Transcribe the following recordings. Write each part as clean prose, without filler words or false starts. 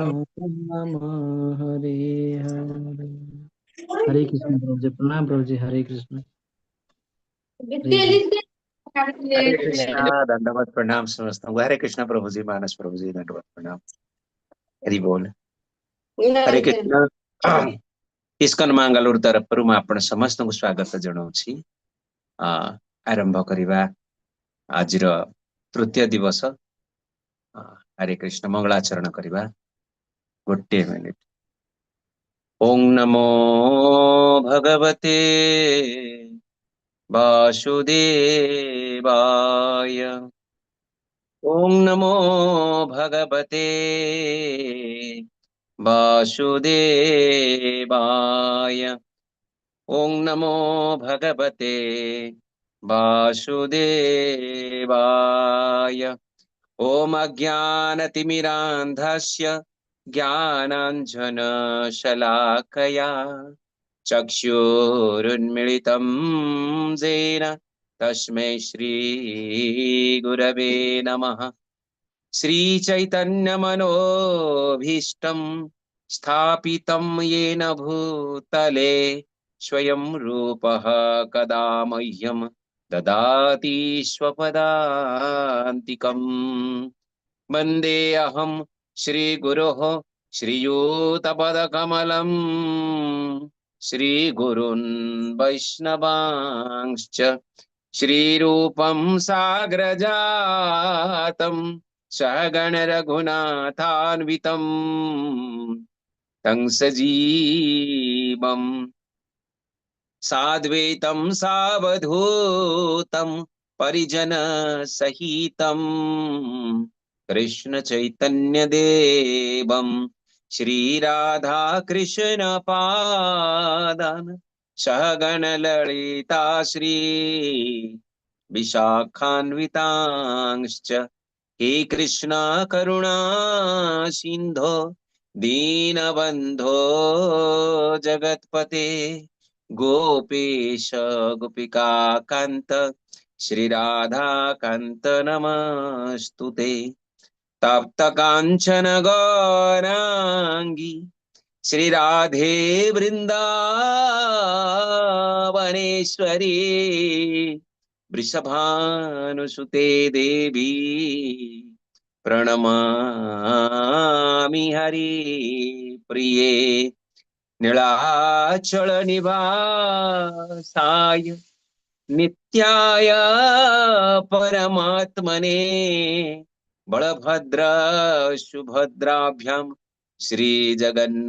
Ram Hare Hare. Hare Krishna Prabhuji, ପ୍ରଣାମ ପ୍ରଭୁଜୀ, ହରେ କୃଷ୍ଣ, ହରେ କୃଷ୍ଣ। ହରେ କୃଷ୍ଣ, ଦଣ୍ଡବତ ପ୍ରଣାମ ସମସ୍ତଙ୍କୁ। ହରେ କୃଷ୍ଣ ପ୍ରଭୁଜୀ, ମାନସ ପ୍ରଭୁଜୀ, ଦଣ୍ଡବତ ପ୍ରଣାମ। ହରି ବୋଲ। ହରେ କୃଷ୍ଣ। ଇସ୍କନ ମାଙ୍ଗାଲୁର ତରଫରୁ ମୁଁ ଆପଣ ସମସ୍ତଙ୍କୁ ସ୍ୱାଗତ ଜଣାଉଛି। ଆରମ୍ଭ କରିବା ଆଜିର ତୃତୀୟ ଦିବସ। ହରେ କୃଷ୍ଣ। ମଙ୍ଗଳାଚରଣ କରିବା। ଗୋଟିଏ ମିନିଟ। ଓଁ ନମୋ ଭଗବତେ ବାସୁଦେବାୟ। ଓଁ ନମୋ ଭଗବତେ ବାସୁଦେବାୟ। ଓଁ ନମୋ ଭଗବତେ ବାସୁଦେବାୟ। ଓଁ ଅଜ୍ଞାନତିମିରାନ୍ଧସ୍ୟ ଜ୍ଞାନାଞ୍ଜନଶଲାକୟା ଚକ୍ଷୁରୁନ୍ମିଳିतं येन तस्मै श्री गुरवे नमः। श्री चैतन्यमनोभीष्टं स्थापितं येन भूतले स्वयं रूपः कदा मह्यं ददाति स्वपदान्तिकम्। वन्दे अहं श्रीगुरोः श्रीयूतपदकमलं श्रीगुरून् वैष्णवांश्च श्रीरूपं साग्रजातं सहगणरघुनाथान्वितं तं सजीवं साद्वैतं सावधूतं परिजनसहितं कृष्ण चैतन्य देवं श्रीराधा कृष्ण पादान सहगण ललिता श्री विशाखान्वितांश्च। हे कृष्ण करुणा सिंधो दीनबंधो जगत्पते गोपेश गोपिका कांत श्री राधा कांत नमस्तुते। तप्त कांचन गौरांगी श्री राधे वृंदावनेश्वरी वृषभानुसुते देवी प्रणमामि हरि प्रिये। नीलाचल निवासाय नित्याय परमात्मने बलभद्र सुभद्राभ्याम श्री जगन्नाथाय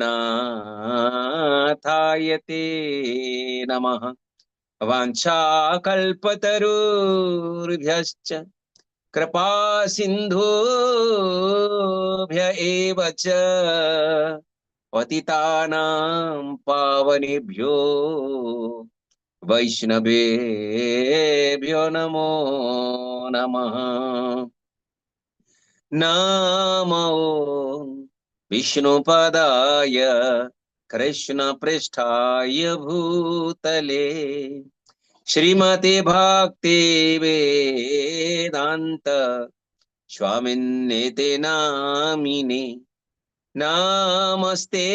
ते नमः। वाञ्छाकल्पतरुभ्यश्च कृपा सिन्धुभ्य एव च पतितानां पावनेभ्यो वैष्णवेभ्यो नमो नमः। नमो विष्णुपदाय कृष्ण पृष्ठाय भूतले श्रीमते भक्ति वेदांत स्वामिन्नेते नामिने। नमस्ते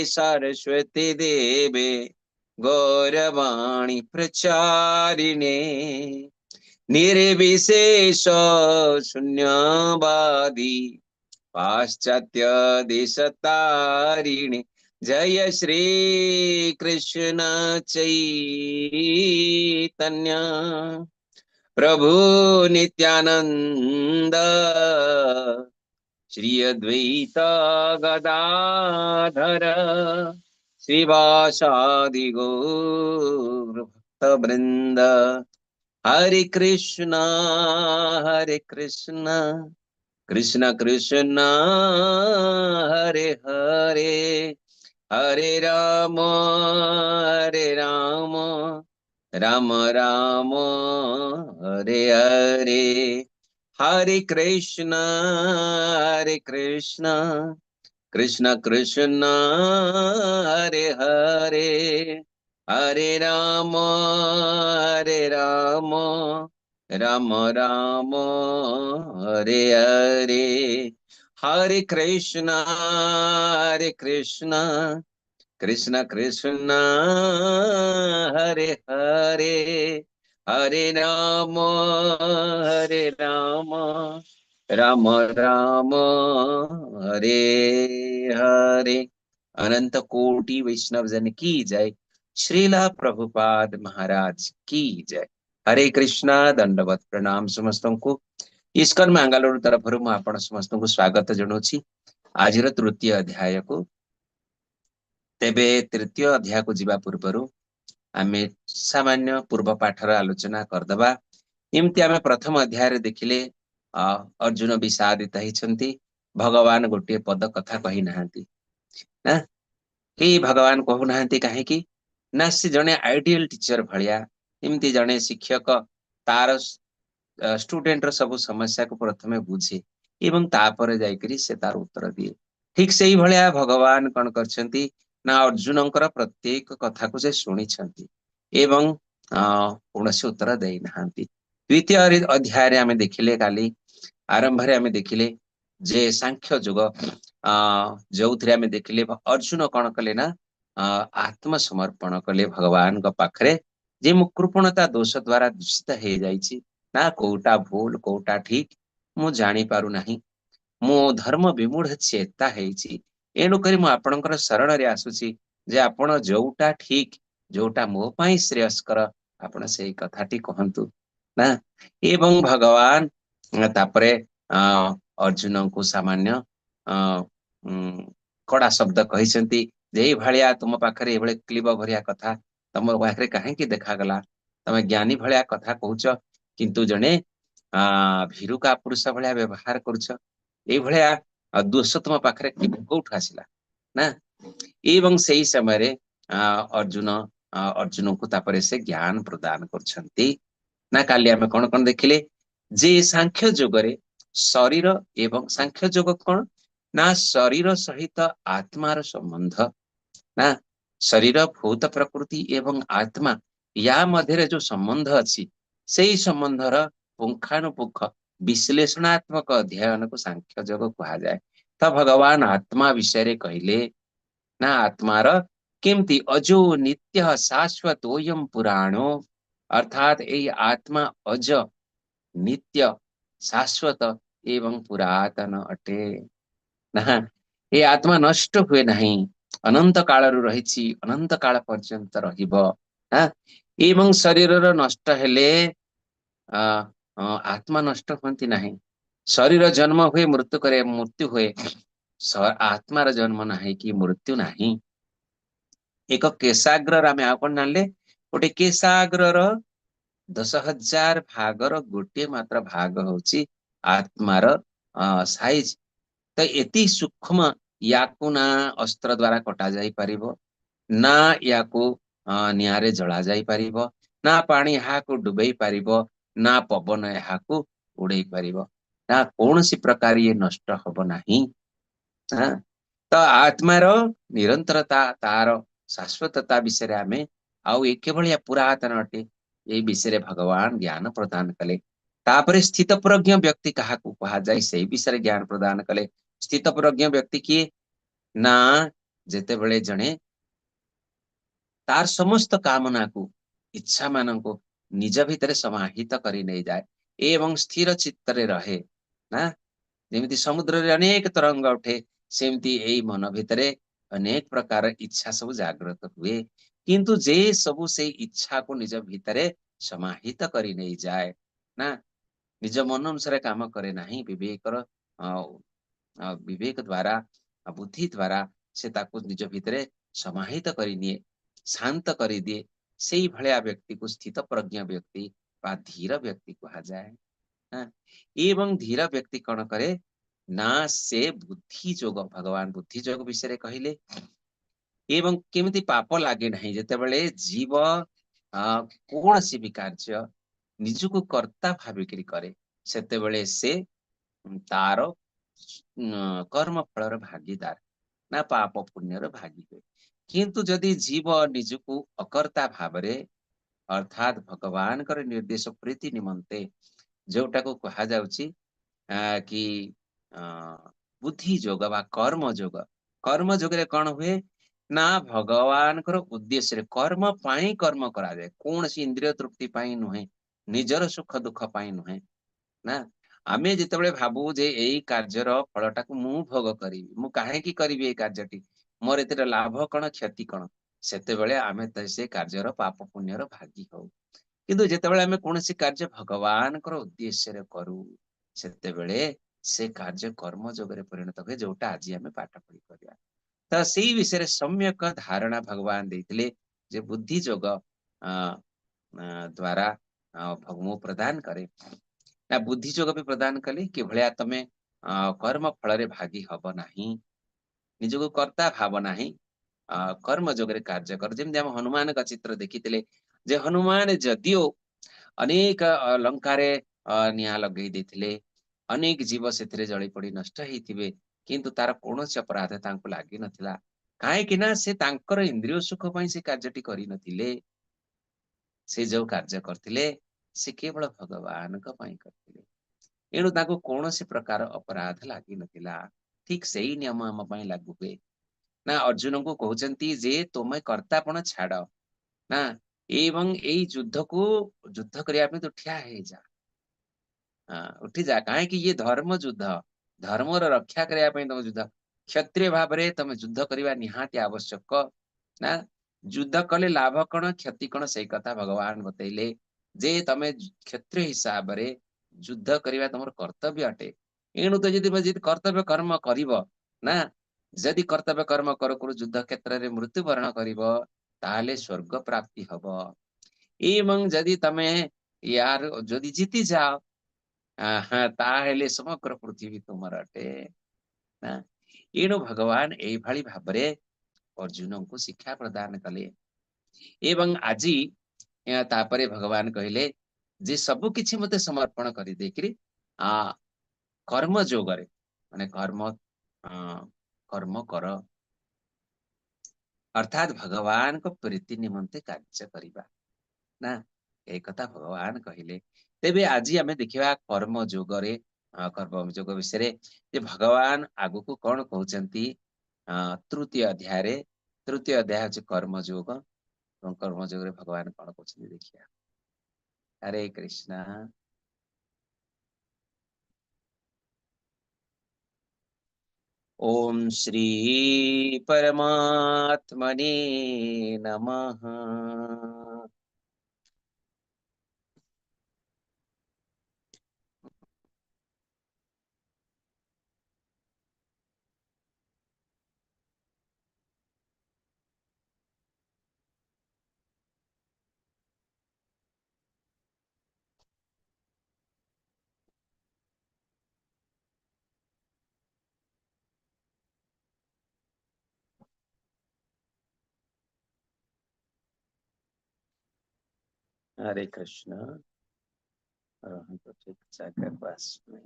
सरस्वती देवे गौरवाणी प्रचारिणे निर्विशेष शून्यवादी पाश्चात्य देशतारिणे। जय श्री कृष्ण चैतन्य प्रभु नित्यानंद श्री अद्वैत गदाधर श्रीवासादि गौर भक्तवृंद। हरे कृष्ण हरे कृष्ण कृष्ण कृष्ण हरे हरे हरे राम हरे राम राम राम हरे हरे। हरे Krishna Krishna Krishna Hare Hare Hare Ram Ram Ram Hare Hare. Hare Krishna, Hare Krishna, Krishna Krishna, Hare Hare, Hare Rama, Hare Rama, Rama Rama, Hare Hare. अनंत कोटि वैष्णव जन की जय। श्रीला प्रभुपाद महाराज की जय। हरे कृष्णा। ଦଣ୍ଡବତ ପ୍ରଣାମ ସମସ୍ତଙ୍କୁ। ଇସ୍କନ ମାଙ୍ଗାଲୋର ତରଫରୁ ମୁଁ ଆପଣ ସମସ୍ତଙ୍କୁ ସ୍ୱାଗତ ଜଣାଉଛି ଆଜିର ତୃତୀୟ ଅଧ୍ୟାୟକୁ। ତେବେ ତୃତୀୟ ଅଧ୍ୟାୟକୁ ଯିବା ପୂର୍ବରୁ ଆମେ ସାମାନ୍ୟ ପୂର୍ବ ପାଠର ଆଲୋଚନା କରିଦବା। ଏମିତି ଆମେ ପ୍ରଥମ ଅଧ୍ୟାୟରେ ଦେଖିଲେ, ଅର୍ଜୁନ ବିଷାଦିତ ହେଇଛନ୍ତି, ଭଗବାନ ଗୋଟିଏ ପଦ କଥା କହିନାହାନ୍ତି ନା କି ଭଗବାନ କହୁନାହାନ୍ତି। କାହିଁକି ନା ସେ ଜଣେ ଆଇଡିଆଲ ଟିଚର ଭଳିଆ, ଏମିତି ଜଣେ ଶିକ୍ଷକ ତାର ଷ୍ଟୁଡେଣ୍ଟର ସବୁ ସମସ୍ୟାକୁ ପ୍ରଥମେ ବୁଝେ ଏବଂ ତାପରେ ଯାଇକରି ସେ ତାର ଉତ୍ତର ଦିଏ। ଠିକ ସେଇଭଳିଆ ଭଗବାନ କଣ କରିଛନ୍ତି ନା ଅର୍ଜୁନଙ୍କର ପ୍ରତ୍ୟେକ କଥାକୁ ସେ ଶୁଣିଛନ୍ତି ଏବଂ କୌଣସି ଉତ୍ତର ଦେଇନାହାନ୍ତି। ଦ୍ୱିତୀୟ ଅଧ୍ୟାୟରେ ଆମେ ଦେଖିଲେ, କାଲି ଆରମ୍ଭରେ ଆମେ ଦେଖିଲେ ଯେ ସାଂଖ୍ୟ ଯୋଗ, ଯୋଉଥିରେ ଆମେ ଦେଖିଲେ ଅର୍ଜୁନ କଣ କଲେ ନା ଆତ୍ମସମର୍ପଣ କଲେ ଭଗବାନଙ୍କ ପାଖରେ ଯେ ମୁଁ କୃପଣତା ଦୋଷ ଦ୍ଵାରା ଦୂଷିତ ହେଇଯାଇଛି ନା, କୋଉଟା ଭୁଲ କୋଉଟା ଠିକ ମୁଁ ଜାଣିପାରୁନାହିଁ, ମୁଁ ଧର୍ମ ବିମୂଢ ଚେତା ହେଇଛି, ଏଣୁକରି ମୁଁ ଆପଣଙ୍କର ଶରଣରେ ଆସୁଛି ଯେ ଆପଣ ଯୋଉଟା ଠିକ, ଯୋଉଟା ମୋ ପାଇଁ ଶ୍ରେୟସ୍କର, ଆପଣ ସେଇ କଥାଟି କୁହନ୍ତୁ ନା। ଏବଂ ଭଗବାନ ତାପରେ ଅର୍ଜୁନଙ୍କୁ ସାମାନ୍ୟ କଡା ଶବ୍ଦ କହିଛନ୍ତି ଯେ ଏଇଭଳିଆ ତୁମ ପାଖରେ ଏଇଭଳି କ୍ଲିବ ଭଳିଆ କଥା ତମ ପାଖରେ କାହିଁକି ଦେଖାଗଲା? ତମେ ଜ୍ଞାନୀ ଭଳିଆ କଥା କହୁଛ, କିନ୍ତୁ ଜଣେ ଭୀରୁ କାପୁରୁଷ ଭଳିଆ ବ୍ୟବହାର କରୁଛ। ଏଇଭଳିଆ ଦୋଷ ତୁମ ପାଖରେ କୋଉଠୁ ଆସିଲା ନା? ଏବଂ ସେଇ ସମୟରେ ଅର୍ଜୁନ ଅର୍ଜୁନଙ୍କୁ ତାପରେ ସେ ଜ୍ଞାନ ପ୍ରଦାନ କରୁଛନ୍ତି ନା। କାଲି ଆମେ କଣ କଣ ଦେଖିଲେ ଯେ ସାଂଖ୍ୟ ଯୋଗରେ ଶରୀର ଏବଂ ସାଂଖ୍ୟ ଯୋଗ କଣ ନା ଶରୀର ସହିତ ଆତ୍ମାର ସମ୍ବନ୍ଧ ନା, ଶରୀର, ଭୂତ ପ୍ରକୃତି ଏବଂ ଆତ୍ମା ୟା ମଧ୍ୟରେ ଯୋଉ ସମ୍ବନ୍ଧ ଅଛି, ସେଇ ସମ୍ବନ୍ଧର ପୁଙ୍ଖାନୁପୁଙ୍ଖ ବିଶ୍ଳେଷଣାତ୍ମକ ଅଧ୍ୟୟନକୁ ସାଂଖ୍ୟ ଯୋଗ କୁହାଯାଏ। ତ ଭଗବାନ ଆତ୍ମା ବିଷୟରେ କହିଲେ ନା, ଆତ୍ମାର କେମିତି ଅଜୋ ନିତ୍ୟ ଶାଶ୍ୱତୋୟମ ପୁରାଣୋ, ଅର୍ଥାତ ଏଇ ଆତ୍ମା ଅଜ, ନିତ୍ୟ, ଶାଶ୍ୱତ ଏବଂ ପୁରାତନ ଅଟେ ନା। ଏ ଆତ୍ମା ନଷ୍ଟ ହୁଏ ନାହିଁ, ଅନନ୍ତ କାଳରୁ ରହିଛି, ଅନନ୍ତ କାଳ ପର୍ଯ୍ୟନ୍ତ ରହିବ। ଏବଂ ଶରୀରର ନଷ୍ଟ ହେଲେ ଆତ୍ମା ନଷ୍ଟ ହୁଅନ୍ତି ନାହିଁ। ଶରୀର ଜନ୍ମ ହୁଏ, ମୃତ୍ୟୁ କରେ, ମୃତ୍ୟୁ ହୁଏ, ଆତ୍ମାର ଜନ୍ମ ନାହିଁ କି ମୃତ୍ୟୁ ନାହିଁ। ଏକ କେଶାଗ୍ରର, ଆମେ ଆଉ କଣ ଜାଣିଲେ, ଗୋଟେ କେଶାଗ୍ରର 10,000 ଭାଗର ଗୋଟିଏ ମାତ୍ର ଭାଗ ହଉଛି ଆତ୍ମାର ସାଇଜ। ତ ଏତି ସୂକ୍ଷ୍ମ, ୟାକୁ ନା ଅସ୍ତ୍ର ଦ୍ଵାରା କଟା ଯାଇ ପାରିବ, ନା ୟାକୁ ନିଆଁରେ ଜଳା ଯାଇ ପାରିବ, ନା ପାଣି ଏହାକୁ ଡୁବେଇ ପାରିବ, ନା ପବନ ଏହାକୁ ଉଡେଇ ପାରିବ, ନା କୌଣସି ପ୍ରକାର ଇଏ ନଷ୍ଟ ହବ ନାହିଁ। ତ ଆତ୍ମାର ନିରନ୍ତରତା, ତାର ଶାଶ୍ୱତତା ବିଷୟରେ ଆମେ ଆଉ ଏ କିଭଳିଆ ପୁରାତନ ଅଟେ, ଏଇ ବିଷୟରେ ଭଗବାନ ଜ୍ଞାନ ପ୍ରଦାନ କଲେ। ତାପରେ ସ୍ଥିତପ୍ରଜ୍ଞ ବ୍ୟକ୍ତି କାହାକୁ କୁହାଯାଏ, ସେଇ ବିଷୟରେ ଜ୍ଞାନ ପ୍ରଦାନ କଲେ। ସ୍ଥିତପ୍ରଜ୍ଞ ବ୍ୟକ୍ତି କିଏ ନା ଯେତେବେଳେ ଜଣେ ତାର ସମସ୍ତ କାମନାକୁ, ଇଚ୍ଛା ମାନଙ୍କୁ ନିଜ ଭିତରେ ସମାହିତ କରି ନେଇଯାଏ ଏବଂ ସ୍ଥିର ଚିତ୍ତରେ ରହେ ନା। ଯେମିତି ସମୁଦ୍ରରେ ଅନେକ ତରଙ୍ଗ ଉଠେ, ସେମିତି ଏଇ ମନ ଭିତରେ ଅନେକ ପ୍ରକାର ଇଚ୍ଛା ସବୁ ଜାଗ୍ରତ ହୁଏ, କିନ୍ତୁ ଯେ ସବୁ ସେଇ ଇଚ୍ଛାକୁ ନିଜ ଭିତରେ ସମାହିତ କରି ନେଇଯାଏ ନା, ନିଜ ମନ ଅନୁସାରେ କାମ କରେ ନାହିଁ, ବିବେକର ବିବେକ ଦ୍ଵାରା, ବୁଦ୍ଧି ଦ୍ଵାରା ସେ ତାକୁ ନିଜ ଭିତରେ ସମାହିତ କରିନିଏ, ଶାନ୍ତ କରିଦିଏ, ସେଇ ଭଳିଆ ବ୍ୟକ୍ତିକୁ ସ୍ଥିତ ପ୍ରଜ୍ଞ ବ୍ୟକ୍ତି ବା ଧୀର ବ୍ୟକ୍ତି କୁହାଯାଏ। ଏବଂ ଧୀର ବ୍ୟକ୍ତି କଣ କରେ ନା ସେ ବୁଦ୍ଧି ଯୋଗ, ଭଗବାନ ବୁଦ୍ଧି ଯୋଗ ବିଷୟରେ କହିଲେ ଏବଂ କେମିତି ପାପ ଲାଗେ ନାହିଁ। ଯେତେବେଳେ ଜୀବ କୌଣସି ବି କାର୍ଯ୍ୟ ନିଜକୁ କର୍ତ୍ତା ଭାବିକିରି କରେ, ସେତେବେଳେ ସେ ତାର କର୍ମ ଫଳର ଭାଗିଦାର ନା ପାପ ପୁଣ୍ୟର ଭାଗୀ ହୁଏ। କିନ୍ତୁ ଯଦି ଜୀବ ନିଜକୁ ଅକର୍ତ୍ତା ଭାବରେ, ଅର୍ଥାତ ଭଗବାନଙ୍କର ନିର୍ଦ୍ଦେଶ ପ୍ରୀତି ନିମନ୍ତେ, ଯୋଉଟାକୁ କୁହାଯାଉଛି କି ବୁଦ୍ଧି ଯୋଗ ବା କର୍ମ ଯୋଗ। କର୍ମ ଯୋଗରେ କଣ ହୁଏ ନା ଭଗବାନଙ୍କର ଉଦ୍ଦେଶ୍ୟରେ କର୍ମ ପାଇଁ କର୍ମ କରାଯାଏ, କୌଣସି ଇନ୍ଦ୍ରିୟ ତୃପ୍ତି ପାଇଁ ନୁହେଁ, ନିଜର ସୁଖ ଦୁଃଖ ପାଇଁ ନୁହେଁ। ନା ଆମେ ଯେତେବେଳେ ଭାବୁ ଯେ ଏଇ କାର୍ଯ୍ୟର ଫଳଟାକୁ ମୁଁ ଭୋଗ କରିବି, ମୁଁ କାହିଁକି କରିବି ଏଇ କାର୍ଯ୍ୟଟି, ମୋର ଏଥିରେ ଲାଭ କଣ କ୍ଷତି କଣ, ସେତେବେଳେ ଆମେ ସେ କାର୍ଯ୍ୟର ପାପ ପୁଣ୍ୟର ଭାଗୀ ହଉ। କିନ୍ତୁ ଯେତେବେଳେ ଆମେ କୌଣସି କାର୍ଯ୍ୟ ଭଗବାନଙ୍କର ଉଦ୍ଦେଶ୍ୟରେ କରୁ, ସେତେବେଳେ ସେ କାର୍ଯ୍ୟ କର୍ମ ଯୋଗରେ ପରିଣତ ହୁଏ, ଯୋଉଟା ଆଜି ଆମେ ପାଠ ପଢି କରିବା। ତ ସେଇ ବିଷୟରେ ସମ୍ୟକ ଧାରଣା ଭଗବାନ ଦେଇଥିଲେ ଯେ ବୁଦ୍ଧି ଯୋଗ ଦ୍ଵାରା ମୁଁ ପ୍ରଦାନ କରେ ନା ବୁଦ୍ଧି ଯୋଗ ବି ପ୍ରଦାନ କଲି କିଭଳିଆ ତମେ କର୍ମ ଫଳରେ ଭାଗୀ ହବ ନାହିଁ, ନିଜକୁ କର୍ତ୍ତା ଭାବ ନାହିଁ, କର୍ମ ଯୋଗରେ କାର୍ଯ୍ୟ କର। ଯେମିତି ଆମେ ହନୁମାନଙ୍କ ଚିତ୍ର ଦେଖିଥିଲେ ଯେ ହନୁମାନ ଯଦିଓ ଅନେକ ଲଙ୍କାରେ ନିଆଁ ଲଗେଇ ଦେଇଥିଲେ, ଅନେକ ଜୀବ ସେଥିରେ ଜଳି ପଡି ନଷ୍ଟ ହେଇଥିବେ, କିନ୍ତୁ ତାର କୌଣସି ଅପରାଧ ତାଙ୍କୁ ଲାଗିନଥିଲା। କାହିଁକି ନା ସେ ତାଙ୍କର ଇନ୍ଦ୍ରିୟ ସୁଖ ପାଇଁ ସେ କାର୍ଯ୍ୟଟି କରିନଥିଲେ, ସେ ଯୋଉ କାର୍ଯ୍ୟ କରିଥିଲେ ସେ କେବଳ ଭଗବାନଙ୍କ ପାଇଁ କରିଥିଲେ, ଏଣୁ ତାଙ୍କୁ କୌଣସି ପ୍ରକାର ଅପରାଧ ଲାଗିନଥିଲା। ଠିକ ସେଇ ନିୟମ ଆମ ପାଇଁ ଲାଗୁ ହୁଏ ନା। ଅର୍ଜୁନଙ୍କୁ କହୁଛନ୍ତି ଯେ ତୁମେ କର୍ତ୍ତାପଣ ଛାଡ ନା, ଏବଂ ଏଇ ଯୁଦ୍ଧକୁ ଯୁଦ୍ଧ କରିବା ପାଇଁ ତୁ ଠିଆ ହେଇଯା, ଉଠିଯା। କାହିଁକି ଇଏ ଧର୍ମ ଯୁଦ୍ଧ, ଧର୍ମର ରକ୍ଷା କରିବା ପାଇଁ ତମ ଯୁଦ୍ଧ। କ୍ଷତ୍ରିୟ ଭାବରେ ତମେ ଯୁଦ୍ଧ କରିବା ନିହାତି ଆବଶ୍ୟକ ନା। ଯୁଦ୍ଧ କଲେ ଲାଭ କଣ କ୍ଷତି କଣ ସେଇ କଥା ଭଗବାନ ବତେଇଲେ ଯେ ତମେ କ୍ଷତ୍ରିୟ ହିସାବରେ ଯୁଦ୍ଧ କରିବା ତମର କର୍ତ୍ତବ୍ୟ ଅଟେ। ଏଣୁ ତ ଯଦି କର୍ତ୍ତବ୍ୟ କର୍ମ କରିବ ନା, ଯଦି କର୍ତ୍ତବ୍ୟ କର୍ମ କରୁ କରୁ ଯୁଦ୍ଧ କ୍ଷେତ୍ରରେ ମୃତ୍ୟୁବରଣ କରିବ, ତାହେଲେ ସ୍ୱର୍ଗ ପ୍ରାପ୍ତି ହବ। ଏବଂ ଯଦି ତମେ ୟାର ଯଦି ଜିତି ଯାଅ, ତାହେଲେ ସମଗ୍ର ପୃଥିବୀ ତୁମର ଅଟେ ନା। ଏଣୁ ଭଗବାନ ଏଇଭଳି ଭାବରେ ଅର୍ଜୁନଙ୍କୁ ଶିକ୍ଷା ପ୍ରଦାନ କଲେ। ଏବଂ ଆଜି ତାପରେ ଭଗବାନ କହିଲେ ଯେ ସବୁ କିଛି ମତେ ସମର୍ପଣ କରିଦେଇକିରି କର୍ମ ଯୋଗରେ, ମାନେ କର୍ମ କର, ଅର୍ଥାତ ଭଗବାନଙ୍କ ପ୍ରୀତି ନିମନ୍ତେ କାର୍ଯ୍ୟ କରିବା ନା, ଏଇ କଥା ଭଗବାନ କହିଲେ। ତେବେ ଆଜି ଆମେ ଦେଖିବା କର୍ମ ଯୋଗରେ, କର୍ମ ଯୋଗ ବିଷୟରେ ଯେ ଭଗବାନ ଆଗକୁ କଣ କହୁଛନ୍ତି। ତୃତୀୟ ଅଧ୍ୟାୟରେ, ତୃତୀୟ ଅଧ୍ୟାୟ ହଉଛି କର୍ମ ଯୋଗ, ଏବଂ କର୍ମ ଯୋଗରେ ଭଗବାନ କଣ କହୁଛନ୍ତି ଦେଖିବା। ହରେ କୃଷ୍ଣ। ओम श्री परमात्मने नमः। हरे कृष्ण। ठीक जाकर पास में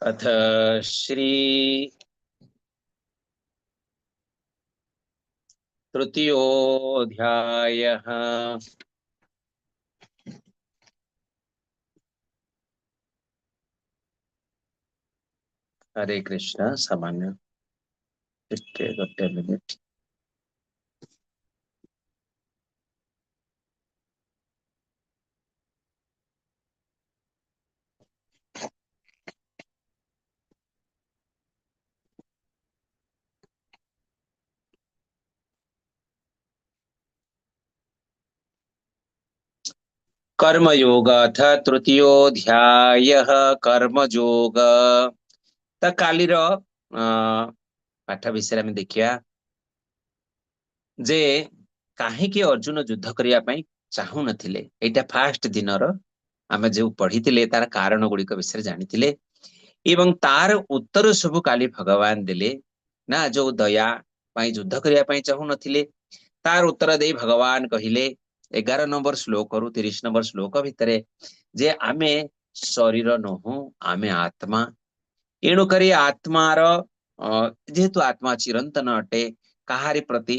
अथ श्री तृतीयोऽध्यायः। हरे कृष्ण। सामान्य ଗୋଟେ ମିନିଟ। कर्मयोग अथ तृतीयोऽध्यायः कर्मयोग। ତ କାଲିର ପାଠ ବିଷୟରେ ଆମେ ଦେଖିବା ଯେ କାହିଁକି ଅର୍ଜୁନ ଯୁଦ୍ଧ କରିବା ପାଇଁ ଚାହୁଁନଥିଲେ। ଏଇଟା ଫାଷ୍ଟ ଦିନର ଆମେ ଯୋଉ ପଢିଥିଲେ ତାର କାରଣ ଗୁଡିକ ବିଷୟରେ ଜାଣିଥିଲେ, ଏବଂ ତାର ଉତ୍ତର ସବୁ କାଲି ଭଗବାନ ଦେଲେ ନା। ଯୋଉ ଦୟା ପାଇଁ ଯୁଦ୍ଧ କରିବା ପାଇଁ ଚାହୁଁନଥିଲେ ତାର ଉତ୍ତର ଦେଇ ଭଗବାନ କହିଲେ 11 ନମ୍ବର ଶ୍ଲୋକରୁ 30 ନମ୍ବର ଶ୍ଲୋକ ଭିତରେ ଯେ ଆମେ ଶରୀର ନୋହୁଁ, ଆମେ ଆତ୍ମା। ଏଣୁକରି ଆତ୍ମାର ଯେହେତୁ ଆତ୍ମା ଚିରନ୍ତନ ଅଟେ, କାହାରି ପ୍ରତି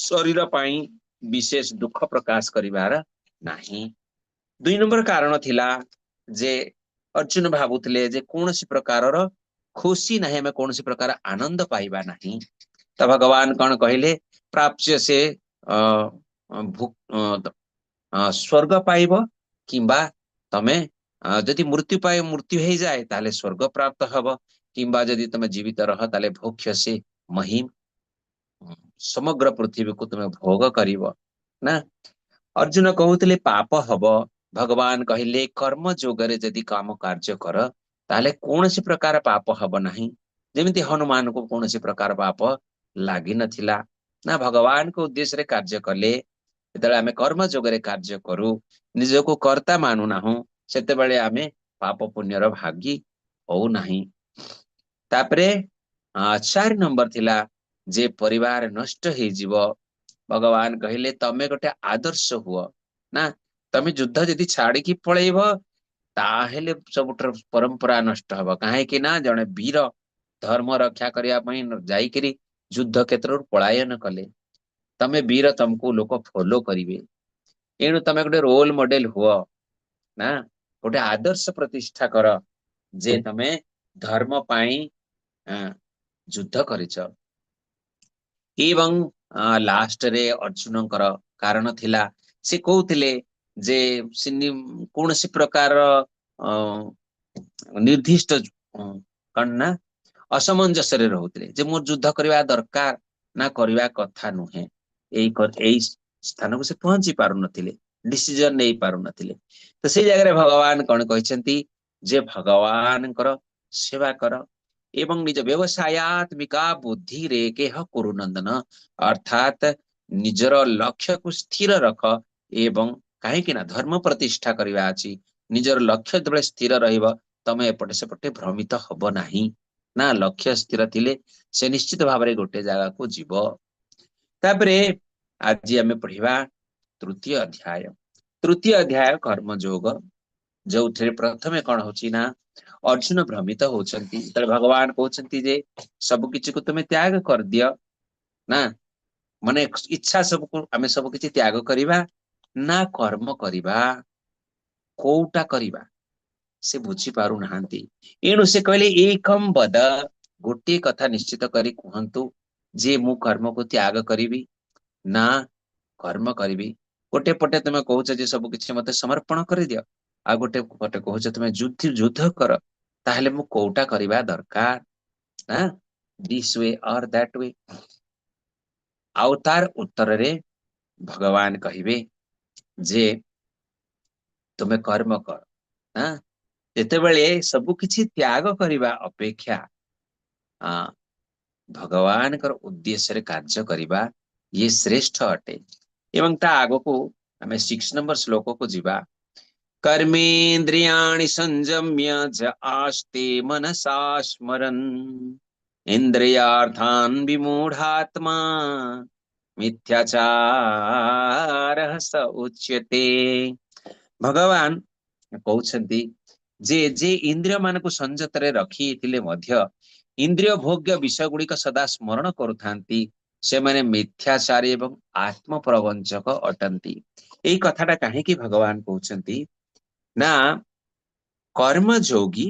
ଶରୀର ପାଇଁ ବିଶେଷ ଦୁଃଖ ପ୍ରକାଶ କରିବାର ନାହିଁ। 2 ନମ୍ବର କାରଣ ଥିଲା ଯେ ଅର୍ଜୁନ ଭାବୁଥିଲେ ଯେ କୌଣସି ପ୍ରକାରର ଖୁସି ନାହିଁ, ଆମେ କୌଣସି ପ୍ରକାର ଆନନ୍ଦ ପାଇବା ନାହିଁ। ତ ଭଗବାନ କଣ କହିଲେ? ପ୍ରାପ୍ୟ ସେ ସ୍ୱର୍ଗ ପାଇବ କିମ୍ବା ତମେ ଯଦି ମୃତ୍ୟୁ ପାଇ ମୃତ୍ୟୁ ହେଇଯାଏ, ତାହେଲେ ସ୍ୱର୍ଗ ପ୍ରାପ୍ତ ହବ, କିମ୍ବା ଯଦି ତମେ ଜୀବିତ ରହ, ତାହେଲେ ଭୋକ୍ଷ୍ୟସେ ମହୀମ୍, ସମଗ୍ର ପୃଥିବୀକୁ ତୁମେ ଭୋଗ କରିବ ନା। ଅର୍ଜୁନ କହୁଥିଲେ ପାପ ହବ। ଭଗବାନ କହିଲେ, କର୍ମ ଯୋଗରେ ଯଦି କାମ କାର୍ଯ୍ୟ କର, ତାହେଲେ କୌଣସି ପ୍ରକାର ପାପ ହବ ନାହିଁ। ଯେମିତି ହନୁମାନଙ୍କୁ କୌଣସି ପ୍ରକାର ପାପ ଲାଗିନଥିଲା ନା, ଭଗବାନଙ୍କ ଉଦ୍ଦେଶ୍ୟରେ କାର୍ଯ୍ୟ କଲେ। ଯେତେବେଳେ ଆମେ କର୍ମ ଯୋଗରେ କାର୍ଯ୍ୟ କରୁ, ନିଜକୁ କର୍ତ୍ତା ମାନୁନାହୁଁ, ସେତେବେଳେ ଆମେ ପାପ ପୁଣ୍ୟର ଭାଗୀ ହଉନାହିଁ। ତାପରେ 4 ନମ୍ବର ଥିଲା ଯେ ପରିବାର ନଷ୍ଟ ହେଇଯିବ। ଭଗବାନ କହିଲେ, ତମେ ଗୋଟେ ଆଦର୍ଶ ହୁଅ ନା। ତମେ ଯୁଦ୍ଧ ଯଦି ଛାଡିକି ପଳେଇବ, ତାହେଲେ ସବୁଠାରୁ ପରମ୍ପରା ନଷ୍ଟ ହବ। କାହିଁକି ନା ଜଣେ ବୀର ଧର୍ମ ରକ୍ଷା କରିବା ପାଇଁ ଯାଇକିରି ଯୁଦ୍ଧ କ୍ଷେତ୍ରରୁ ପଳାୟନ କଲେ, ତମେ ବୀର, ତମକୁ ଲୋକ ଫଲୋ କରିବେ। ଏଣୁ ତମେ ଗୋଟେ ରୋଲ ମଡେଲ ହୁଅ ନା, ଗୋଟେ ଆଦର୍ଶ ପ୍ରତିଷ୍ଠା କର ଯେ ତମେ ଧର୍ମ ପାଇଁ ଯୁଦ୍ଧ କରିଛ। ଏବଂ ଲାଷ୍ଟରେ ଅର୍ଜୁନଙ୍କର କାରଣ ଥିଲା, ସେ କହୁଥିଲେ ଯେ ସେ କୌଣସି ପ୍ରକାର ନିର୍ଦ୍ଦିଷ୍ଟ କଣ ନା ଅସମଞ୍ଜସରେ ରହୁଥିଲେ ଯେ ମୋର ଯୁଦ୍ଧ କରିବା ଦରକାର ନା କରିବା କଥା ନୁହେଁ। ଏଇ ସ୍ଥାନକୁ ସେ ପହଞ୍ଚି ପାରୁନଥିଲେ, ଡିସିଜନ ନେଇ ପାରୁନଥିଲେ। ତ ସେଇ ଜାଗାରେ ଭଗବାନ କଣ କହିଛନ୍ତି ଯେ ଭଗବାନଙ୍କର ସେବା କର ଏବଂ ନିଜ ବ୍ୟବସାୟାତ୍ମିକା ବୁଦ୍ଧିରେକେହ କୁରୁନନ୍ଦନ, ଅର୍ଥାତ ନିଜର ଲକ୍ଷ୍ୟକୁ ସ୍ଥିର ରଖ। ଏବଂ କାହିଁକି ନା ଧର୍ମ ପ୍ରତିଷ୍ଠା କରିବା ଅଛି। ନିଜର ଲକ୍ଷ୍ୟ ଯେତେବେଳେ ସ୍ଥିର ରହିବ, ତମେ ଏପଟେ ସେପଟେ ଭ୍ରମିତ ହବ ନାହିଁ ନା। ଲକ୍ଷ୍ୟ ସ୍ଥିର ଥିଲେ ସେ ନିଶ୍ଚିତ ଭାବରେ ଗୋଟେ ଜାଗାକୁ ଯିବ। ତାପରେ ଆଜି ଆମେ ପଢିବା ତୃତୀୟ ଅଧ୍ୟାୟ। ତୃତୀୟ ଅଧ୍ୟାୟ କର୍ମଯୋଗ, ଯୋଉଥିରେ ପ୍ରଥମେ କଣ ହଉଛି ନା ଅର୍ଜୁନ ଭ୍ରମିତ ହଉଛନ୍ତି। ଯେତେବେଳେ ଭଗବାନ କହୁଛନ୍ତି ଯେ ସବୁ କିଛିକୁ ତୁମେ ତ୍ୟାଗ କରିଦିଅ ନା, ମାନେ ଇଚ୍ଛା ସବୁକୁ ଆମେ ସବୁ କିଛି ତ୍ୟାଗ କରିବା ନା କର୍ମ କରିବା, କୋଉଟା କରିବା, ସେ ବୁଝି ପାରୁନାହାନ୍ତି। ଏଣୁ ସେ କହିଲେ, ଏକଂ ବଦ, ଗୋଟିଏ କଥା ନିଶ୍ଚିତ କରି କୁହନ୍ତୁ ଯେ ମୁଁ କର୍ମକୁ ତ୍ୟାଗ କରିବି ନା କର୍ମ କରିବି? ଗୋଟେ ପଟେ ତୁମେ କହୁଛ ଯେ ସବୁ କିଛି ମତେ ସମର୍ପଣ କରିଦିଅ, ଆଉ ଗୋଟେ ପଟେ କହୁଛ ତୁମେ ଯୁଦ୍ଧ ଯୁଦ୍ଧ କର, ତାହେଲେ ମୁଁ କୋଉଟା କରିବା ଦରକାର ନା? This way or that way? ଆଉ ତାର ଉତ୍ତରରେ ଭଗବାନ କହିବେ ଯେ ତୁମେ କର୍ମ କର ନା। ଯେତେବେଳେ ସବୁ କିଛି ତ୍ୟାଗ କରିବା ଅପେକ୍ଷା ଭଗବାନଙ୍କର ଉଦ୍ଦେଶ୍ୟରେ କାର୍ଯ୍ୟ କରିବା ଇଏ ଶ୍ରେଷ୍ଠ ଅଟେ। ଏବଂ ତା ଆଗକୁ ଆମେ 6 ନମ୍ବର ଶ୍ଲୋକକୁ ଯିବା। କର୍ମେନ୍ଦ୍ରିୟାଣି ସଂଯମ୍ୟ ୟ ଆସ୍ତେ ମନସା ସ୍ମରନ୍ ଇନ୍ଦ୍ରିୟାର୍ଥାନ୍ ବିମୂଢ଼ାତ୍ମା ମିଥ୍ୟାଚାରଃ ସ ଉଚ୍ୟତେ। ଭଗବାନ କହୁଛନ୍ତି ଯେ ଯେ ଇନ୍ଦ୍ରିୟ ମାନଙ୍କୁ ସଂଯତରେ ରଖିଥିଲେ ମଧ୍ୟ ଇନ୍ଦ୍ରିୟ ଭୋଗ୍ୟ ବିଷୟ ଗୁଡିକ ସଦା ସ୍ମରଣ କରୁଥାନ୍ତି, ସେମାନେ ମିଥ୍ୟାଚାରୀ ଏବଂ ଆତ୍ମପ୍ରବଞ୍ଚକ ଅଟନ୍ତି। ଏଇ କଥାଟା କାହିଁକି ଭଗବାନ କହୁଛନ୍ତି ନା କର୍ମଯୋଗୀ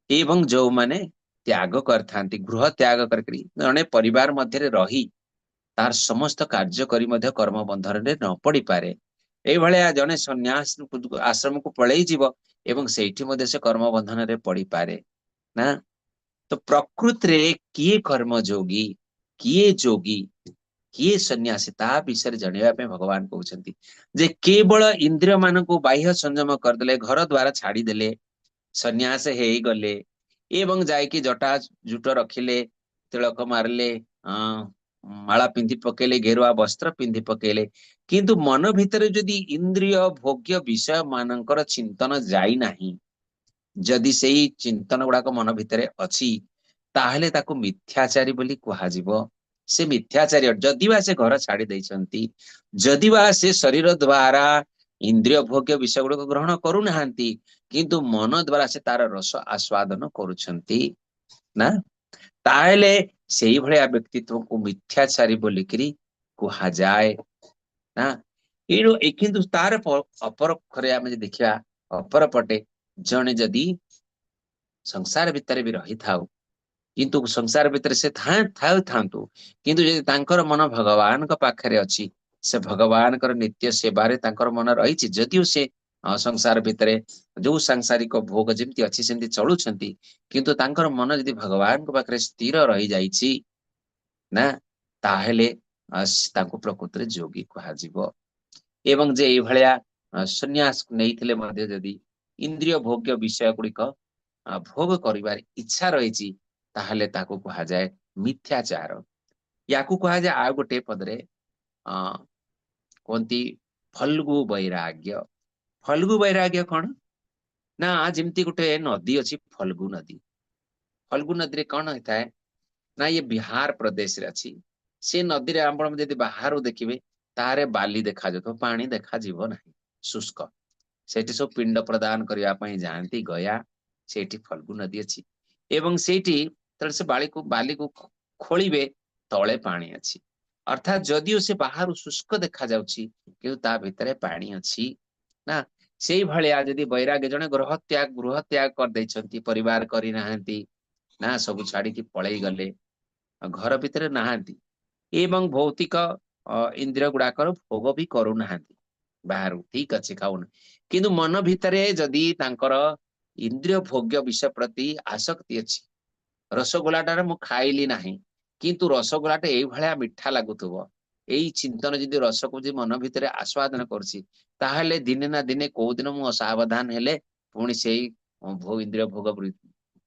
ଏବଂ ଯୋଉମାନେ ତ୍ୟାଗ କରିଥାନ୍ତି, ଗୃହ ତ୍ୟାଗ କରିକରି ଜଣେ ପରିବାର ମଧ୍ୟରେ ରହି ତାର ସମସ୍ତ କାର୍ଯ୍ୟ କରି ମଧ୍ୟ କର୍ମ ବନ୍ଧନରେ ନ ପଡିପାରେ। ଏଇଭଳିଆ ଜଣେ ସନ୍ନ୍ୟାସ ଆଶ୍ରମକୁ ପଳେଇ ଯିବ ଏବଂ ସେଇଠି ମଧ୍ୟ ସେ କର୍ମ ବନ୍ଧନରେ ପଡିପାରେ ନା। ତ ପ୍ରକୃତିରେ କିଏ କର୍ମଯୋଗୀ, କିଏ ଯୋଗୀ, କିଏ ସନ୍ନ୍ୟାସୀ, ତା ବିଷୟରେ ଜାଣିବା ପାଇଁ ଭଗବାନ କହୁଛନ୍ତି ଯେ କେବଳ ଇନ୍ଦ୍ରିୟ ମାନଙ୍କୁ ବାହ୍ୟ ସଂଯମ କରିଦେଲେ, ଘର ଦ୍ୱାର ଛାଡିଦେଲେ, ସନ୍ନ୍ୟାସ ହେଇଗଲେ ଏବଂ ଯାଇକି ଜଟା ଜୁଟ ରଖିଲେ, ତିଳକ ମାରିଲେ, ମାଳା ପିନ୍ଧି ପକେଇଲେ, ଗେରୁଆ ବସ୍ତ୍ର ପିନ୍ଧି ପକେଇଲେ, କିନ୍ତୁ ମନ ଭିତରେ ଯଦି ଇନ୍ଦ୍ରିୟ ଭୋଗ୍ୟ ବିଷୟ ମାନଙ୍କର ଚିନ୍ତନ ଯାଇନାହିଁ, ଯଦି ସେଇ ଚିନ୍ତନ ଗୁଡାକ ମନ ଭିତରେ ଅଛି, ତାହେଲେ ତାକୁ ମିଥ୍ୟାଚାରୀ ବୋଲି କୁହାଯିବ। ସେ ମିଥ୍ୟାଚାରୀ, ଯଦି ବା ସେ ଘର ଛାଡି ଦେଇଛନ୍ତି, ଯଦି ବା ସେ ଶରୀର ଦ୍ଵାରା ଇନ୍ଦ୍ରିୟ ଭୋଗ୍ୟ ବିଷୟ ଗୁଡିକ ଗ୍ରହଣ କରୁନାହାନ୍ତି, କିନ୍ତୁ ମନ ଦ୍ଵାରା ସେ ତାର ରସ ଆସ୍ୱାଦନ କରୁଛନ୍ତି ନା, ତାହେଲେ ସେଇଭଳିଆ ବ୍ୟକ୍ତିତ୍ୱକୁ ମିଥ୍ୟାଚାରୀ ବୋଲିକିରି କୁହାଯାଏ। ନା ଏଣୁ ଏ କିନ୍ତୁ ତାର ଅପରପକ୍ଷରେ ଆମେ ଯଦି ଦେଖିବା, ଅପରପଟେ ଜଣେ ଯଦି ସଂସାର ଭିତରେ ବି ରହିଥାଉ, କିନ୍ତୁ ସଂସାର ଭିତରେ ସେ ଥାଉ ଥାନ୍ତୁ, କିନ୍ତୁ ଯଦି ତାଙ୍କର ମନ ଭଗବାନଙ୍କ ପାଖରେ ଅଛି, ସେ ଭଗବାନଙ୍କର ନିତ୍ୟ ସେବାରେ ତାଙ୍କର ମନ ରହିଛି, ଯଦିଓ ସେ ସଂସାର ଭିତରେ ଯୋଉ ସାଂସାରିକ ଭୋଗ ଯେମିତି ଅଛି ସେମିତି ଚଳୁଛନ୍ତି, କିନ୍ତୁ ତାଙ୍କର ମନ ଯଦି ଭଗବାନଙ୍କ ପାଖରେ ସ୍ଥିର ରହିଯାଇଛି ନା, ତାହେଲେ ତାଙ୍କୁ ପ୍ରକୃତରେ ଯୋଗୀ କୁହାଯିବ। ଏବଂ ଯେ ଏଇଭଳିଆ ସନ୍ନ୍ୟାସ ନେଇଥିଲେ ମଧ୍ୟ ଯଦି ଇନ୍ଦ୍ରିୟ ଭୋଗ୍ୟ ବିଷୟ ଗୁଡିକ ଭୋଗ କରିବାର ଇଚ୍ଛା ରହିଛି, ତାହେଲେ ତାକୁ କୁହାଯାଏ ମିଥ୍ୟାଚାର। ୟାକୁ କୁହାଯାଏ ଆଉ ଗୋଟେ ପଦରେ କୁହନ୍ତି ଫଲ୍ଗୁ ବୈରାଗ୍ୟ। ଫଲ୍ଗୁ ବୈରାଗ୍ୟ କଣ ନା, ଯେମିତି ଗୋଟେ ନଦୀ ଅଛି, ଫଲ୍ଗୁ ନଦୀ। ଫଲ୍ଗୁ ନଦୀରେ କଣ ହେଇଥାଏ ନା, ଇଏ ବିହାର ପ୍ରଦେଶରେ ଅଛି। ସେ ନଦୀରେ ଆପଣ ଯଦି ବାହାରୁ ଦେଖିବେ, ତାରେ ବାଲି ଦେଖାଯାଉଥିବ, ପାଣି ଦେଖାଯିବ ନାହିଁ, ଶୁଷ୍କ। ସେଠି ସବୁ ପିଣ୍ଡ ପ୍ରଦାନ କରିବା ପାଇଁ ଯାଆନ୍ତି ଗୟା। ସେଇଠି ଫଲ୍ଗୁ ନଦୀ ଅଛି ଏବଂ ସେଇଠି ଯେତେବେଳେ ସେ ବାଲିକୁ ଖୋଳିବେ, ତଳେ ପାଣି ଅଛି। ଅର୍ଥାତ୍ ଯଦିଓ ସେ ବାହାରୁ ଶୁଷ୍କ ଦେଖାଯାଉଛି, କିନ୍ତୁ ତା ଭିତରେ ପାଣି ଅଛି ନା। ସେଇଭଳିଆ ଯଦି ବୈରାଗ୍ୟ, ଜଣେ ଗୃହ ତ୍ୟାଗ କରିଦେଇଛନ୍ତି, ପରିବାର କରିନାହାନ୍ତି ନା, ସବୁ ଛାଡିକି ପଳେଇ ଗଲେ, ଘର ଭିତରେ ନାହାନ୍ତି ଏବଂ ଭୌତିକ ଇନ୍ଦ୍ରିୟ ଗୁଡାକର ଭୋଗ ବି କରୁନାହାନ୍ତି ବାହାରୁ, ଠିକ ଅଛି, ଖାଉନ, କିନ୍ତୁ ମନ ଭିତରେ ଯଦି ତାଙ୍କର ଇନ୍ଦ୍ରିୟ ଭୋଗ୍ୟ ବିଷୟ ପ୍ରତି ଆସକ୍ତି ଅଛି, ରସଗୋଲାଟାରେ ମୁଁ ଖାଇଲି ନାହିଁ, କିନ୍ତୁ ରସଗୋଲାଟା ଏଇଭଳିଆ ମିଠା ଲାଗୁଥିବ, ଏଇ ଚିନ୍ତନ ଯଦି ରସକୁ ଯଦି ମନ ଭିତରେ ଆସ୍ୱାଦନ କରୁଛି, ତାହେଲେ ଦିନେ ନା ଦିନେ କୋଉ ଦିନ ମୁଁ ଅସାବଧାନ ହେଲେ ପୁଣି ସେଇ ଇନ୍ଦ୍ରିୟ ଭୋଗ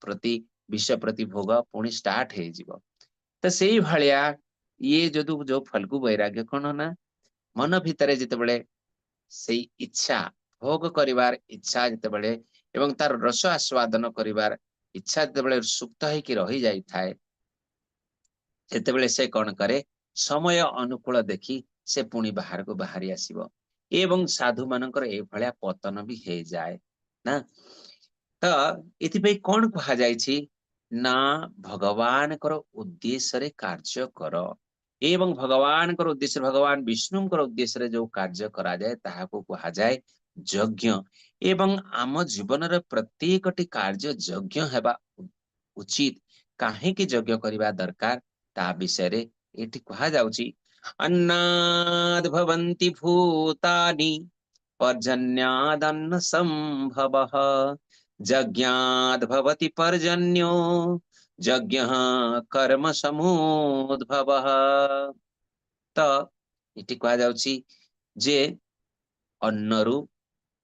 ପ୍ରତି, ବିଷୟ ପ୍ରତି ଭୋଗ ପୁଣି ଷ୍ଟାର୍ଟ ହେଇଯିବ। ତ ସେଇ ଭଳିଆ ଇଏ ଯଦି ଯୋଉ ଫଲ୍ଗୁ ବୈରାଗ୍ୟ କଣ ନା, ମନ ଭିତରେ ଯେତେବେଳେ ସେଇ ଇଚ୍ଛା, ଭୋଗ କରିବାର ଇଚ୍ଛା ଯେତେବେଳେ ଏବଂ ତାର ରସ ଆସ୍ୱାଦନ କରିବାର ଇଚ୍ଛା ଯେତେବେଳେ ସୁପ୍ତ ହେଇକି ରହିଯାଇଥାଏ, ସେତେବେଳେ ସେ କଣ କରେ? ସମୟ ଅନୁକୂଳ ଦେଖି ସେ ପୁଣି ବାହାରକୁ ବାହାରି ଆସିବ ଏବଂ ସାଧୁ ମାନଙ୍କର ଏଇଭଳିଆ ପତନ ବି ହେଇଯାଏ ନା। ତ ଏଥିପାଇଁ କଣ କୁହାଯାଇଛି ନା, ଭଗବାନଙ୍କର ଉଦ୍ଦେଶ୍ୟରେ କାର୍ଯ୍ୟ କର ଏବଂ ଭଗବାନଙ୍କର ଉଦ୍ଦେଶ୍ୟରେ, ଭଗବାନ ବିଷ୍ଣୁଙ୍କର ଉଦ୍ଦେଶ୍ୟରେ ଯୋଉ କାର୍ଯ୍ୟ କରାଯାଏ, ତାହାକୁ କୁହାଯାଏ ଯଜ୍ଞ। ଏବଂ ଆମ ଜୀବନର ପ୍ରତ୍ୟେକଟି କାର୍ଯ୍ୟ ଯଜ୍ଞ ହେବା ଉଚିତ। କାହିଁକି ଯଜ୍ଞ କରିବା ଦରକାର, ତା ବିଷୟରେ ଏଠି କୁହାଯାଉଛି। ଅନ୍ନାଦ ଭବନ୍ତି ଭୂତାନି ପର୍ଜନ୍ୟାଦନ୍ନ ସମ୍ଭବଃ ଯଜ୍ଞାଦ ଭବତି ପର୍ଜନ୍ୟୋ ଯଜ୍ଞ କର୍ମ ସମୁଦ୍ଭବଃ। ତ ଏଠି କୁହାଯାଉଛି ଯେ ଅନ୍ନରୁ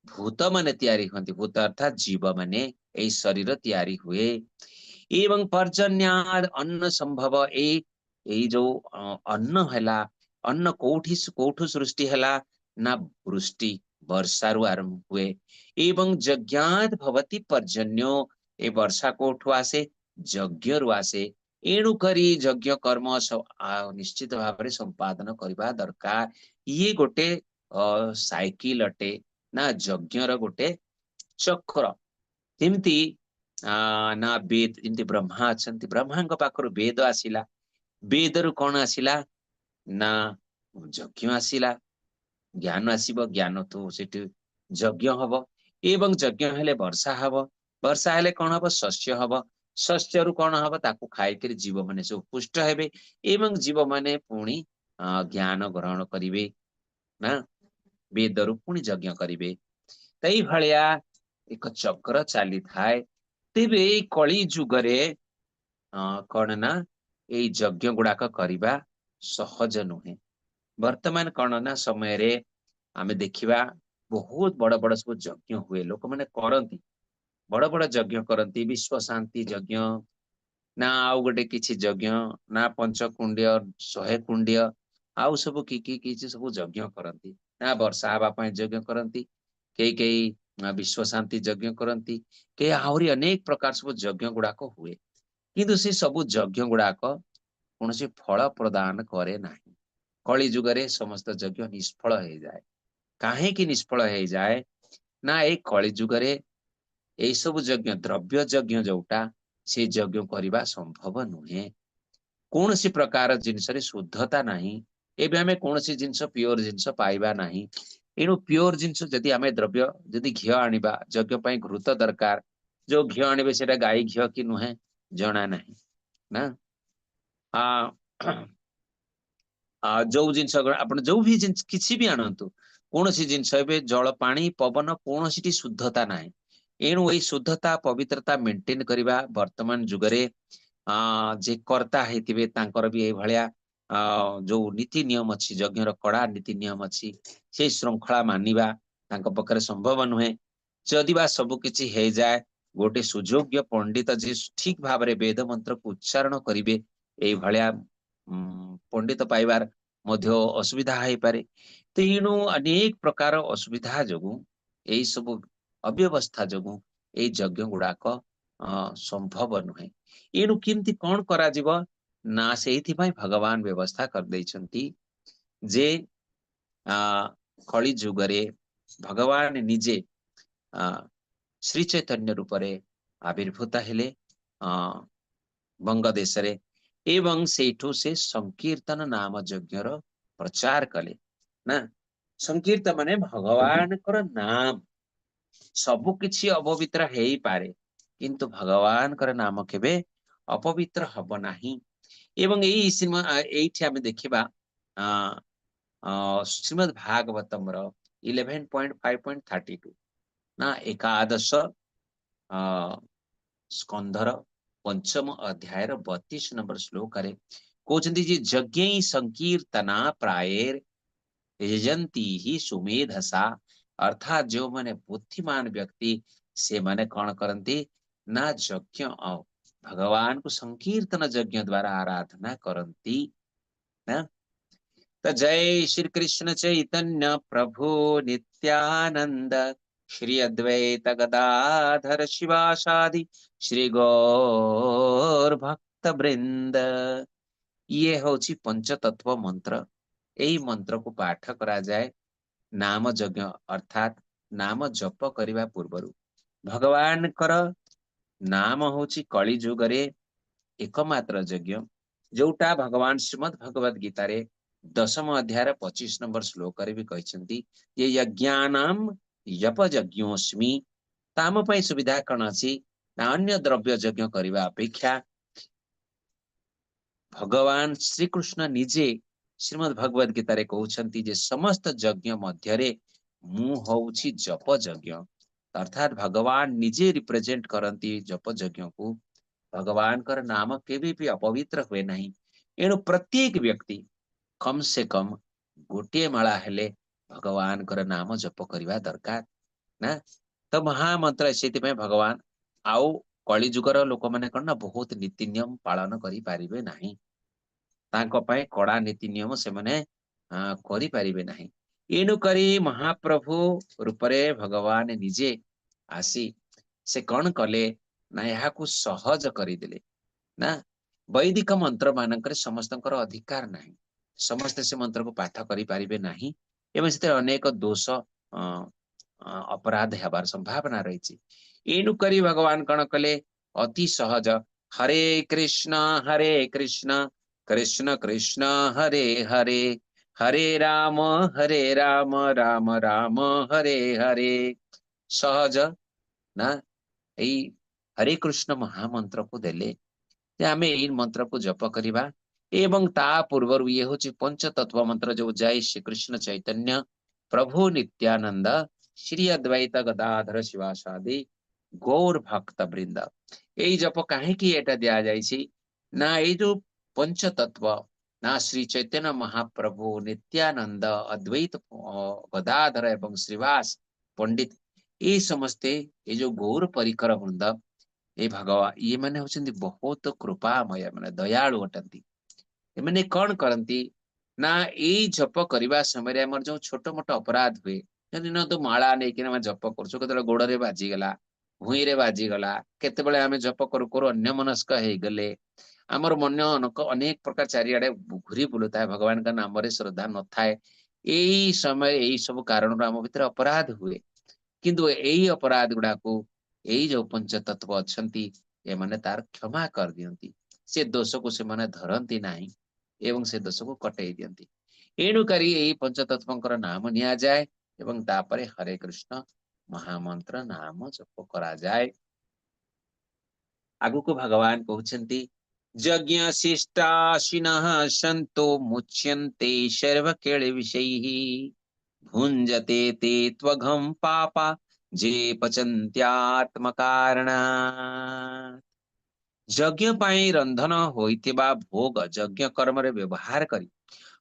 ଭୂତ ମାନେ ତିଆରି ହୁଅନ୍ତି। ଭୂତ ଅର୍ଥାତ୍ ଜୀବ ମାନେ, ଏଇ ଶରୀର ତିଆରି ହୁଏ। ଏବଂ ପର୍ଜନ୍ୟାଦ ଅନ୍ନ ସମ୍ଭବ, ଏଇ ଏଇ ଯୋଉ ଅନ୍ନ ହେଲା, ଅନ୍ନ କୋଉଠୁ ସୃଷ୍ଟି ହେଲା ନା, ବୃଷ୍ଟି, ବର୍ଷାରୁ ଆରମ୍ଭ ହୁଏ। ଏବଂ ଯଜ୍ଞାଦ ଭବତି ପର୍ଜନ୍ୟ, ଏ ବର୍ଷା କୋଉଠୁ ଆସେ? ଯଜ୍ଞରୁ ଆସେ। ଏଣୁ କରି ଯଜ୍ଞ କର୍ମ ନିଶ୍ଚିତ ଭାବରେ ସମ୍ପାଦନ କରିବା ଦରକାର। ଇଏ ଗୋଟେ ସାଇକେଲ ଅଟେ ନା, ଯଜ୍ଞର ଗୋଟେ ଚକ୍ର। ଯେମିତି ନା ବେଦ, ଯେମିତି ବ୍ରହ୍ମା ଅଛନ୍ତି, ବ୍ରହ୍ମାଙ୍କ ପାଖରୁ ବେଦ ଆସିଲା। ବେଦରୁ କଣ ଆସିଲା ନା, ଯଜ୍ଞ ଆସିଲା। ଜ୍ଞାନ ଆସିବ, ଜ୍ଞାନ ତ ସେଠି ଯଜ୍ଞ ହବ ଏବଂ ଯଜ୍ଞ ହେଲେ ବର୍ଷା ହବ। ବର୍ଷା ହେଲେ କଣ ହବ? ଶସ୍ୟ ହବ। ଶସ୍ୟରୁ କଣ ହବ? ତାକୁ ଖାଇକିରି ଜୀବ ମାନେ ସବୁ ପୁଷ୍ଟ ହେବେ ଏବଂ ଜୀବ ମାନେ ପୁଣି ଜ୍ଞାନ ଗ୍ରହଣ କରିବେ ନା, ବେଦରୁ ପୁଣି ଯଜ୍ଞ କରିବେ। ତ ଏଇଭଳିଆ ଏକ ଚକ୍ର ଚାଲିଥାଏ। ତେବେ ଏଇ କଳି ଯୁଗରେ କଣ ନା, ଏଇ ଯଜ୍ଞ ଗୁଡାକ କରିବା ସହଜ ନୁହେଁ। ବର୍ତ୍ତମାନ କଣ ନା, ସମୟରେ ଆମେ ଦେଖିବା ବହୁତ ବଡ ବଡ ସବୁ ଯଜ୍ଞ ହୁଏ, ଲୋକମାନେ କରନ୍ତି, ବଡ ବଡ ଯଜ୍ଞ କରନ୍ତି। ବିଶ୍ୱ ଶାନ୍ତି ଯଜ୍ଞ ନା ଆଉ ଗୋଟେ କିଛି ଯଜ୍ଞ ନା, ପଞ୍ଚକୁଣ୍ଡିୟ, 100 କୁଣ୍ଡିୟ, ଆଉ ସବୁ କି କି କିଛି ସବୁ ଯଜ୍ଞ କରନ୍ତି ନା। ବର୍ଷା ହେବା ପାଇଁ ଯଜ୍ଞ କରନ୍ତି, କେହି କେହି ବିଶ୍ୱ ଶାନ୍ତି ଯଜ୍ଞ କରନ୍ତି, କେହି ଆହୁରି ଅନେକ ପ୍ରକାର ସବୁ ଯଜ୍ଞ ଗୁଡାକ ହୁଏ। କିନ୍ତୁ ସେ ସବୁ ଯଜ୍ଞ ଗୁଡାକ କୌଣସି ଫଳ ପ୍ରଦାନ କରେ ନାହିଁ। କଳି ଯୁଗରେ ସମସ୍ତ ଯଜ୍ଞ ନିଷ୍ଫଳ ହେଇଯାଏ। କାହିଁକି ନିଷ୍ଫଳ ହେଇଯାଏ ନା, ଏଇ କଳି ଯୁଗରେ ଏଇ ସବୁ ଯଜ୍ଞ, ଦ୍ରବ୍ୟ ଯଜ୍ଞ ଯୋଉଟା, ସେ ଯଜ୍ଞ କରିବା ସମ୍ଭବ ନୁହେଁ। କୌଣସି ପ୍ରକାର ଜିନିଷରେ ଶୁଦ୍ଧତା ନାହିଁ। ଏବେ ଆମେ କୌଣସି ଜିନିଷ ପିଓର ଜିନିଷ ପାଇବା ନାହିଁ। ଏଣୁ ପିଓର ଜିନିଷ ଯଦି ଆମେ ଦ୍ରବ୍ୟ ଯଦି ଘିଅ ଆଣିବା, ଯଜ୍ଞ ପାଇଁ ଘୃତ ଦରକାର, ଯୋଉ ଘିଅ ଆଣିବେ ସେଇଟା ଗାଈ ଘିଅ କି ନୁହେଁ ଜଣା ନାହିଁ ନା। ଯୋଉ ଜିନିଷ ଆପଣ ଯୋଉ ବି ଜିନିଷ କିଛି ବି ଆଣନ୍ତୁ, କୌଣସି ଜିନିଷ ଏବେ ଜଳ, ପାଣି, ପବନ କୌଣସିଟି ଶୁଦ୍ଧତା ନାହିଁ। ଏଣୁ ଏଇ ଶୁଦ୍ଧତା ପବିତ୍ରତା ମେଣ୍ଟେନ କରିବା ବର୍ତ୍ତମାନ ଯୁଗରେ ଯେ କର୍ତ୍ତା ହେଇଥିବେ ତାଙ୍କର ବି ଏଇଭଳିଆ ଯୋଉ ନୀତି ନିୟମ ଅଛି, ଯଜ୍ଞର କଡା ନୀତି ନିୟମ ଅଛି, ସେଇ ଶୃଙ୍ଖଳା ମାନିବା ତାଙ୍କ ପକ୍ଷରେ ସମ୍ଭବ ନୁହେଁ। ଯଦି ବା ସବୁ କିଛି ହେଇଯାଏ, ଗୋଟେ ସୁଯୋଗ୍ୟ ପଣ୍ଡିତ ଯିଏ ଠିକ ଭାବରେ ବେଦ ମନ୍ତ୍ରକୁ ଉଚ୍ଚାରଣ କରିବେ, ଏଇଭଳିଆ ପଣ୍ଡିତ ପାଇବାର ମଧ୍ୟ ଅସୁବିଧା ହେଇପାରେ। ତେଣୁ ଅନେକ ପ୍ରକାର ଅସୁବିଧା ଯୋଗୁଁ, ଏଇ ସବୁ ଅବ୍ୟବସ୍ଥା ଯୋଗୁଁ ଏଇ ଯଜ୍ଞ ଗୁଡାକ ସମ୍ଭବ ନୁହେଁ। ଏଣୁ କେମିତି କଣ କରାଯିବ ନା, ସେଇଥିପାଇଁ ଭଗବାନ ବ୍ୟବସ୍ଥା କରିଦେଇଛନ୍ତି ଯେ କଳି ଯୁଗରେ ଭଗବାନ ନିଜେ ଶ୍ରୀ ଚୈତନ୍ୟ ରୂପରେ ଆବିର୍ଭୂତ ହେଲେ ବଙ୍ଗ ଦେଶରେ, ଏବଂ ସେଇଠୁ ସେ ସଂକୀର୍ତ୍ତନ ନାମ ଯଜ୍ଞର ପ୍ରଚାର କଲେ ନା। ସଂକୀର୍ତ୍ତନ ମାନେ ଭଗବାନଙ୍କର ନାମ। ସବୁ କିଛି ଅପବିତ୍ର ହେଇପାରେ, କିନ୍ତୁ ଭଗବାନଙ୍କର ନାମ କେବେ ଅପବିତ୍ର ହବ ନାହିଁ। ଏବଂ ଏଇ ଏଇଠି ଆମେ ଦେଖିବା ଶ୍ରୀମଦ୍ ଭାଗବତମର 11.5.32 ନା, ଏକାଦଶ ସ୍କନ୍ଧର ପଞ୍ଚମ ଅଧ୍ୟାୟର 32 ନମ୍ବର ଶ୍ଲୋକରେ କହୁଛନ୍ତି ଯେ ଯଜ୍ଞ ସଂକୀର୍ତ୍ତନା ପ୍ରାୟେର ଯଜନ୍ତି ହି ସୁମେଧସା। ଅର୍ଥାତ୍ ଯେଉଁମାନେ ବୁଦ୍ଧିମାନ ବ୍ୟକ୍ତି, ସେମାନେ କଣ କରନ୍ତି ନା, ଯଜ୍ଞ ଆଉ ଭଗବାନଙ୍କୁ ସଂକୀର୍ତ୍ତନ ଯଜ୍ଞ ଦ୍ଵାରା ଆରାଧନା କରନ୍ତି ନା। ତ ଜୟ ଶ୍ରୀ କୃଷ୍ଣ ଚୈତନ୍ୟ ପ୍ରଭୁ ନିତ୍ୟାନନ୍ଦ ଶ୍ରୀ ଅଦ୍ୱୈତ ଗଦାଧର ଶ୍ରୀବାସାଦି ଶ୍ରୀ ଗୌର ଭକ୍ତ ବୃନ୍ଦ। ଇଏ ହଉଛି ପଞ୍ଚତତ୍ଵ ମନ୍ତ୍ର। ଏଇ ମନ୍ତ୍ରକୁ ପାଠ କରାଯାଏ ନାମ ଯଜ୍ଞ, ଅର୍ଥାତ୍ ନାମ ଜପ କରିବା ପୂର୍ବରୁ। ଭଗବାନଙ୍କର ନାମ ହଉଛି କଳି ଯୁଗରେ ଏକମାତ୍ର ଯଜ୍ଞ, ଯୋଉଟା ଭଗବାନ ଶ୍ରୀମଦ୍ ଭଗବତ ଗୀତାରେ ଦଶମ ଅଧ୍ୟାୟର 25 ନମ୍ବର ଶ୍ଲୋକରେ ବି କହିଛନ୍ତି ଯେ ଯଜ୍ଞାନାମ ଜପ ଯଜ୍ଞୋସ୍ମି। ତ ଆମ ପାଇଁ ସୁବିଧା କଣ ଅଛି ନା, ଅନ୍ୟ ଦ୍ରବ୍ୟ ଯଜ୍ଞ କରିବା ଅପେକ୍ଷା ଭଗବାନ ଶ୍ରୀକୃଷ୍ଣ ନିଜେ ଶ୍ରୀମଦ୍ ଭଗବତ ଗୀତାରେ କହୁଛନ୍ତି ଯେ ସମସ୍ତ ଯଜ୍ଞ ମଧ୍ୟରେ ମୁଁ ହଉଛି ଜପ ଯଜ୍ଞ। ଅର୍ଥାତ୍ ଭଗବାନ ନିଜେ ରିପ୍ରେଜେଣ୍ଟ କରନ୍ତି ଜପ ଯଜ୍ଞକୁ। ଭଗବାନଙ୍କର ନାମ କେବେ ବି ଅପବିତ୍ର ହୁଏ ନାହିଁ। ଏଣୁ ପ୍ରତ୍ୟେକ ବ୍ୟକ୍ତି କମ ସେ କମ ଗୋଟିଏ ମାଳା ହେଲେ ଭଗବାନଙ୍କର ନାମ ଜପ କରିବା ଦରକାର ନା। ତ ମହାମନ୍ତ୍ର ସେଥିପାଇଁ ଭଗବାନ। ଆଉ କଳି ଯୁଗର ଲୋକମାନେ କଣ ନା ବହୁତ ନୀତି ନିୟମ ପାଳନ କରିପାରିବେ ନାହିଁ। ତାଙ୍କ ପାଇଁ କଡା ନୀତି ନିୟମ ସେମାନେ କରିପାରିବେ ନାହିଁ। ଏଣୁ କରି ମହାପ୍ରଭୁ ରୂପରେ ଭଗବାନ ନିଜେ ଆସି ସେ କଣ କଲେ ନା, ଏହାକୁ ସହଜ କରିଦେଲେ ନା। ବୈଦିକ ମନ୍ତ୍ର ମାନଙ୍କରେ ସମସ୍ତଙ୍କର ଅଧିକାର ନାହିଁ, ସମସ୍ତେ ସେ ମନ୍ତ୍ରକୁ ପାଠ କରିପାରିବେ ନାହିଁ ଏବଂ ସେଥିରେ ଅନେକ ଦୋଷ ଅପରାଧ ହେବାର ସମ୍ଭାବନା ରହିଛି। ଏଣୁ କରି ଭଗବାନ କଣ କଲେ, ଅତି ସହଜ ହରେ କୃଷ୍ଣ ହରେ କୃଷ୍ଣ କୃଷ୍ଣ କୃଷ୍ଣ ହରେ ହରେ ହରେ ରାମ ହରେ ରାମ ରାମ ରାମ ହରେ ହରେ। ସହଜ ନା ଏଇ ହରେ କୃଷ୍ଣ ମହାମନ୍ତ୍ରକୁ ଦେଲେ ଯେ ଆମେ ଏଇ ମନ୍ତ୍ରକୁ ଜପ କରିବା। ଏବଂ ତା ପୂର୍ବରୁ ଇଏ ହଉଛି ପଞ୍ଚତତ୍ଵ ମନ୍ତ୍ର, ଯୋଉ ଜୟ ଶ୍ରୀକୃଷ୍ଣ ଚୈତନ୍ୟ ପ୍ରଭୁ ନିତ୍ୟାନନ୍ଦ ଶ୍ରୀ ଅଦ୍ୱୈତ ଗଦାଧର ଶିବାସାଦି ଗୌର ଭକ୍ତ ବୃନ୍ଦ। ଏଇ ଜପ କାହିଁକି ଏଟା ଦିଆଯାଇଛି ନା, ଏଇ ଯୋଉ ପଞ୍ଚତତ୍ଵ ନା, ଶ୍ରୀ ଚୈତନ୍ୟ ମହାପ୍ରଭୁ, ନିତ୍ୟାନନ୍ଦ, ଅଦ୍ୱୈତ ଗଦାଧର ଏବଂ ଶ୍ରୀବାସ ପଣ୍ଡିତ, ଏଇ ସମସ୍ତେ ଏଇ ଯୋଉ ଗୌର ପରିକର ବୃନ୍ଦ, ଏଇ ଭଗବାନ ଇଏ ମାନେ ହଉଛନ୍ତି ବହୁତ କୃପାମୟ, ମାନେ ଦୟାଳୁ ଅଟନ୍ତି। ଏମାନେ କଣ କରନ୍ତି ନା, ଏଇ ଜପ କରିବା ସମୟରେ ଆମର ଯୋଉ ଛୋଟ ମୋଟ ଅପରାଧ ହୁଏ, ଯଦି ତ ମାଳା ନେଇକିନା ଆମେ ଜପ କରୁଛୁ, କେତେବେଳେ ଗୋଡରେ ବାଜିଗଲା, ଭୂଇଁରେ ବାଜିଗଲା, କେତେବେଳେ ଆମେ ଜପ କରୁ କରୁ ଅନ୍ୟମନସ୍କ ହେଇଗଲେ, ଆମର ମନ ଅନେକ ପ୍ରକାର ଚାରିଆଡେ ଘୁରି ବୁଲୁଥାଏ, ଭଗବାନଙ୍କ ନାମରେ ଶ୍ରଦ୍ଧା ନଥାଏ। ଏଇ ସମୟରେ ଏଇ ସବୁ କାରଣରୁ ଆମ ଭିତରେ ଅପରାଧ ହୁଏ। କିନ୍ତୁ ଏଇ ଅପରାଧ ଗୁଡାକୁ ଏଇ ଯୋଉ ପଞ୍ଚତତ୍ଵ ଅଛନ୍ତି, ଏମାନେ ତାର କ୍ଷମା କରିଦିଅନ୍ତି। ସେ ଦୋଷକୁ ସେମାନେ ଧରନ୍ତି ନାହିଁ ଏବଂ ସେ ଦୋଷକୁ କଟେଇ ଦିଅନ୍ତି। ଏଣୁ କରି ଏଇ ପଞ୍ଚତତ୍ତ୍ୱଙ୍କର ନାମ ନିଆଯାଏ ଏବଂ ତାପରେ ହରେ କୃଷ୍ଣ ମହାମନ୍ତ୍ର ନାମ ଜପ କରାଯାଏ। ଆଗକୁ ଭଗବାନ କହୁଛନ୍ତି, ଯଜ୍ଞ ଶିଷ୍ଟାଶିନଃ ସନ୍तो ମୁଚ୍ୟନ୍ତେ ସର୍ବକିଲ୍ବିଷୈः ଭୁଞ୍ଜତେ ତେ ତ୍ୱଘಂ ପାପା ଯେ ପଚନ୍ତ୍ୟାତ୍ମକାରଣାତ୍। ଯଜ୍ଞ ପାଇଁ ରନ୍ଧନ ହୋଇଥିବା ଭୋଗ ଯଜ୍ଞ କର୍ମରେ ବ୍ୟବହାର କରି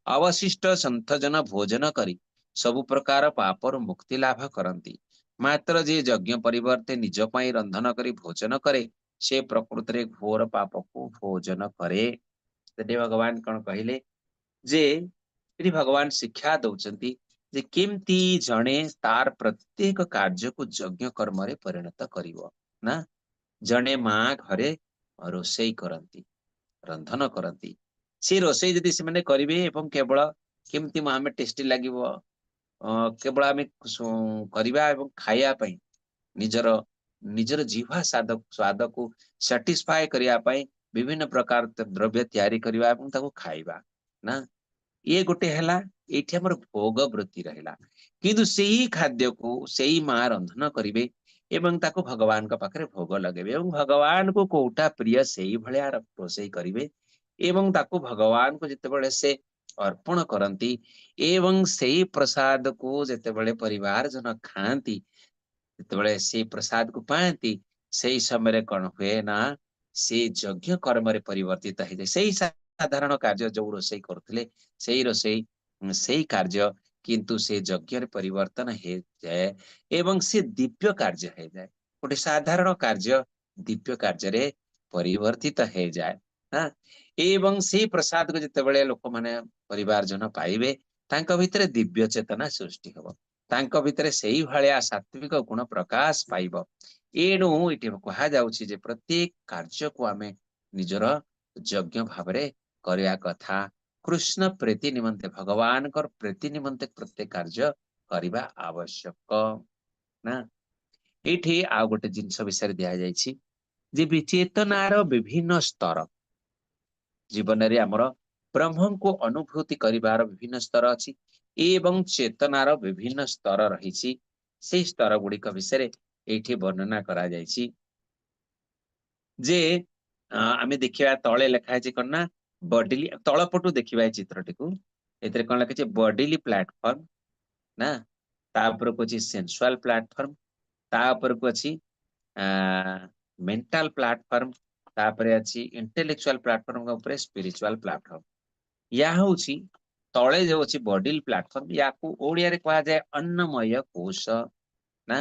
ଅବଶିଷ୍ଟ ସନ୍ଥଜନ ଭୋଜନ କରି ସବୁ ପ୍ରକାର ପାପରୁ ମୁକ୍ତି ଲାଭ କରନ୍ତି। ମାତ୍ର ଯେ ଯଜ୍ଞ ପରିବର୍ତ୍ତେ ନିଜ ପାଇଁ ରନ୍ଧନ କରି ଭୋଜନ କରେ, ସେ ପ୍ରକୃତରେ ଘୋର ପାପକୁ ଭୋଜନ କରେ। ସେଠି ଭଗବାନ କଣ କହିଲେ ଯେ ଏଠି ଭଗବାନ ଶିକ୍ଷା ଦଉଛନ୍ତି ଯେ କେମିତି ଜଣେ ତାର ପ୍ରତ୍ୟେକ କାର୍ଯ୍ୟକୁ ଯଜ୍ଞ କର୍ମରେ ପରିଣତ କରିବ ନା। ଜଣେ ମା ଘରେ ରୋଷେଇ କରନ୍ତି, ରନ୍ଧନ କରନ୍ତି। ସେ ରୋଷେଇ ଯଦି ସେମାନେ କରିବେ ଏବଂ କେବଳ କେମିତି ଆମେ ଟେଷ୍ଟି ଲାଗିବ, କେବଳ ଆମେ କରିବା ଏବଂ ଖାଇବା ପାଇଁ ନିଜର ନିଜର ଜିହ୍ବା ସ୍ୱାଦକୁ ସାଟିସ୍ଫାଏ କରିବା ପାଇଁ ବିଭିନ୍ନ ପ୍ରକାର ଦ୍ରବ୍ୟ ତିଆରି କରିବା ଏବଂ ତାକୁ ଖାଇବା ନା, ଇଏ ଗୋଟେ ହେଲା। ଏଇଠି ଆମର ଭୋଗ ବୃତ୍ତି ରହିଲା। କିନ୍ତୁ ସେଇ ଖାଦ୍ୟକୁ ସେଇ ମା ରନ୍ଧନ କରିବେ ଏବଂ ତାକୁ ଭଗବାନଙ୍କ ପାଖରେ ଭୋଗ ଲଗେଇବେ ଏବଂ ଭଗବାନଙ୍କୁ କୋଉଟା ପ୍ରିୟ ସେଇ ଭଳିଆ ରୋଷେଇ କରିବେ ଏବଂ ତାକୁ ଭଗବାନଙ୍କୁ ଯେତେବେଳେ ସେ ଅର୍ପଣ କରନ୍ତି ଏବଂ ସେଇ ପ୍ରସାଦକୁ ଯେତେବେଳେ ପରିବାର ଜନ ଖାଆନ୍ତି, ଯେତେବେଳେ ସେଇ ପ୍ରସାଦକୁ ପାଆନ୍ତି, ସେଇ ସମୟରେ କଣ ହୁଏ ନା ସେ ଯଜ୍ଞ କର୍ମରେ ପରିବର୍ତ୍ତିତ ହେଇଯାଏ। ସେଇ ସାଧାରଣ କାର୍ଯ୍ୟ ଯୋଉ ରୋଷେଇ କରୁଥିଲେ, ସେଇ ରୋଷେଇ, ସେଇ କାର୍ଯ୍ୟ, କିନ୍ତୁ ସେ ଯଜ୍ଞରେ ପରିବର୍ତ୍ତନ ହେଇଯାଏ ଏବଂ ସେ ଦିବ୍ୟ କାର୍ଯ୍ୟ ହେଇଯାଏ। ଗୋଟେ ସାଧାରଣ କାର୍ଯ୍ୟ ଦିବ୍ୟ କାର୍ଯ୍ୟରେ ପରିବର୍ତ୍ତିତ ହେଇଯାଏ। ହଁ, ଏବଂ ସେଇ ପ୍ରସାଦକୁ ଯେତେବେଳେ ଲୋକମାନେ ପରିବାର ଜନ ପାଇବେ, ତାଙ୍କ ଭିତରେ ଦିବ୍ୟ ଚେତନା ସୃଷ୍ଟି ହବ, ତାଙ୍କ ଭିତରେ ସେଇ ଭଳିଆ ସାତ୍ବିକ ଗୁଣ ପ୍ରକାଶ ପାଇବ। ଏଣୁ ଏଠି କୁହାଯାଉଛି ଯେ ପ୍ରତ୍ୟେକ କାର୍ଯ୍ୟକୁ ଆମେ ନିଜର ଯଜ୍ଞ ଭାବରେ କରିବା କଥା। କୃଷ୍ଣ ପ୍ରୀତି ନିମନ୍ତେ, ଭଗବାନଙ୍କର ପ୍ରୀତି ନିମନ୍ତେ ପ୍ରତ୍ୟେକ କାର୍ଯ୍ୟ କରିବା ଆବଶ୍ୟକ ନା। ଏଇଠି ଆଉ ଗୋଟେ ଜିନିଷ ବିଷୟରେ ଦିଆଯାଇଛି ଯେ ଚେତନାର ବିଭିନ୍ନ ସ୍ତର, ଜୀବନରେ ଆମର ବ୍ରହ୍ମଙ୍କୁ ଅନୁଭୂତି କରିବାର ବିଭିନ୍ନ ସ୍ତର ଅଛି ଏବଂ ଚେତନାର ବିଭିନ୍ନ ସ୍ତର ରହିଛି। ସେଇ ସ୍ତର ଗୁଡିକ ବିଷୟରେ ଏଇଠି ବର୍ଣ୍ଣନା କରାଯାଇଛି ଯେ ଆମେ ଦେଖିବା ତଳେ ଲେଖା ହେଇଛି କଣ ନା ବଡିଲି, ତଳ ପଟୁ ଦେଖିବା ଏ ଚିତ୍ରଟିକୁ। ଏଥିରେ କଣ ଲେଖା ହେଇଛି? ବଡିଲି ପ୍ଲାଟଫର୍ମ ନା, ତା ଉପରକୁ ଅଛି ସେନ୍ସୁଆଲ ପ୍ଲାଟଫର୍ମ, ତା ଉପରକୁ ଅଛି ମେଣ୍ଟାଲ ପ୍ଲାଟଫର୍ମ, ତାପରେ ଅଛି ଇଣ୍ଟେଲେକ୍ଚୁଆଲ ପ୍ଲାଟଫର୍ମ ଉପରେ ସ୍ପିରିଚୁଆଲ ପ୍ଲାଟଫର୍ମ। ୟା ହଉଛି ତଳେ ଯୋଉ ଅଛି ବଡିଲି ପ୍ଲାଟଫର୍ମ, ୟାକୁ ଓଡିଆରେ କୁହାଯାଏ ଅନ୍ନମୟ କୋଷ ନା।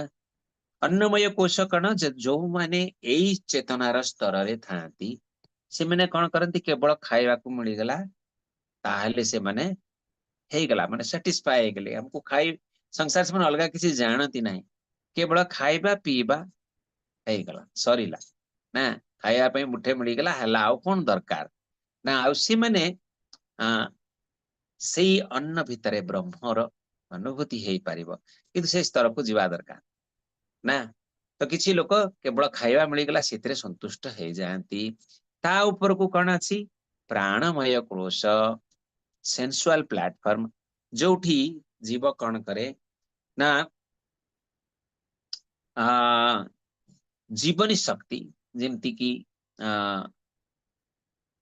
ଅନ୍ନମୟ କୋଷ କଣ? ଯୋଉମାନେ ଏଇ ଚେତନାର ସ୍ତରରେ ଥାଆନ୍ତି, ସେମାନେ କଣ କରନ୍ତି? କେବଳ ଖାଇବାକୁ ମିଳିଗଲା ତାହେଲେ ସେମାନେ ହେଇଗଲା, ମାନେ ସାଟିସ୍ଫାଏ ହେଇଗଲେ। ଆମକୁ ଖାଇ ସଂସାର ସେମାନେ ଅଲଗା କିଛି ଜାଣନ୍ତି ନାହିଁ, କେବଳ ଖାଇବା ପିଇବା ହେଇଗଲା, ସରିଲା ନା। ଖାଇବା ପାଇଁ ମୁଠେ ମିଳିଗଲା, ହେଲା, ଆଉ କଣ ଦରକାର ନା। ଆଉ ସେମାନେ ସେଇ ଅନ୍ନ ଭିତରେ ବ୍ରହ୍ମର ଅନୁଭୂତି ହେଇପାରିବ, କିନ୍ତୁ ସେ ସ୍ତରକୁ ଯିବା ଦରକାର ନା। ତ କିଛି ଲୋକ କେବଳ ଖାଇବା ମିଳିଗଲା ସେଥିରେ ସନ୍ତୁଷ୍ଟ ହେଇଯାଆନ୍ତି। ତା ଉପରକୁ କଣ ଅଛି? ପ୍ରାଣମୟ କୋଷ, ସେନ୍ସୁଆଲ ପ୍ଲାଟଫର୍ମ, ଯୋଉଠି ଜୀବ କଣ କରେ ନା ଆ ଜୀବନୀ ଶକ୍ତି, ଯେମିତି କି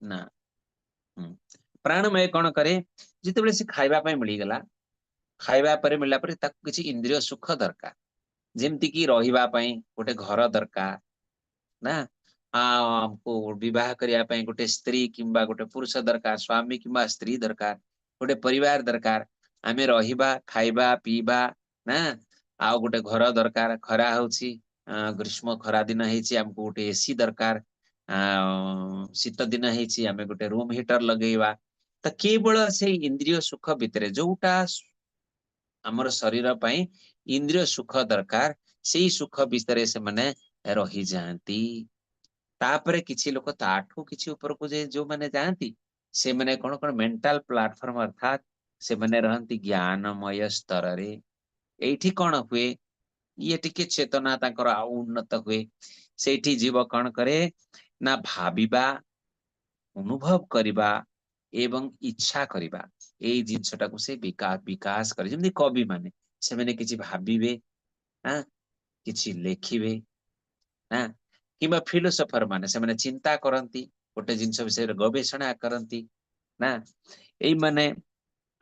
ନା ପ୍ରାଣମୟ କଣ କରେ? ଯେତେବେଳେ ସେ ଖାଇବା ପାଇଁ ମିଳିଗଲା, ଖାଇବା ପରେ ମିଳିଲା ପରେ ତାକୁ କିଛି ଇନ୍ଦ୍ରିୟ ସୁଖ ଦରକାର, ଯେମିତି କି ରହିବା ପାଇଁ ଗୋଟେ ଘର ଦରକାର ନା, ଆମକୁ ବିବାହ କରିବା ପାଇଁ ଗୋଟେ ସ୍ତ୍ରୀ କିମ୍ବା ଗୋଟେ ପୁରୁଷ ଦରକାର, ସ୍ଵାମୀ କିମ୍ବା ସ୍ତ୍ରୀ ଦରକାର, ଗୋଟେ ପରିବାର ଦରକାର, ଆମେ ରହିବା, ଖାଇବା ପିଇବା ନା, ଆଉ ଗୋଟେ ଘର ଦରକାର। ଖରା ହଉଛି, ଗ୍ରୀଷ୍ମ ଖରା ଦିନ ହେଇଛି, ଆମକୁ ଗୋଟେ ଏସି ଦରକାର, ଶୀତ ଦିନ ହେଇଛି, ଆମେ ଗୋଟେ ରୁମ ହିଟର ଲଗେଇବା। ତ କେବଳ ସେଇ ଇନ୍ଦ୍ରିୟ ସୁଖ ଭିତରେ ଯୋଉଟା ଆମର ଶରୀର ପାଇଁ ଇନ୍ଦ୍ରିୟ ସୁଖ ଦରକାର, ସେଇ ସୁଖ ଭିତରେ ସେମାନେ ରହିଯାଆନ୍ତି। ତାପରେ କିଛି ଲୋକ ତାଠୁ କିଛି ଉପରକୁ ଯେ ଯୋଉମାନେ ଯାଆନ୍ତି, ସେମାନେ କଣ କଣ ମେଣ୍ଟାଲ ପ୍ଲାଟଫର୍ମ, ଅର୍ଥାତ ସେମାନେ ରହନ୍ତି ଜ୍ଞାନମୟ ସ୍ତରରେ। ଏଇଠି କଣ ହୁଏ? ଇଏ ଟିକେ ଚେତନା ତାଙ୍କର ଆଉ ଉନ୍ନତ ହୁଏ। ସେଇଠି ଜୀବ କଣ କରେ ନା ଭାବିବା, ଅନୁଭବ କରିବା ଏବଂ ଇଚ୍ଛା କରିବା, ଏଇ ଜିନିଷଟାକୁ ସେ ବିକାଶ କରେ। ଯେମିତି କବି ମାନେ ସେମାନେ କିଛି ଭାବିବେ, କିଛି ଲେଖିବେ, କିମ୍ବା ଫିଲୋସଫର ମାନେ ସେମାନେ ଚିନ୍ତା କରନ୍ତି, ଗୋଟେ ଜିନିଷ ବିଷୟରେ ଗବେଷଣା କରନ୍ତି ନା। ଏଇମାନେ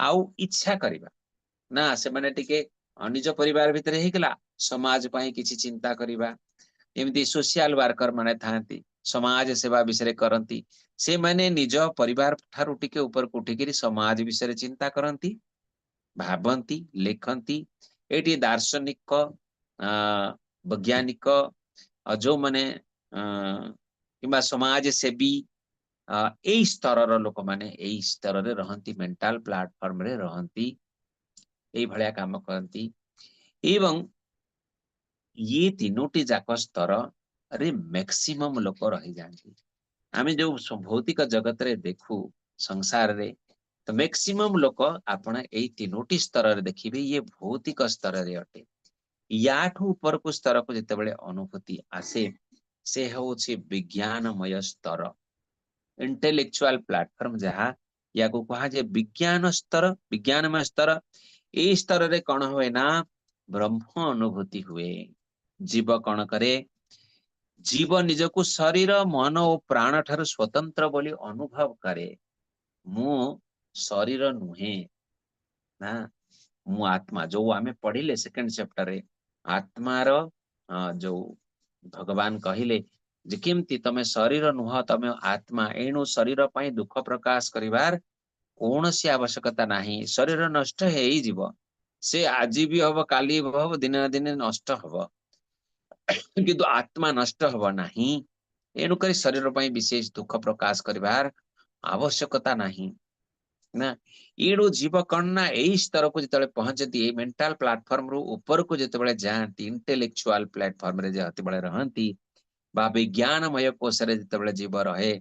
ଆଉ ଇଚ୍ଛା କରିବା ନା, ସେମାନେ ଟିକେ ନିଜ ପରିବାର ଭିତରେ ହେଇଗଲା, ସମାଜ ପାଇଁ କିଛି ଚିନ୍ତା କରିବା। ଏମିତି ସୋସିଆଲ ୱାର୍କର ମାନେ ଥାଆନ୍ତି, ସମାଜ ସେବା ବିଷୟରେ କରନ୍ତି। ସେମାନେ ନିଜ ପରିବାର ଠାରୁ ଟିକେ ଉପରକୁ ଉଠିକିରି ସମାଜ ବିଷୟରେ ଚିନ୍ତା କରନ୍ତି, ଭାବନ୍ତି, ଲେଖନ୍ତି। ଏଇଠି ଦାର୍ଶନିକ, ବୈଜ୍ଞାନିକ ଯୋଉମାନେ କିମ୍ବା ସମାଜ ସେବୀ, ଏଇ ସ୍ତରର ଲୋକମାନେ ଏଇ ସ୍ତରରେ ରହନ୍ତି, ମେଣ୍ଟାଲ ପ୍ଲାଟଫର୍ମରେ ରହନ୍ତି, ଏଇଭଳିଆ କାମ କରନ୍ତି। ଏବଂ ଇଏ ତିନୋଟି ଯାକ ସ୍ତରରେ ମ୍ୟାକ୍ସିମମ୍ ଲୋକ ରହିଯାଆନ୍ତି। ଆମେ ଯୋଉ ଭୌତିକ ଜଗତରେ ଦେଖୁ ସଂସାରରେ, ତ ମ୍ୟାକ୍ସିମମ୍ ଲୋକ ଆପଣ ଏଇ ତିନୋଟି ସ୍ତରରେ ଦେଖିବେ। ଇଏ ଭୌତିକ ସ୍ତରରେ ଅଟେ। ୟାଠୁ ଉପରକୁ ସ୍ତରକୁ ଯେତେବେଳେ ଅନୁଭୂତି ଆସେ, ସେ ହଉଛି ବିଜ୍ଞାନମୟ ସ୍ତର, ଇଣ୍ଟେଲେକ୍ଚୁଆଲ ପ୍ଲାଟଫର୍ମ, ଯାହା ୟାକୁ କୁହାଯାଏ ବିଜ୍ଞାନ ସ୍ତର, ବିଜ୍ଞାନମୟ ସ୍ତର। ଏଇ ସ୍ତରରେ କଣ ହୁଏ ନା ବ୍ରହ୍ମ ଅନୁଭୂତି ହୁଏ। ଜୀବ କଣ କରେ? ଜୀବ ନିଜକୁ ଶରୀର, ମନ ଓ ପ୍ରାଣ ଠାରୁ ସ୍ୱତନ୍ତ୍ର ବୋଲି ଅନୁଭବ କରେ। ମୁଁ ଶରୀର ନୁହେଁ ନା, ମୁଁ ଆତ୍ମା। ଯୋଉ ଆମେ ପଢିଲେ ସେକେଣ୍ଡ ଚାପ୍ଟରରେ ଆତ୍ମାର, ଯୋଉ ଭଗବାନ କହିଲେ ଯେ କେମିତି ତମେ ଶରୀର ନୁହଁ, ତମେ ଆତ୍ମା, ଏଣୁ ଶରୀର ପାଇଁ ଦୁଃଖ ପ୍ରକାଶ କରିବାର କୌଣସି ଆବଶ୍ୟକତା ନାହିଁ। ଶରୀର ନଷ୍ଟ ହେଇଯିବ, ସେ ଆଜି ବି ହବ, କାଲି ବି ହବ, ଦିନେ ନା ଦିନେ ନଷ୍ଟ ହବ, କିନ୍ତୁ ଆତ୍ମା ନଷ୍ଟ ହବ ନାହିଁ। ଏଣୁକରି ଶରୀର ପାଇଁ ବିଶେଷ ଦୁଃଖ ପ୍ରକାଶ କରିବାର ଆବଶ୍ୟକତା ନାହିଁ ନା। ଏଣୁ ଜୀବ କଣ ନା ଏଇ ସ୍ତରକୁ ଯେତେବେଳେ ପହଞ୍ଚନ୍ତି, ଏଇ ମେଣ୍ଟାଲ ପ୍ଲାଟଫର୍ମରୁ ଉପରକୁ ଯେତେବେଳେ ଯାଆନ୍ତି, ଇଣ୍ଟେଲେକ୍ଚୁଆଲ ପ୍ଲାଟଫର୍ମରେ ଯେତେବେଳେ ରହନ୍ତି ବା ବିଜ୍ଞାନମୟ କୋଷରେ ଯେତେବେଳେ ଜୀବ ରହେ,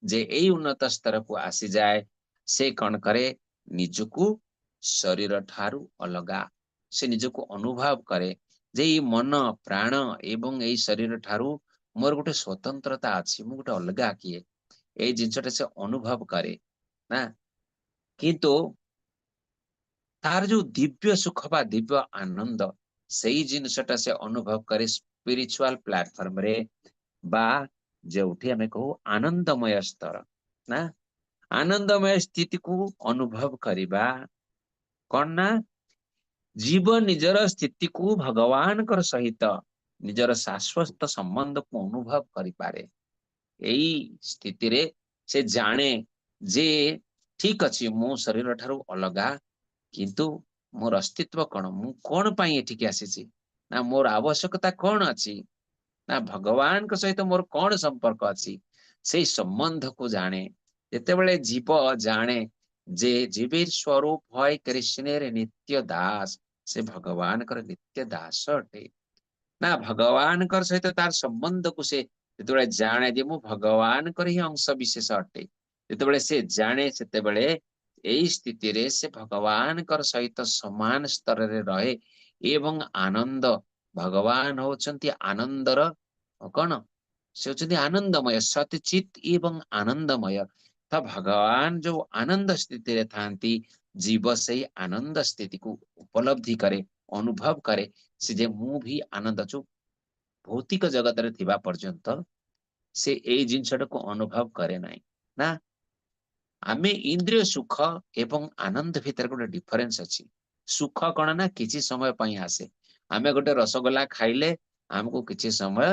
ଯେ ଏଇ ଉନ୍ନତ ସ୍ତରକୁ ଆସିଯାଏ, ସେ କଣ କରେ? ନିଜକୁ ଶରୀର ଠାରୁ ଅଲଗା ସେ ନିଜକୁ ଅନୁଭବ କରେ ଯେ ଏଇ ମନ, ପ୍ରାଣ ଏବଂ ଏଇ ଶରୀର ଠାରୁ ମୋର ଗୋଟେ ସ୍ୱତନ୍ତ୍ରତା ଅଛି, ମୁଁ ଗୋଟେ ଅଲଗା କିଏ, ଏଇ ଜିନିଷଟା ସେ ଅନୁଭବ କରେ ନା। କିନ୍ତୁ ତାର ଯୋଉ ଦିବ୍ୟ ସୁଖ ବା ଦିବ୍ୟ ଆନନ୍ଦ, ସେଇ ଜିନିଷଟା ସେ ଅନୁଭବ କରେ ସ୍ପିରିଚୁଆଲ ପ୍ଲାଟଫର୍ମରେ, ବା ଯୋଉଠି ଆମେ କହୁ ଆନନ୍ଦମୟ ସ୍ତର ନା। ଆନନ୍ଦମୟ ସ୍ଥିତିକୁ ଅନୁଭବ କରିବା କଣ ନା ଜୀବ ନିଜର ସ୍ଥିତିକୁ ଭଗବାନଙ୍କର ସହିତ ନିଜର ଶାଶ୍ୱତ ସମ୍ବନ୍ଧକୁ ଅନୁଭବ କରିପାରେ। ଏଇ ସ୍ଥିତିରେ ସେ ଜାଣେ ଯେ ଠିକ ଅଛି, ମୁଁ ଶରୀର ଠାରୁ ଅଲଗା, କିନ୍ତୁ ମୋର ଅସ୍ତିତ୍ୱ କଣ, ମୁଁ କଣ ପାଇଁ ଏଠିକି ଆସିଛି, ନା ମୋର ଆବଶ୍ୟକତା କଣ ଅଛି, ନା ଭଗବାନଙ୍କ ସହିତ ମୋର କଣ ସମ୍ପର୍କ ଅଛି, ସେଇ ସମ୍ବନ୍ଧକୁ ଜାଣେ। ଯେତେବେଳେ ଜୀବ ଜାଣେ ଯେ ଜୀବୀର ସ୍ୱରୂପ হয় କୃଷ୍ଣେର ନିତ୍ୟ ଦାସ, ସେ ଭଗବାନଙ୍କର ନିତ୍ୟ ଦାସ ଅଟେ ନା, ଭଗବାନଙ୍କର ସହିତ ତାର ସମ୍ବନ୍ଧକୁ ସେ ଯେତେବେଳେ ଜାଣେ ଯେ ମୁଁ ଭଗବାନଙ୍କର ହିଁ ଅଂଶ ବିଶେଷ ଅଟେ, ଯେତେବେଳେ ସେ ଜାଣେ, ସେତେବେଳେ ଏଇ ସ୍ଥିତିରେ ସେ ଭଗବାନଙ୍କର ସହିତ ସମାନ ସ୍ତରରେ ରହେ ଏବଂ ଆନନ୍ଦ, ଭଗବାନ ହଉଛନ୍ତି ଆନନ୍ଦର କଣ, ସେ ହଉଛନ୍ତି ଆନନ୍ଦମୟ, ସତଚିତ ଏବଂ ଆନନ୍ଦମୟ। ତ ଭଗବାନ ଯୋଉ ଆନନ୍ଦ ସ୍ଥିତିରେ ଥାନ୍ତି, ଜୀବ ସେଇ ଆନନ୍ଦ ସ୍ଥିତିକୁ ଉପଲବ୍ଧି କରେ, ଅନୁଭବ କରେ ସେ ଯେ ମୁଁ ବି ଆନନ୍ଦ। ଯୋଉ ଭୌତିକ ଜଗତରେ ଥିବା ପର୍ଯ୍ୟନ୍ତ ସେ ଏଇ ଜିନିଷଟାକୁ ଅନୁଭବ କରେ ନାହିଁ ନା। ଆମେ ଇନ୍ଦ୍ରିୟ ସୁଖ ଏବଂ ଆନନ୍ଦ ଭିତରେ ଗୋଟେ ଡିଫରେନ୍ସ ଅଛି। ସୁଖ କଣ ନା କିଛି ସମୟ ପାଇଁ ଆସେ। ଆମେ ଗୋଟେ ରସଗୋଲା ଖାଇଲେ ଆମକୁ କିଛି ସମୟ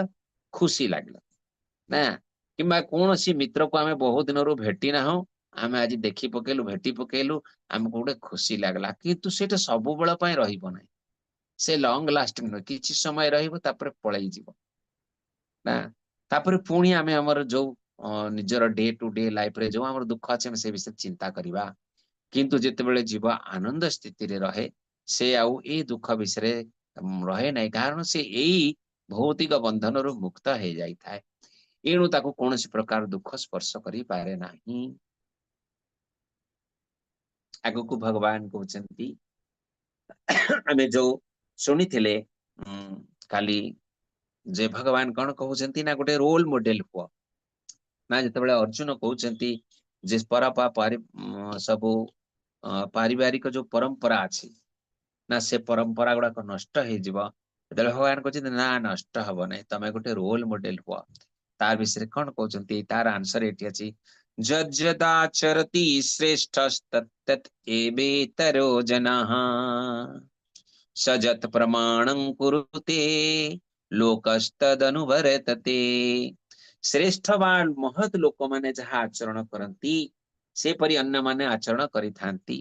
ଖୁସି ଲାଗିଲା ନା, କିମ୍ବା କୌଣସି ମିତ୍ରକୁ ଆମେ ବହୁତ ଦିନରୁ ଭେଟି ନାହୁଁ, ଆମେ ଆଜି ଦେଖି ପକେଇଲୁ, ଭେଟି ପକେଇଲୁ, ଆମକୁ ଗୋଟେ ଖୁସି ଲାଗିଲା, କିନ୍ତୁ ସେଇଟା ସବୁବେଳ ପାଇଁ ରହିବ ନାହିଁ। ସେ ଲଙ୍ଗ ଲାଷ୍ଟିଂ ନୁହେଁ, କିଛି ସମୟ ରହିବ, ତାପରେ ପଳେଇ ଯିବ ନା। ତାପରେ ପୁଣି ଆମେ ଆମର ଯୋଉ ନିଜର ଡେ ଟୁ ଡେ ଲାଇଫରେ ଯୋଉ ଆମର ଦୁଃଖ ଅଛି, ଆମେ ସେ ବିଷୟରେ ଚିନ୍ତା କରିବା। କିନ୍ତୁ ଯେତେବେଳେ ଜୀବ ଆନନ୍ଦ ସ୍ଥିତିରେ ରହେ, ସେ ଆଉ ଏଇ ଦୁଃଖ ବିଷୟରେ ରହେ ନାହିଁ, କାରଣ ସେ ଏଇ ଭୌତିକ ବନ୍ଧନରୁ ମୁକ୍ତ ହେଇଯାଇଥାଏ। ଏଣୁ ତାକୁ କୌଣସି ପ୍ରକାର ଦୁଃଖ ସ୍ପର୍ଶ କରିପାରେ ନାହିଁ। ଆଗକୁ ଭଗବାନ କହୁଛନ୍ତି, ଆମେ ଯୋଉ ଶୁଣିଥିଲେ କାଲି, ଯେ ଭଗବାନ କଣ କହୁଛନ୍ତି ନା ଗୋଟେ ରୋଲ ମଡେଲ ହୁଅ ନା। ଯେତେବେଳେ ଅର୍ଜୁନ କହୁଛନ୍ତି ଯେ ପରପା ପରି ସବୁ ପାରିବାରିକ ଯୋଉ ପରମ୍ପରା ଅଛି ନା, ସେ ପରମ୍ପରା ଗୁଡାକ ନଷ୍ଟ ହେଇଯିବ। ଯେତେବେଳେ ଭଗବାନ କହୁଛନ୍ତି, ନା, ନଷ୍ଟ ହବ ନାହିଁ, ତମେ ଗୋଟେ ରୋଲ ମଡେଲ ହୁଅ। ତାର ବିଷୟରେ କଣ କହୁଛନ୍ତି, ତାର ଆନ୍ସର ଏଠି ଅଛି। ଯଦ୍ୟଦାଚରତି ଶ୍ରେଷ୍ଠ ତତ୍ ଏବେତରୋ ଜନଃ ସ ଯତ୍ ପ୍ରମାଣଂ କୁରୁତେ ଲୋକସ୍ତଦନୁବର୍ତ୍ତତେ। ଶ୍ରେଷ୍ଠ ବା ମହତ୍ ଲୋକମାନେ ଯାହା ଆଚରଣ କରନ୍ତି, ସେପରି ଅନ୍ୟମାନେ ଆଚରଣ କରିଥାନ୍ତି।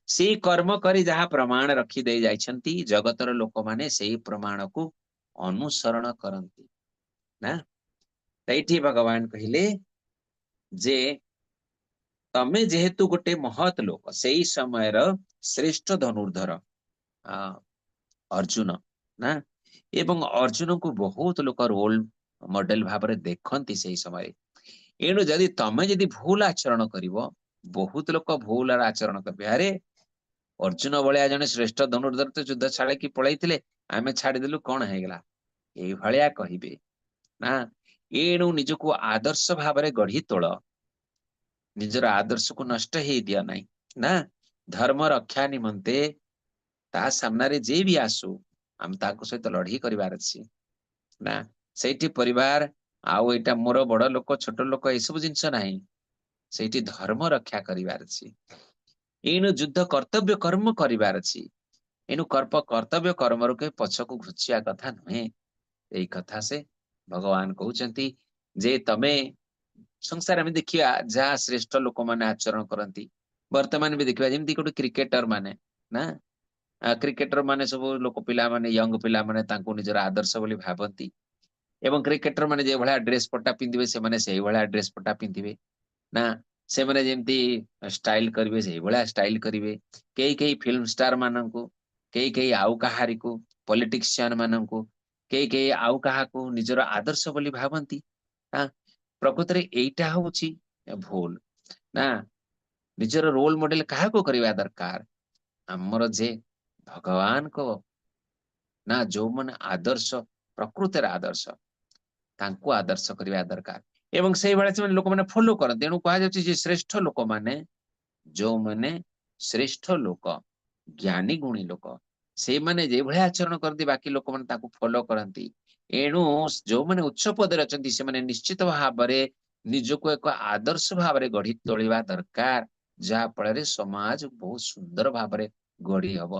ସେଇ କର୍ମ କରି ଯାହା ପ୍ରମାଣ ରଖି ଦେଇ ଯାଇଛନ୍ତି, ଜଗତର ଲୋକମାନେ ସେଇ ପ୍ରମାଣକୁ ଅନୁସରଣ କରନ୍ତି ନା। ଏଇଠି ଭଗବାନ କହିଲେ ଯେ ତମେ ଯେହେତୁ ଗୋଟେ ମହତ୍ ଲୋକ, ସେଇ ସମୟର ଶ୍ରେଷ୍ଠ ଧନୁର୍ଦ୍ଧର ଅର୍ଜୁନ ନା, ଏବଂ ଅର୍ଜୁନଙ୍କୁ ବହୁତ ଲୋକ ରୋଲ ମଡେଲ ଭାବରେ ଦେଖନ୍ତି ସେଇ ସମୟରେ। ଏଣୁ ଯଦି ତମେ ଯଦି ଭୁଲ ଆଚରଣ କରିବ, ବହୁତ ଲୋକ ଭୁଲ ଆଚରଣ କରିବେ। ଆରେ, ଅର୍ଜୁନ ଭଳିଆ ଜଣେ ଶ୍ରେଷ୍ଠ ଧନୁର୍ଦ୍ଧର ତ ଯୁଦ୍ଧ ଛାଡିକି ପଳେଇଥିଲେ, ଆମେ ଛାଡିଦେଲୁ, କଣ ହେଇଗଲା? ଏଇଭଳିଆ କହିବେ ନା। ଏଣୁ ନିଜକୁ ଆଦର୍ଶ ଭାବରେ ଗଢି ତୋଳ, ନିଜର ଆଦର୍ଶକୁ ନଷ୍ଟ ହେଇଦିଅ ନାହିଁ ନା। ଧର୍ମ ରକ୍ଷା ନିମନ୍ତେ ତା ସାମ୍ନାରେ ଯିଏ ବି ଆସୁ, ଆମେ ତାଙ୍କ ସହିତ ଲଢେଇ କରିବାର ଅଛି ନା। ସେଇଠି ପରିବାର ଆଉ ଏଇଟା ମୋର ବଡ ଲୋକ, ଛୋଟ ଲୋକ, ଏସବୁ ଜିନିଷ ନାହିଁ। ସେଇଠି ଧର୍ମ ରକ୍ଷା କରିବାର ଅଛି। ଏଣୁ ଯୁଦ୍ଧ କର୍ତ୍ତବ୍ୟ କର୍ମ କରିବାର ଅଛି। ଏଣୁ କର୍ତ୍ତବ୍ୟ କର୍ମରୁ କେବେ ପଛକୁ ଘୁଞ୍ଚିବା କଥା ନୁହେଁ। ଏଇ କଥା ସେ ଭଗବାନ କହୁଛନ୍ତି ଯେ ତମେ ସଂସାର ଆମେ ଦେଖିବା, ଯାହା ଶ୍ରେଷ୍ଠ ଲୋକମାନେ ଆଚରଣ କରନ୍ତି, ବର୍ତ୍ତମାନ ବି ଦେଖିବା, ଯେମିତି ଗୋଟେ କ୍ରିକେଟର ମାନେ ନା, କ୍ରିକେଟର ମାନେ ସବୁ ଲୋକ, ପିଲାମାନେ, ୟଙ୍ଗ ପିଲାମାନେ ତାଙ୍କୁ ନିଜର ଆଦର୍ଶ ବୋଲି ଭାବନ୍ତି ଏବଂ କ୍ରିକେଟର ମାନେ ଯେଭଳିଆ ଡ୍ରେସ ପଟା ପିନ୍ଧିବେ, ସେମାନେ ସେଇଭଳିଆ ଡ୍ରେସ ପଟା ପିନ୍ଧିବେ ନା। ସେମାନେ ଯେମିତି ଷ୍ଟାଇଲ କରିବେ, ସେଇଭଳିଆ ଷ୍ଟାଇଲ କରିବେ। କେହି କେହି ଫିଲ୍ମ ଷ୍ଟାର ମାନଙ୍କୁ, କେହି କେହି ଆଉ କାହାରିକୁ, ପଲିଟିସିଆନ ମାନଙ୍କୁ, କେହି କେହି ଆଉ କାହାକୁ ନିଜର ଆଦର୍ଶ ବୋଲି ଭାବନ୍ତି। ପ୍ରକୃତରେ ଏଇଟା ହଉଛି ଭୁଲ ନା। ନିଜର ରୋଲ ମଡେଲ କାହାକୁ କରିବା ଦରକାର? ଆମର ଯେ ଭଗବାନଙ୍କ ନା, ଯୋଉମାନେ ଆଦର୍ଶ, ପ୍ରକୃତରେ ଆଦର୍ଶ, ତାଙ୍କୁ ଆଦର୍ଶ କରିବା ଦରକାର ଏବଂ ସେଇଭଳିଆ ସେମାନେ ଲୋକମାନେ ଫଲୋ କରନ୍ତି। ତେଣୁ କୁହାଯାଉଛି ଯେ ଶ୍ରେଷ୍ଠ ଲୋକମାନେ, ଯୋଉମାନେ ଶ୍ରେଷ୍ଠ ଲୋକ, ଜ୍ଞାନୀ ଗୁଣୀ ଲୋକ, ସେଇମାନେ ଯେଭଳିଆ ଆଚରଣ କରନ୍ତି, ବାକି ଲୋକମାନେ ତାକୁ ଫଲୋ କରନ୍ତି। ଏଣୁ ଯୋଉମାନେ ଉଚ୍ଚ ପଦରେ ଅଛନ୍ତି, ସେମାନେ ନିଶ୍ଚିତ ଭାବରେ ନିଜକୁ ଏକ ଆଦର୍ଶ ଭାବରେ ଗଢି ତୋଳିବା ଦରକାର, ଯାହା ଫଳରେ ସମାଜ ବହୁତ ସୁନ୍ଦର ଭାବରେ ଗଢି ହବ।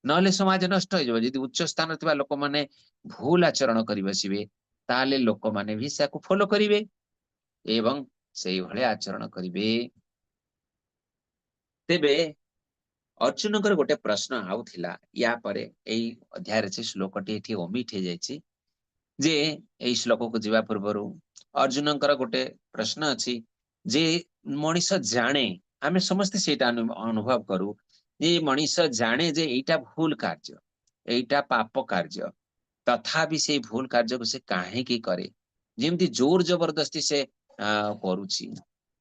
ନହେଲେ ସମାଜ ନଷ୍ଟ ହେଇଯିବ। ଯଦି ଉଚ୍ଚ ସ୍ଥାନରେ ଥିବା ଲୋକମାନେ ଭୁଲ ଆଚରଣ କରି ବସିବେ, ତାହେଲେ ଲୋକମାନେ ବି ତାକୁ ଫଲୋ କରିବେ ଏବଂ ସେଇଭଳି ଆଚରଣ କରିବେ। ତେବେ ଅର୍ଜୁନଙ୍କର ଗୋଟେ ପ୍ରଶ୍ନ ଆଉ ଥିଲା ୟା ପରେ। ଏଇ ଅଧ୍ୟାୟରେ ସେ ଶ୍ଲୋକଟି ଏଠି ଓମିଟ ହେଇଯାଇଛି ଯେ ଏଇ ଶ୍ଲୋକକୁ ଯିବା ପୂର୍ବରୁ ଅର୍ଜୁନଙ୍କର ଗୋଟେ ପ୍ରଶ୍ନ ଅଛି ଯେ ମଣିଷ ଜାଣେ, ଆମେ ସମସ୍ତେ ସେଇଟା ଅନୁଭବ କରୁ ଯେ ମଣିଷ ଜାଣେ ଯେ ଏଇଟା ଭୁଲ କାର୍ଯ୍ୟ, ଏଇଟା ପାପ କାର୍ଯ୍ୟ, ତଥାପି ସେଇ ଭୁଲ କାର୍ଯ୍ୟକୁ ସେ କାହିଁକି କରେ? ଯେମିତି ଜୋର ଜବରଦସ୍ତି ସେ କରୁଛି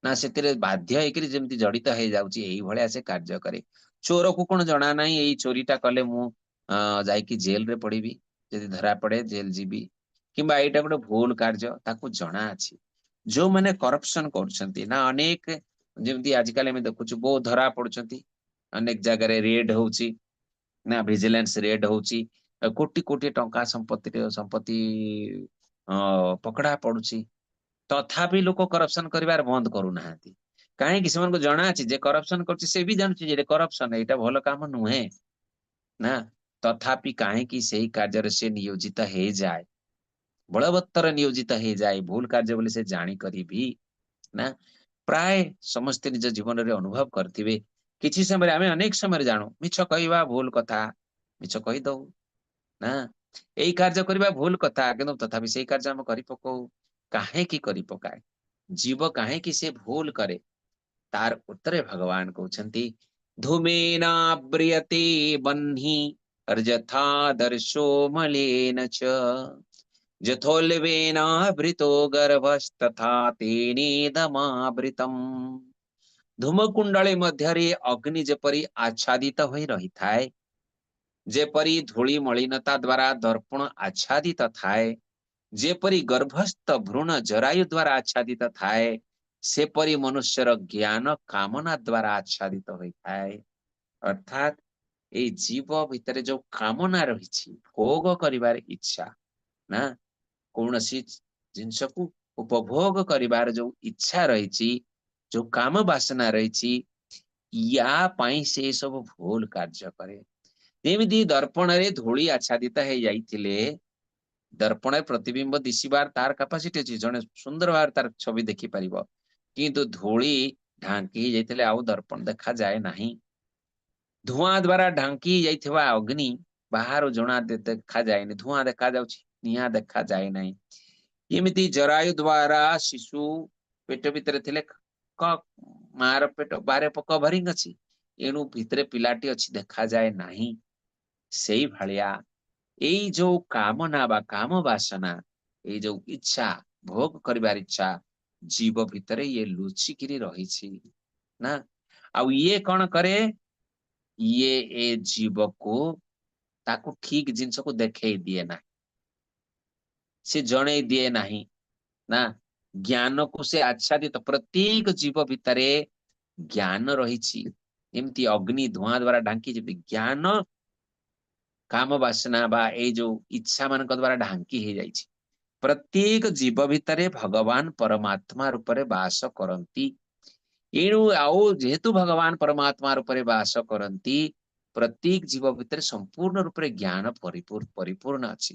ନା, ସେଥିରେ ବାଧ୍ୟ ହେଇକରି ଯେମିତି ଜଡିତ ହେଇଯାଉଛି, ଏଇଭଳିଆ ସେ କାର୍ଯ୍ୟ କରେ। ଚୋରକୁ କଣ ଜଣା ନାହିଁ, ଏଇ ଚୋରିଟା କଲେ ମୁଁ ଯାଇକି ଜେଲରେ ପଡିବି, ଯଦି ଧରା ପଡେ ଜେଲ ଯିବି, କିମ୍ବା ଏଇଟା ଗୋଟେ ଭୁଲ କାର୍ଯ୍ୟ? ତାକୁ ଜଣା ଅଛି। ଯୋଉମାନେ କରପସନ କରୁଛନ୍ତି ନା, ଅନେକ ଯେମିତି ଆଜିକାଲି ଆମେ ଦେଖୁଛୁ, ବହୁତ ଧରା ପଡୁଛନ୍ତି, ଅନେକ ଜାଗାରେ ରେଡ୍ ହଉଛି ନା, ଭିଜିଲାନ୍ସ ରେଡ୍ ହଉଛି, କୋଟି କୋଟି ଟଙ୍କା ସମ୍ପତ୍ତିରେ ସମ୍ପତ୍ତି ପକଡା ପଡୁଛି, ତଥାପି ଲୋକ କରପସନ କରିବାର ବନ୍ଦ କରୁନାହାନ୍ତି। କାହିଁକି? ସେମାନଙ୍କୁ ଜଣା ଅଛି ଯେ କରପସନ କରୁଛି, ସେ ବି ଜାଣୁଛି ଯେ କରପସନ, ଏଇଟା ଭଲ କାମ ନୁହେଁ ନା, ତଥାପି କାହିଁକି ସେଇ କାର୍ଯ୍ୟରେ ସେ ନିୟୋଜିତ ହେଇଯାଏ, ବଳବତ୍ତର ନିୟୋଜିତ ହେଇଯାଏ, ଭୁଲ କାର୍ଯ୍ୟ ବୋଲି ସେ ଜାଣିକରି ବି ନା? ପ୍ରାୟ ସମସ୍ତେ ନିଜ ଜୀବନରେ ଅନୁଭବ କରିଥିବେ, କିଛି ସମୟରେ ଆମେ ଅନେକ ସମୟରେ ଜାଣୁ ମିଛ କହିବା ଭୁଲ କଥା, ମିଛ କହିଦଉ ନା। ଏଇ କାର୍ଯ୍ୟ କରିବା ଭୁଲ କଥା, କିନ୍ତୁ ତଥାପି ସେଇ କାର୍ଯ୍ୟ ଆମେ କରି ପକଉ। କାହିଁକି କରି ପକାଏ ଜୀବ? କାହିଁକି ସେ ଭୁଲ କରେ? ତାର ଉତ୍ତରେ ଭଗବାନ କହୁଛନ୍ତି, ଧୂମେନାବ୍ରିୟତେ ବହ୍ନି ଯଥାଦର୍ଶୋ ମଲେନ ଚ ଯଥୋଲ୍ବେନାବୃતો ଗର୍ଭସ୍ତଥା ତେନେଦମାବୃତମ୍। ଧୂମକୁଣ୍ଡଳୀ ମଧ୍ୟରେ ଅଗ୍ନି ଯେପରି ଆଚ୍ଛାଦିତ ହୋଇ ରହିଥାଏ, ଯେପରି ଧୂଳି ମଳିନତା ଦ୍ଵାରା ଦର୍ପଣ ଆଚ୍ଛାଦିତ ଥାଏ, ଯେପରି ଗର୍ଭସ୍ଥ ଭ୍ରୂଣ ଜରାୟୁ ଦ୍ଵାରା ଆଚ୍ଛାଦିତ ଥାଏ, ସେପରି ମନୁଷ୍ୟର ଜ୍ଞାନ କାମନା ଦ୍ଵାରା ଆଚ୍ଛାଦିତ ହୋଇଥାଏ। ଅର୍ଥାତ୍ ଏଇ ଜୀବ ଭିତରେ ଯୋଉ କାମନା ରହିଛି, ଭୋଗ କରିବାର ଇଚ୍ଛା ନା, କୌଣସି ଜିନିଷକୁ ଉପଭୋଗ କରିବାର ଯୋଉ ଇଚ୍ଛା ରହିଛି, ଯୋଉ କାମ ବାସନା ରହିଛି, ୟା ପାଇଁ ସେ ସବୁ ଭୁଲ କାର୍ଯ୍ୟ କରେ। ଯେମିତି ଦର୍ପଣରେ ଧୂଳି ଆଚ୍ଛାଦିତ ହେଇଯାଇଥିଲେ ଦର୍ପଣରେ ପ୍ରତିବିମ୍ବ ଦିଶିବାର ତାର କାପାସିଟି ଅଛି, ଜଣେ ସୁନ୍ଦର ଭାବରେ ତାର ଛବି ଦେଖିପାରିବ, କିନ୍ତୁ ଧୂଳି ଢାଙ୍କି ହେଇଯାଇଥିଲେ ଆଉ ଦର୍ପଣ ଦେଖାଯାଏ ନାହିଁ। ଧୂଆଁ ଦ୍ଵାରା ଢାଙ୍କି ଯାଇଥିବା ଅଗ୍ନି ବାହାରୁ ଜଣା ଦେଖାଯାଏନି, ଧୂଆଁ ଦେଖାଯାଉଛି, ନିଆଁ ଦେଖାଯାଏ ନାହିଁ। ଏମିତି ଜରାୟୁ ଦ୍ଵାରା ଶିଶୁ ପେଟ ଭିତରେ ଥିଲେ ମାର ପେଟ ବାହାରେ କଭରିଂ ଅଛି, ଏଣୁ ଭିତରେ ପିଲାଟି ଅଛି ଦେଖାଯାଏ ନାହିଁ। ସେଇ ଭଳିଆ ଏଇ ଯୋଉ କାମନା ବା କାମ ବାସନା, ଏଇ ଯୋଉ ଇଚ୍ଛା, ଭୋଗ କରିବାର ଇଚ୍ଛା ଜୀବ ଭିତରେ ଇଏ ଲୁଚିକିରି ରହିଛି ନା। ଆଉ ଇଏ କଣ କରେ? ଇଏ ଏ ଜୀବକୁ ତାକୁ ଠିକ ଜିନିଷକୁ ଦେଖେଇ ଦିଏ ନାହିଁ, ସେ ଜଣେଇ ଦିଏ ନାହିଁ ନା। ଜ୍ଞାନକୁ ସେ ଆଚ୍ଛାଦିତ, ପ୍ରତ୍ୟେକ ଜୀବ ଭିତରେ ଜ୍ଞାନ ରହିଛି। ଏମିତି ଅଗ୍ନି ଧୂଆଁ ଦ୍ଵାରା ଢାଙ୍କି ଯେମିତି ଜ୍ଞାନ କାମ ବାସନା ବା ଏଇ ଯୋଉ ଇଚ୍ଛା ମାନଙ୍କ ଦ୍ଵାରା ଢାଙ୍କି ହେଇଯାଇଛି। ପ୍ରତ୍ୟେକ ଜୀବ ଭିତରେ ଭଗବାନ ପରମାତ୍ମା ରୂପରେ ବାସ କରନ୍ତି। ଏଣୁ ଆଉ ଯେହେତୁ ଭଗବାନ ପରମାତ୍ମା ରୂପରେ ବାସ କରନ୍ତି, ପ୍ରତ୍ୟେକ ଜୀବ ଭିତରେ ସମ୍ପୂର୍ଣ୍ଣ ରୂପରେ ଜ୍ଞାନ ପରିପୂର୍ଣ୍ଣ ଅଛି।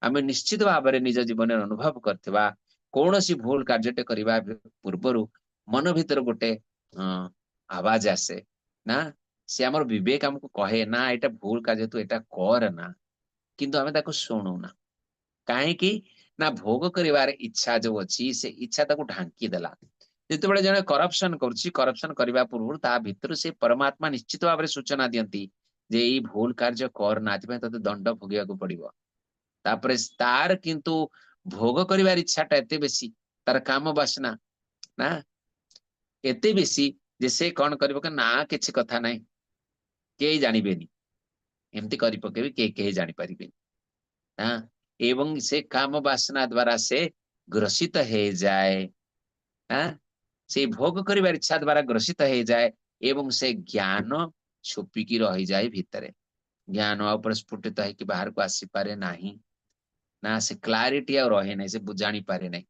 ଆମେ ନିଶ୍ଚିତ ଭାବରେ ନିଜ ଜୀବନରେ ଅନୁଭବ କରିଥିବା କୌଣସି ଭୁଲ କାର୍ଯ୍ୟଟେ କରିବା ପୂର୍ବରୁ ମନ ଭିତରେ ଗୋଟେ ଆବାଜ ଆସେ ନା, ସେ ଆମର ବିବେକ ଆମକୁ କହେ ନା ଏଇଟା ଭୁଲ କାର୍ଯ୍ୟ, ତୁ ଏଇଟା କର ନା, କିନ୍ତୁ ଆମେ ତାକୁ ଶୁଣୁନା। କାହିଁକି ନା ଭୋଗ କରିବାର ଇଚ୍ଛା ଯୋଉ ଅଛି ସେ ଇଚ୍ଛା ତାକୁ ଢାଙ୍କି ଦେଲା। ଯେତେବେଳେ ଜଣେ କରପସନ କରୁଛି, କରପସନ କରିବା ପୂର୍ବରୁ ତା ଭିତରୁ ସେ ପରମାତ୍ମା ନିଶ୍ଚିତ ଭାବରେ ସୂଚନା ଦିଅନ୍ତି ଯେ ଏଇ ଭୁଲ କାର୍ଯ୍ୟ କର ନା, ଏଥିପାଇଁ ତତେ ଦଣ୍ଡ ଭୋଗିବାକୁ ପଡିବ। ତାପରେ ତାର କିନ୍ତୁ ଭୋଗ କରିବାର ଇଚ୍ଛାଟା ଏତେ ବେଶୀ, ତାର କାମ ବାସନା ନା ଏତେ ବେଶୀ ଯେ ସେ କଣ କରିବ ନା କିଛି କଥା ନାହିଁ, କେହି ଜାଣିବେନି, ଏମିତି କରି ପକେଇବି, କେହି କେହି ଜାଣିପାରିବେନି ନା। ଏବଂ ସେ କାମ ବାସନା ଦ୍ଵାରା ସେ ଗ୍ରସିତ ହେଇଯାଏ ନା, ସେ ଭୋଗ କରିବାର ଇଚ୍ଛା ଦ୍ଵାରା ଗ୍ରସିତ ହେଇଯାଏ ଏବଂ ସେ ଜ୍ଞାନ ଛୁପିକି ରହିଯାଏ ଭିତରେ, ଜ୍ଞାନ ଆଉ ପ୍ରସ୍ଫୁଟିତ ହେଇକି ବାହାରକୁ ଆସିପାରେ ନାହିଁ ନା, ସେ କ୍ଲାରିଟି ଆଉ ରହେ ନାହିଁ, ସେ ଜାଣିପାରେ ନାହିଁ।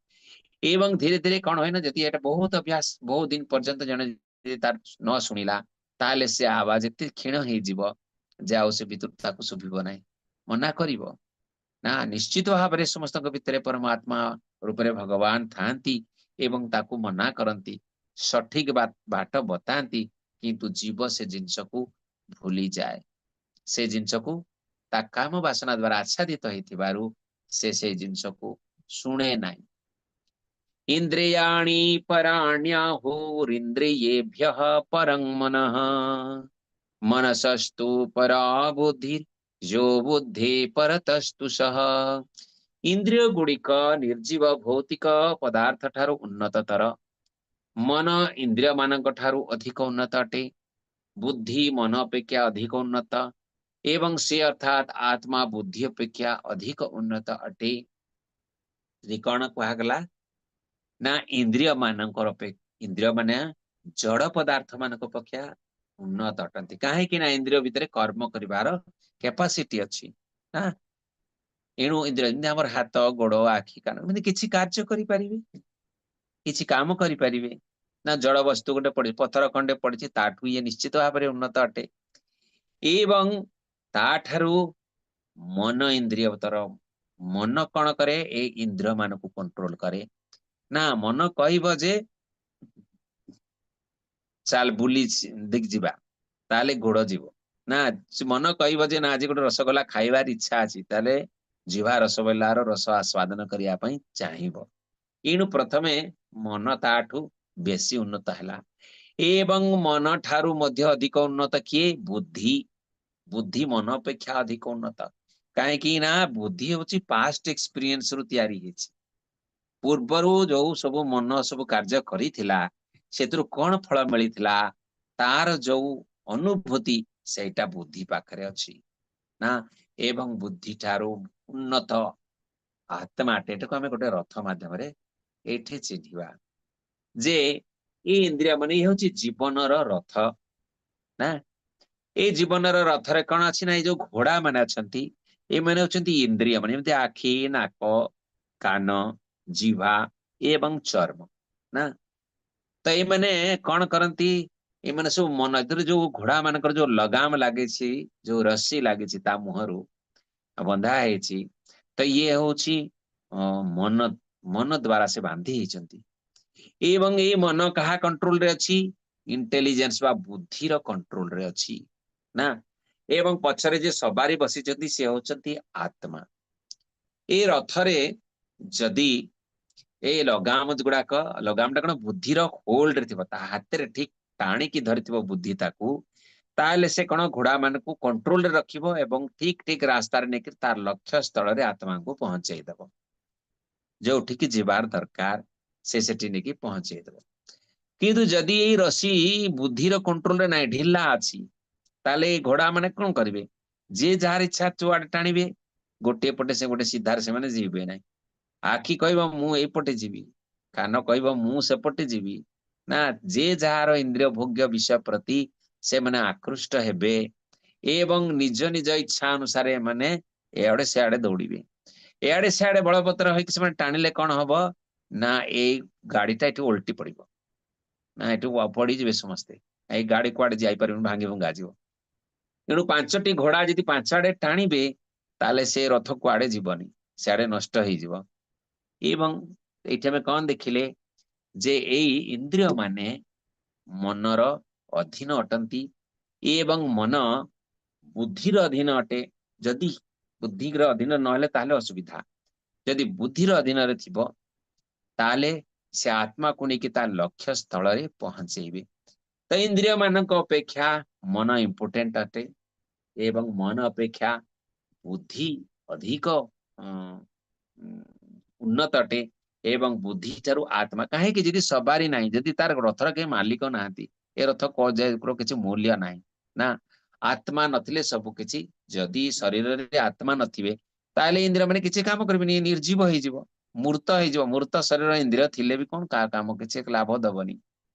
ଏବଂ ଧୀରେ ଧୀରେ କଣ ହୁଏ ନା, ଯଦି ଏଇଟା ବହୁତ ଅଭ୍ୟାସ, ବହୁତ ଦିନ ପର୍ଯ୍ୟନ୍ତ ଜଣେ ଯଦି ତାର ନ ଶୁଣିଲା, ତାହେଲେ ସେ ଆବାଜ ଏତେ କ୍ଷୀଣ ହେଇଯିବ ଯେ ଆଉ ସେ ଭିତରୁ ତାକୁ ଶୁଭିବ ନାହିଁ, ମନା କରିବ ନା। ନିଶ୍ଚିତ ଭାବରେ ସମସ୍ତଙ୍କ ଭିତରେ ପରମାତ୍ମା ରୂପରେ ଭଗବାନ ଥାଆନ୍ତି ଏବଂ ତାକୁ ମନା କରନ୍ତି, ସଠିକ ବାଟ ବତାନ୍ତି, କିନ୍ତୁ ଜୀବ ସେ ଜିନିଷକୁ ଭୁଲିଯାଏ। ସେ ଜିନିଷକୁ ତା କାମ ବାସନା ଦ୍ଵାରା ଆଚ୍ଛାଦିତ ହେଇଥିବାରୁ ସେ ସେଇ ଜିନିଷକୁ ଶୁଣେ ନାହିଁ। ଇନ୍ଦ୍ରିୟାଣି ପରାଣ୍ୟାହୁରିନ୍ଦ୍ରିୟେଭ୍ୟଃ ପରଂ ମନଃ ମନସସ୍ତୁ ପରା ବୁଦ୍ଧି ଯୋ ବୁଦ୍ଧି ପରତସ୍ତୁ ସହ। ଇନ୍ଦ୍ରିୟ ଗୁଡ଼ିକ ନିର୍ଜୀବ ଭୌତିକ ପଦାର୍ଥ ଠାରୁ ଉନ୍ନତତର, ମନ ଇନ୍ଦ୍ରିୟ ମାନଙ୍କ ଠାରୁ ଅଧିକ ଉନ୍ନତ ଅଟେ, ବୁଦ୍ଧି ମନ ଅପେକ୍ଷା ଅଧିକ ଉନ୍ନତ ଏବଂ ସେ ଅର୍ଥାତ୍ ଆତ୍ମା ବୁଦ୍ଧି ଅପେକ୍ଷା ଅଧିକ ଉନ୍ନତ ଅଟେ। କଣ କୁହାଗଲା ନା ଇନ୍ଦ୍ରିୟ ମାନଙ୍କର ଇନ୍ଦ୍ରିୟ ମାନେ ଜଡ ପଦାର୍ଥ ମାନଙ୍କ ଅପେକ୍ଷା ଉନ୍ନତ ଅଟନ୍ତି। କାହିଁକି ନା ଇନ୍ଦ୍ରିୟ ଭିତରେ କର୍ମ କରିବାର କାପାସିଟି ଅଛି ନା। ଏଣୁ ଇନ୍ଦ୍ରିୟ ଯେମିତି ଆମର ହାତ, ଗୋଡ, ଆଖି, କାନ ଏମିତି କିଛି କାର୍ଯ୍ୟ କରିପାରିବେ, କିଛି କାମ କରିପାରିବେ ନା। ଜଡ ବସ୍ତୁ ଗୋଟେ ପଡିଛି, ପଥର ଖଣ୍ଡେ ପଡିଛି, ତାଠୁ ଇଏ ନିଶ୍ଚିତ ଭାବରେ ଉନ୍ନତ ଅଟେ। ଏବଂ ତାଠାରୁ ମନ ଇନ୍ଦ୍ରିୟତର, ମନ କଣ କରେ? ଏଇ ଇନ୍ଦ୍ରିୟ ମାନଙ୍କୁ କଣ୍ଟ୍ରୋଲ କରେ ନା। ମନ କହିବ ଯେ ଚାଲ ବୁଲି ଦେଖ ଯିବା, ତାହେଲେ ଗୋଡ ଯିବ ନା। ମନ କହିବ ଯେ ନା ଆଜି ଗୋଟେ ରସଗୋଲା ଖାଇବାର ଇଚ୍ଛା ଅଛି, ତାହେଲେ ଜିଭା ରସଗୋଲାର ରସ ଆସ୍ୱାଦନ କରିବା ପାଇଁ ଚାହିଁବ। ଏଣୁ ପ୍ରଥମେ ମନ ତାଠୁ ବେଶୀ ଉନ୍ନତ ହେଲା। ଏବଂ ମନ ଠାରୁ ମଧ୍ୟ ଅଧିକ ଉନ୍ନତ କିଏ? ବୁଦ୍ଧି। ବୁଦ୍ଧି ମନ ଅପେକ୍ଷା ଅଧିକ ଉନ୍ନତ। କାହିଁକି ନା ବୁଦ୍ଧି ହଉଛି ପାଷ୍ଟ ଏକ୍ସପିରିଏନ୍ସ ରୁ ତିଆରି ହେଇଛି। ପୂର୍ବରୁ ଯୋଉ ସବୁ ମନ ସବୁ କାର୍ଯ୍ୟ କରିଥିଲା, ସେଥିରୁ କଣ ଫଳ ମିଳିଥିଲା, ତାର ଯୋଉ ଅନୁଭୂତି ସେଇଟା ବୁଦ୍ଧି ପାଖରେ ଅଛି ନା। ଏବଂ ବୁଦ୍ଧି ଠାରୁ ଉନ୍ନତ ଆତ୍ମା, ଏଟାକୁ ଆମେ ଗୋଟେ ରଥ ମାଧ୍ୟମରେ ଏଇଠି ଚିହ୍ନିବା ଯେ ଏଇ ଇନ୍ଦ୍ରିୟ ମାନେ ଇଏ ହଉଛି ଜୀବନର ରଥ ନା। ଏଇ ଜୀବନର ରଥରେ କଣ ଅଛି ନା, ଏଇ ଯୋଉ ଘୋଡା ମାନେ ଅଛନ୍ତି, ଏମାନେ ହଉଛନ୍ତି ଇନ୍ଦ୍ରିୟ ମାନେ, ଯେମିତି ଆଖି, ନାକ, କାନ, ଜିଭା ଏବଂ ଚର୍ମ ନା। ତ ଏମାନେ କଣ କରନ୍ତି? ଏମାନେ ସବୁ ମନ, ଏଥିରେ ଯୋଉ ଘୋଡା ମାନଙ୍କର ଯୋଉ ଲଗାମ ଲାଗିଛି, ଯୋଉ ରସି ଲାଗିଛି, ତା ମୁହଁରୁ ବନ୍ଧା ହେଇଛି, ତ ଇଏ ହଉଛି ମନ। ମନ ଦ୍ଵାରା ସେ ବାନ୍ଧି ହେଇଛନ୍ତି। ଏବଂ ଏଇ ମନ କାହା କଣ୍ଟ୍ରୋଲରେ ଅଛି? ଇଣ୍ଟେଲିଜେନ୍ସ ବା ବୁଦ୍ଧିର କଣ୍ଟ୍ରୋଲରେ ଅଛି ନା। ଏବଂ ପଛରେ ଯେ ସବାରି ବସିଛନ୍ତି, ସେ ହଉଛନ୍ତି ଆତ୍ମା। ଏଇ ରଥରେ ଯଦି ଏଇ ଲଗାମ ଗୁଡାକ, ଲଗାମ ଟା କଣ, ବୁଦ୍ଧିର ହୋଲ୍ଡରେ ଥିବ, ତା ହାତରେ ଠିକ ଟାଣିକି ଧରିଥିବ ବୁଦ୍ଧି ତାକୁ, ତାହେଲେ ସେ କଣ, ଘୋଡା ମାନଙ୍କୁ କଣ୍ଟ୍ରୋଲରେ ରଖିବ ଏବଂ ଠିକ ଠିକ ରାସ୍ତାରେ ନେଇକି ତାର ଲକ୍ଷ୍ୟ ସ୍ଥଳରେ ଆତ୍ମାଙ୍କୁ ପହଞ୍ଚେଇ ଦବ। ଯୋଉଠିକି ଯିବାର ଦରକାର, ସେ ସେଠି ନେଇକି ପହଞ୍ଚେଇ ଦବ। କିନ୍ତୁ ଯଦି ଏଇ ରସି ବୁଦ୍ଧିର କଣ୍ଟ୍ରୋଲରେ ନାହିଁ, ଢିଲା ଅଛି, ତାହେଲେ ଏଇ ଘୋଡା ମାନେ କଣ କରିବେ? ଯିଏ ଯାହାର ଇଚ୍ଛା ଯୁଆଡେ ଟାଣିବେ। ଗୋଟିଏ ପଟେ ସେ ଗୋଟେ ସିଧାରେ ସେମାନେ ଯିବେ ନାହିଁ। ଆଖି କହିବ ମୁଁ ଏଇପଟେ ଯିବି, କାନ କହିବ ମୁଁ ସେପଟେ ଯିବି ନା। ଯେ ଯାହାର ଇନ୍ଦ୍ରିୟ ଭୋଗ୍ୟ ବିଷୟ ପ୍ରତି ସେମାନେ ଆକୃଷ୍ଟ ହେବେ ଏବଂ ନିଜ ନିଜ ଇଚ୍ଛା ଅନୁସାରେ ଏମାନେ ଏଆଡେ ସିଆଡେ ଦୌଡ଼ିବେ। ଏଆଡେ ସିଆଡେ ବଳବତ୍ତର ହେଇକି ସେମାନେ ଟାଣିଲେ କଣ ହବ ନା, ଏଇ ଗାଡିଟା ଏଠି ଓଲଟି ପଡିବ ନା, ଏଠୁ ପଡିଯିବେ ସମସ୍ତେ। ଏଇ ଗାଡି କୁଆଡେ ଯାଇପାରିବନି, ଭାଙ୍ଗି ଭୁଙ୍ଗା ଯିବ। ତେଣୁ ପାଞ୍ଚଟି ଘୋଡା ଯଦି ପାଞ୍ଚ ଆଡେ ଟାଣିବେ, ତାହେଲେ ସେ ରଥ କୁଆଡେ ଯିବନି, ସିଆଡେ ନଷ୍ଟ ହେଇଯିବ। ଏବଂ ଏଇଠି ଆମେ କଣ ଦେଖିଲେ ଯେ ଏଇ ଇନ୍ଦ୍ରିୟ ମାନେ ମନର ଅଧୀନ ଅଟନ୍ତି ଏବଂ ମନ ବୁଦ୍ଧିର ଅଧୀନ ଅଟେ। ଯଦି ବୁଦ୍ଧିର ଅଧୀନ ନହେଲେ ତାହେଲେ ଅସୁବିଧା। ଯଦି ବୁଦ୍ଧିର ଅଧୀନରେ ଥିବ, ତାହେଲେ ସେ ଆତ୍ମାକୁ ନେଇକି ତା ଲକ୍ଷ୍ୟ ସ୍ଥଳରେ ପହଞ୍ଚେଇବେ। ତ ଇନ୍ଦ୍ରିୟ ମାନଙ୍କ ଅପେକ୍ଷା ମନ ଇମ୍ପୋର୍ଟାଣ୍ଟ ଅଟେ ଏବଂ ମନ ଅପେକ୍ଷା ବୁଦ୍ଧି ଅଧିକ ଉନ୍ନତ ଅଟେ ଏବଂ ବୁଦ୍ଧି ଠାରୁ ଆତ୍ମା। କାହିଁକି? ଯଦି ସବାରି ନାହିଁ, ଯଦି ତାର ରଥର କେହି ମାଲିକ ନାହାନ୍ତି, ଏ ରଥ କିଛି ମୂଲ୍ୟ ନାହିଁ ନା। ଆତ୍ମା ନଥିଲେ ସବୁ କିଛି, ଯଦି ଶରୀରରେ ଆତ୍ମା ନଥିବେ, ତାହେଲେ ଇନ୍ଦ୍ରିୟ ମାନେ କିଛି କାମ କରିବେନି, ନିର୍ଜୀବ ହେଇଯିବ, ମୃତ ହେଇଯିବ। ମୃତ ଶରୀର ଇନ୍ଦ୍ରିୟ ଥିଲେ ବି କଣ କାହା କାମ କିଛି ଲାଭ ଦବନି।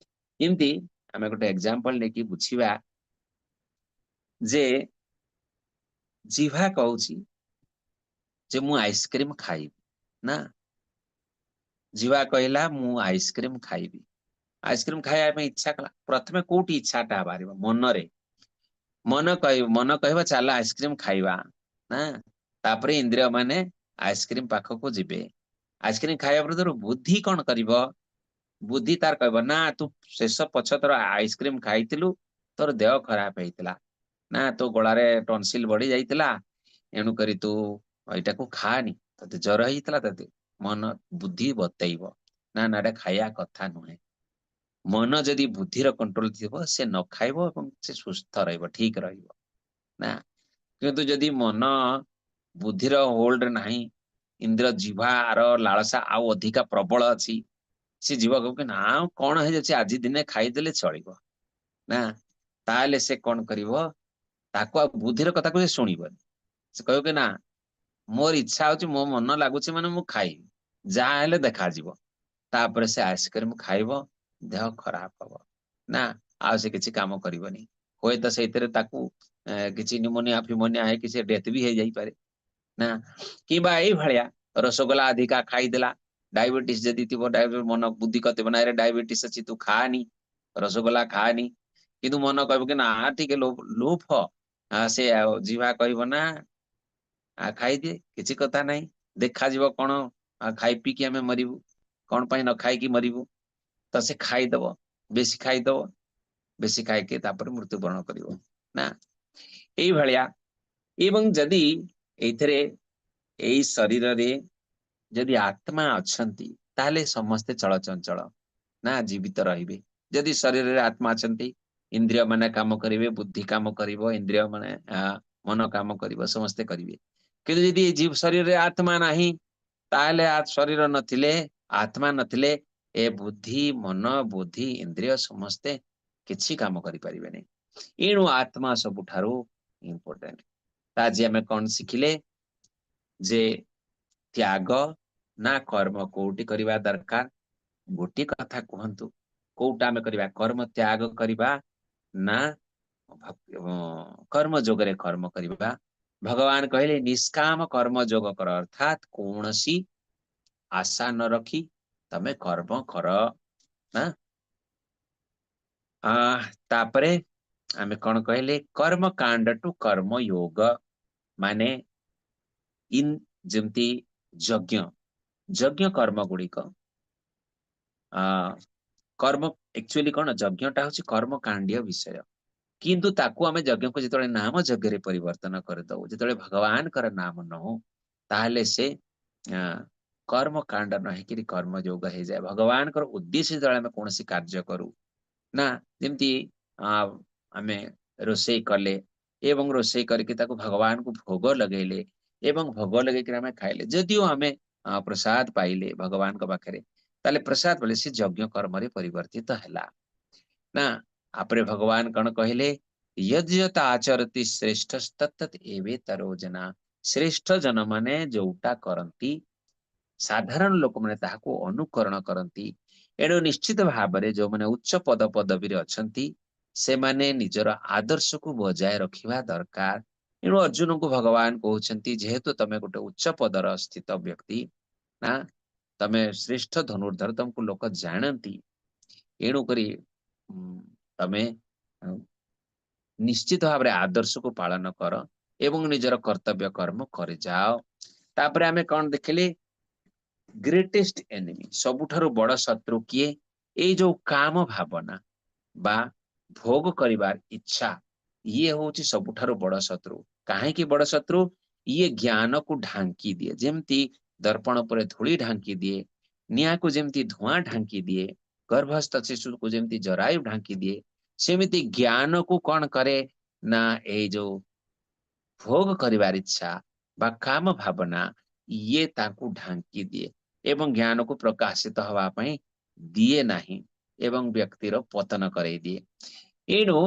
ଏମିତି ଆମେ ଗୋଟେ ଏକ୍ଜାମ୍ପଲ ନେଇକି ବୁଝିବା ଯେ ଜିଭା କହୁଛି ଯେ ମୁଁ ଆଇସ୍କ୍ରିମ ଖାଇବି ନା। ଜିଭା କହିଲା ମୁଁ ଆଇସ୍କ୍ରିମ ଖାଇବି। ଆଇସ୍କ୍ରିମ ଖାଇବା ପାଇଁ ଇଚ୍ଛା କଲା। ପ୍ରଥମେ କୋଉଠି ଇଚ୍ଛାଟା ବାହାରିବ? ମନରେ। ମନ କହିବ, ମନ କହିବ ଚାଲ ଆଇସ୍କ୍ରିମ ଖାଇବା ନା। ତାପରେ ଇନ୍ଦ୍ରିୟ ମାନେ ଆଇସ୍କ୍ରିମ ପାଖକୁ ଯିବେ। ଆଇସ୍କ୍ରିମ ଖାଇବା ପୂର୍ବରୁ ବୁଦ୍ଧି କଣ କରିବ? ବୁଦ୍ଧି ତାର କହିବ ନା, ତୁ ଶେଷ ପଛ ତୋର ଆଇସ୍କ୍ରିମ ଖାଇଥିଲୁ, ତୋର ଦେହ ଖରାପ ହେଇଥିଲା ନା, ତୋ ଗଳାରେ ଟନସିଲ ବଢି ଯାଇଥିଲା, ଏଣୁ କରି ତୁ ଏଇଟାକୁ ଖାଆନି, ତତେ ଜର ହେଇଥିଲା ତତେ। ମନ ବୁଦ୍ଧି ବତେଇବ ନା, ନା, ଏଟା ଖାଇବା କଥା ନୁହେଁ। ମନ ଯଦି ବୁଦ୍ଧିର କଣ୍ଟ୍ରୋଲ ଥିବ, ସେ ନ ଖାଇବ ଏବଂ ସେ ସୁସ୍ଥ ରହିବ, ଠିକ ରହିବ ନା। କିନ୍ତୁ ଯଦି ମନ ବୁଦ୍ଧିର ହୋଲ୍ଡରେ ନାହିଁ, ଇନ୍ଦ୍ରିୟ ଜିଭାର ଲାଳସା ଆଉ ଅଧିକା ପ୍ରବଳ ଅଛି, ସେ ଜିଭ କହିବ କି ନା, କଣ ହେଇଯାଉଛି, ଆଜି ଦିନେ ଖାଇଦେଲେ ଚଳିବ ନା। ତାହେଲେ ସେ କଣ କରିବ? ତାକୁ ଆଉ ବୁଦ୍ଧିର କଥାକୁ ସେ ଶୁଣିବନି। ସେ କହିବ କି ନା, ମୋର ଇଚ୍ଛା ହଉଛି, ମୋ ମନ ଲାଗୁଛି ମାନେ ମୁଁ ଖାଇବି, ଯାହା ହେଲେ ଦେଖାଯିବ। ତାପରେ ସେ ଆଇସ୍କ୍ରିମ ଖାଇବ, ଦେହ ଖରାପ ହବ ନା, ଆଉ ସେ କିଛି କାମ କରିବନି। ହୁଏତ ସେଇଥିରେ ତାକୁ କିଛି ନିମୋନିଆ ଫିମୋନିଆ ହେଇକି ସେ ଡେଥ ବି ହେଇଯାଇପାରେ ନା। କିମ୍ବା ଏଇଭଳିଆ ରସଗୋଲା ଅଧିକା ଖାଇଦେଲା, ଡାଇବେଟିସ ଯଦି ଥିବ, ମନ ବୁଦ୍ଧି କହିବ ନା, ଡାଇବେଟିସ ଅଛି, ତୁ ଖାଆନି, ରସଗୋଲା ଖାଆନି। କିନ୍ତୁ ମନ କହିବ କି ନା, ଟିକେ ଲୋଭ, ସେ ଜିଭା କହିବ ନା, ଖାଇଦିଏ, କିଛି କଥା ନାହିଁ, ଦେଖାଯିବ କଣ, ଖାଇ ପିଇକି ଆମେ ମରିବୁ, କଣ ପାଇଁ ନ ଖାଇକି ମରିବୁ? ତ ସେ ଖାଇଦବ, ବେଶୀ ଖାଇଦବ, ବେଶୀ ଖାଇକି ତାପରେ ମୃତ୍ୟୁବରଣ କରିବ ନା। ଏଇଭଳିଆ। ଏବଂ ଯଦି ଏଇଥିରେ ଏଇ ଶରୀରରେ ଯଦି ଆତ୍ମା ଅଛନ୍ତି, ତାହେଲେ ସମସ୍ତେ ଚଳଚଞ୍ଚଳ ନା, ଜୀବିତ ରହିବେ। ଯଦି ଶରୀରରେ ଆତ୍ମା ଅଛନ୍ତି, ଇନ୍ଦ୍ରିୟ ମାନେ କାମ କରିବେ, ବୁଦ୍ଧି କାମ କରିବ, ଇନ୍ଦ୍ରିୟ ମାନେ ମନ କାମ କରିବ, ସମସ୍ତେ କରିବେ। କିନ୍ତୁ ଯଦି ଜୀବ ଶରୀରରେ ଆତ୍ମା ନାହିଁ, ତାହେଲେ ଶରୀର ନଥିଲେ, ଆତ୍ମା ନଥିଲେ, ଏ ବୁଦ୍ଧି, ମନ, ବୁଦ୍ଧି, ଇନ୍ଦ୍ରିୟ ସମସ୍ତେ କିଛି କାମ କରିପାରିବେନି। ଏଣୁ ଆତ୍ମା ସବୁଠାରୁ ଇମ୍ପୋର୍ଟାଣ୍ଟ। ଆଜି ଆମେ କଣ ଶିଖିଲେ ଯେ ତ୍ୟାଗ ନା କର୍ମ କୋଉଠି କରିବା ଦରକାର? ଗୋଟିଏ କଥା କୁହନ୍ତୁ, କୋଉଟା ଆମେ କରିବା? କର୍ମ ତ୍ୟାଗ କରିବା ନା କର୍ମ ଯୋଗରେ କର୍ମ କରିବା। ଭଗବାନ କହିଲେ ନିଷ୍କାମ କର୍ମ ଯୋଗ କର, ଅର୍ଥାତ୍ କୌଣସି ଆଶା ନ ରଖି ତମେ କର୍ମ କର ନା। ତାପରେ ଆମେ କଣ କହିଲେ, କର୍ମକାଣ୍ଡ ଟୁ କର୍ମ ଯୋଗ, ମାନେ ଯେମିତି ଯଜ୍ଞ, ଯଜ୍ଞ କର୍ମ ଗୁଡିକ, କର୍ମ ଆକ୍ଚୁଆଲି କଣ, ଯଜ୍ଞଟା ହଉଛି କର୍ମକାଣ୍ଡୀୟ ବିଷୟ, କିନ୍ତୁ ତାକୁ ଆମେ ଯଜ୍ଞକୁ ଯେତେବେଳେ ନାମ ଯଜ୍ଞରେ ପରିବର୍ତ୍ତନ କରିଦଉ, ଯେତେବେଳେ ଭଗବାନଙ୍କର ନାମ ନଉ, ତାହେଲେ ସେ କର୍ମକାଣ୍ଡ ନ ହେଇକିରି କର୍ମଯୋଗ ହେଇଯାଏ। ଭଗବାନଙ୍କର ଉଦ୍ଦେଶ୍ୟ ଯେତେବେଳେ ଆମେ କୌଣସି କାର୍ଯ୍ୟ କରୁ ନା, ଯେମିତି ଆମେ ରୋଷେଇ କଲେ ଏବଂ ରୋଷେଇ କରିକି ତାକୁ ଭଗବାନଙ୍କୁ ଭୋଗ ଲଗେଇଲେ ଏବଂ ଭୋଗ ଲଗେଇକିରି ଆମେ ଖାଇଲେ, ଯଦିଓ ଆମେ ପ୍ରସାଦ ପାଇଲେ ଭଗବାନଙ୍କ ପାଖରେ, ତାହେଲେ ପ୍ରସାଦ ବୋଲେ ସେ ଯଜ୍ଞ କର୍ମରେ ପରିବର୍ତ୍ତିତ ହେଲା ନା। ତାପରେ ଭଗବାନ କଣ କହିଲେ, ଯଦ୍ୟତ ଆଚରତି ଶ୍ରେଷ୍ଠ ତତ୍ତତ୍ ଏବେତରୋ ଜନା, ଶ୍ରେଷ୍ଠ ଜନମାନେ ଯୋଉଟା କରନ୍ତି ସାଧାରଣ ଲୋକମାନେ ତାହାକୁ ଅନୁକରଣ କରନ୍ତି। ଏଣୁ ନିଶ୍ଚିତ ଭାବରେ ଯୋଉମାନେ ଉଚ୍ଚ ପଦ ପଦବୀରେ ଅଛନ୍ତି ସେମାନେ ନିଜର ଆଦର୍ଶକୁ ବଜାୟ ରଖିବା ଦରକାର। ଏଣୁ ଅର୍ଜୁନଙ୍କୁ ଭଗବାନ କହୁଛନ୍ତି, ଯେହେତୁ ତମେ ଗୋଟେ ଉଚ୍ଚ ପଦର ସ୍ଥିତ ବ୍ୟକ୍ତି ନା, ତମେ ଶ୍ରେଷ୍ଠ ଧନୁର୍ଦ୍ଧର, ତମକୁ ଲୋକ ଜାଣନ୍ତି, ଏଣୁକରି ତମେ ନିଶ୍ଚିତ ଭାବରେ ଆଦର୍ଶକୁ ପାଳନ କର ଏବଂ ନିଜର କର୍ତ୍ତବ୍ୟ କର୍ମ କରିଯାଅ। ତାପରେ ଆମେ କଣ ଦେଖିଲେ, ଗ୍ରେଟେଷ୍ଟ ଏନିମି, ସବୁଠାରୁ ବଡ ଶତ୍ରୁ କିଏ, ଏଇ ଯୋଉ କାମ ଭାବନା ବା ଭୋଗ କରିବାର ଇଚ୍ଛା, ଇଏ ହଉଛି ସବୁଠାରୁ ବଡ ଶତ୍ରୁ। କାହିଁକି ବଡ ଶତ୍ରୁ? ଇଏ ଜ୍ଞାନକୁ ଢାଙ୍କି ଦିଏ, ଯେମିତି ଦର୍ପଣ ଉପରେ ଧୂଳି ଢାଙ୍କି ଦିଏ, ନିଆଁକୁ ଯେମିତି ଧୂଆଁ ଢାଙ୍କି ଦିଏ, ଗର୍ଭସ୍ଥ ଶିଶୁକୁ ଯେମିତି ଜରାୟୁ ଢାଙ୍କି ଦିଏ, ସେମିତି ଜ୍ଞାନକୁ କଣ କରେ ନା, ଏଇ ଯୋଉ ଭୋଗ କରିବାର ଇଚ୍ଛା ବା କାମ ଭାବନା, ଇଏ ତାକୁ ଢାଙ୍କି ଦିଏ ଏବଂ ଜ୍ଞାନକୁ ପ୍ରକାଶିତ ହବା ପାଇଁ ଦିଏ ନାହିଁ ଏବଂ ବ୍ୟକ୍ତିର ପତନ କରେଇ ଦିଏ। ଏଣୁ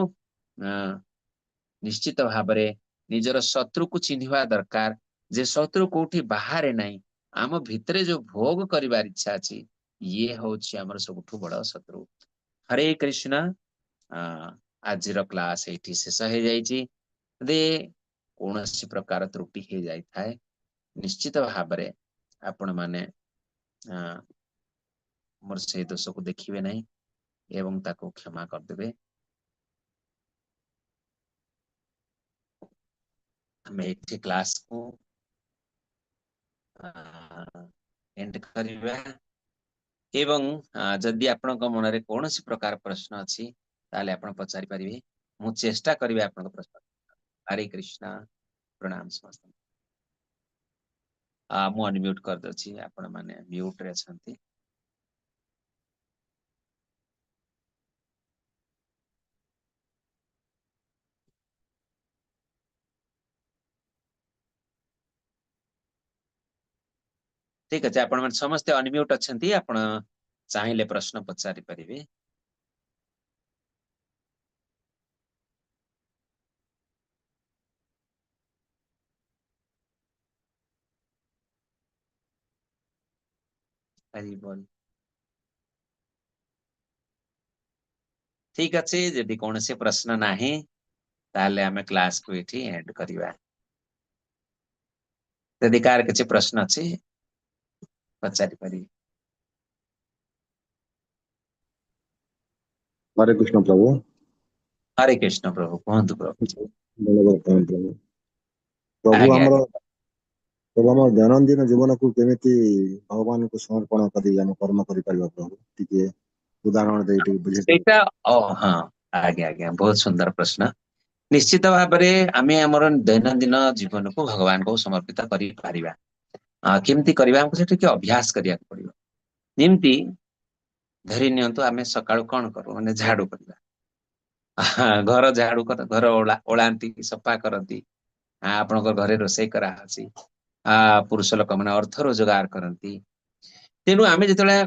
ନିଶ୍ଚିତ ଭାବରେ ନିଜର ଶତ୍ରୁକୁ ଚିହ୍ନିବା ଦରକାର, ଯେ ଶତ୍ରୁ କୋଉଠି ବାହାରେ ନାହିଁ, ଆମ ଭିତରେ ଯୋଉ ଭୋଗ କରିବାର ଇଚ୍ଛା ଅଛି, ଇଏ ହଉଛି ଆମର ସବୁଠୁ ବଡ ଶତ୍ରୁ। ହରେ କୃଷ୍ଣ। ଆଜିର କ୍ଲାସ ଏଇଠି ଶେଷ ହେଇଯାଇଛି। ଯଦି କୌଣସି ପ୍ରକାର ତ୍ରୁଟି ହେଇଯାଇଥାଏ, ନିଶ୍ଚିତ ଭାବରେ ଆପଣମାନେ ମୋର ସେଇ ଦୋଷକୁ ଦେଖିବେ ନାହିଁ ଏବଂ ତାକୁ କ୍ଷମା କରିଦେବେ। ଆମେ ଏଠି କ୍ଲାସକୁ ଏଣ୍ଡ କରିବା ଏବଂ ଯଦି ଆପଣଙ୍କ ମନରେ କୌଣସି ପ୍ରକାର ପ୍ରଶ୍ନ ଅଛି ତାହେଲେ ଆପଣ ପଚାରି ପାରିବେ, ମୁଁ ଚେଷ୍ଟା କରିବି ଆପଣଙ୍କ ପ୍ରଶ୍ନ। ହରେ କୃଷ୍ଣ, ପ୍ରଣାମ ସମସ୍ତଙ୍କୁ। ମୁଁ ଅନମ୍ୟୁଟ କରିଦଉଛି, ଆପଣ ମାନେ ମ୍ୟୁଟରେ ଅଛନ୍ତି। ଠିକ ଅଛି, ଆପଣ ମାନେ ସମସ୍ତେ ଅନମ୍ୟୁଟ ଅଛନ୍ତି, ଆପଣ ଚାହିଁଲେ ପ୍ରଶ୍ନ ପଚାରି ପାରିବେ। ହରି ବୋଲ। ଠିକ ଅଛି, ଯଦି କୌଣସି ପ୍ରଶ୍ନ ନାହିଁ ତାହେଲେ ଆମେ କ୍ଲାସକୁ ଏଠି ଏଣ୍ଡ କରିବା। ଯଦି କାହାର କିଛି ପ୍ରଶ୍ନ ଅଛି ପଚାରି ପାରିବେ। ହରେ କୃଷ୍ଣ ପ୍ରଭୁ। ହରେ କୃଷ୍ଣ ପ୍ରଭୁ, କୁହନ୍ତୁ ପ୍ରଭୁ। ପ୍ରଭୁ, ପ୍ରଭୁ ଆମର ପ୍ରଭୁ ଆମ ଦୈନନ୍ଦିନ ଜୀବନକୁ କେମିତି ଭଗବାନଙ୍କୁ ସମର୍ପଣ କରି ଆମେ କର୍ମ କରିପାରିବା ପ୍ରଭୁ, ଟିକେ ଉଦାହରଣ ଦେଇ ଟିକେ ବୁଝେଇ। ସେଇଟା ହଁ ଆଜ୍ଞା ଆଜ୍ଞା, ବହୁତ ସୁନ୍ଦର ପ୍ରଶ୍ନ। ନିଶ୍ଚିତ ଭାବରେ ଆମେ ଆମର ଦୈନନ୍ଦିନ ଜୀବନକୁ ଭଗବାନଙ୍କୁ ସମର୍ପିତ କରିପାରିବା। କେମିତି କରିବା, ଆମକୁ ସେଠି ଟିକେ ଅଭ୍ୟାସ କରିବାକୁ ପଡିବ। ଯେମିତି ଧରି ନିଅନ୍ତୁ ଆମେ ସକାଳୁ କଣ କରୁ, ମାନେ ଝାଡୁ କରିବା, ଘର ଝାଡୁ କର, ଘର ଓଳାନ୍ତି, ସଫା କରନ୍ତି, ଆପଣଙ୍କ ଘରେ ରୋଷେଇ କରାହଉଛି, ପୁରୁଷ ଲୋକମାନେ ଅର୍ଥ ରୋଜଗାର କରନ୍ତି। ତେଣୁ ଆମେ ଯେତେବେଳେ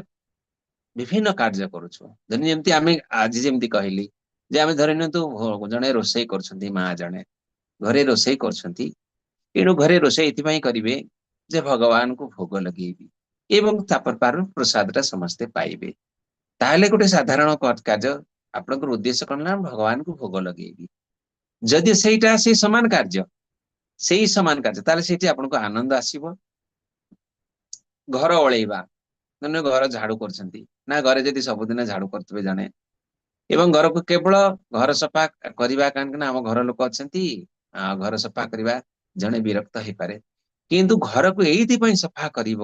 ବିଭିନ୍ନ କାର୍ଯ୍ୟ କରୁଛୁ, ଧରି ଯେମିତି ଆମେ ଆଜି ଯେମିତି କହିଲି ଯେ ଆମେ ଧରି ନିଅନ୍ତୁ ଜଣେ ରୋଷେଇ କରୁଛନ୍ତି, ମା ଜଣେ ଘରେ ରୋଷେଇ କରୁଛନ୍ତି, ଏଣୁ ଘରେ ରୋଷେଇ ଏଥିପାଇଁ କରିବେ ଯେ ଭଗବାନଙ୍କୁ ଭୋଗ ଲଗେଇବି ଏବଂ ତାପରେ ପ୍ରସାଦଟା ସମସ୍ତେ ପାଇବେ। ତାହେଲେ ଗୋଟେ ସାଧାରଣ କାର୍ଯ୍ୟ, ଆପଣଙ୍କର ଉଦ୍ଦେଶ୍ୟ କଣ ନା ଭଗବାନଙ୍କୁ ଭୋଗ ଲଗେଇବି। ଯଦି ସେଇଟା ସେଇ ସମାନ କାର୍ଯ୍ୟ, ସେଇ ସମାନ କାର୍ଯ୍ୟ, ତାହେଲେ ସେଇଠି ଆପଣଙ୍କୁ ଆନନ୍ଦ ଆସିବ। ଘର ଓଳେଇବା, ମାନେ ଘର ଝାଡୁ କରୁଛନ୍ତି ନା, ଘରେ ଯଦି ସବୁଦିନ ଝାଡୁ କରୁଥିବେ ଜଣେ, ଏବଂ ଘରକୁ କେବଳ ଘର ସଫା କରିବା, କାହିଁକି ନା ଆମ ଘର ଲୋକ ଅଛନ୍ତି, ଘର ସଫା କରିବା ଜଣେ ବିରକ୍ତ ହେଇପାରେ, କିନ୍ତୁ ଘରକୁ ଏଇଥିପାଇଁ ସଫା କରିବ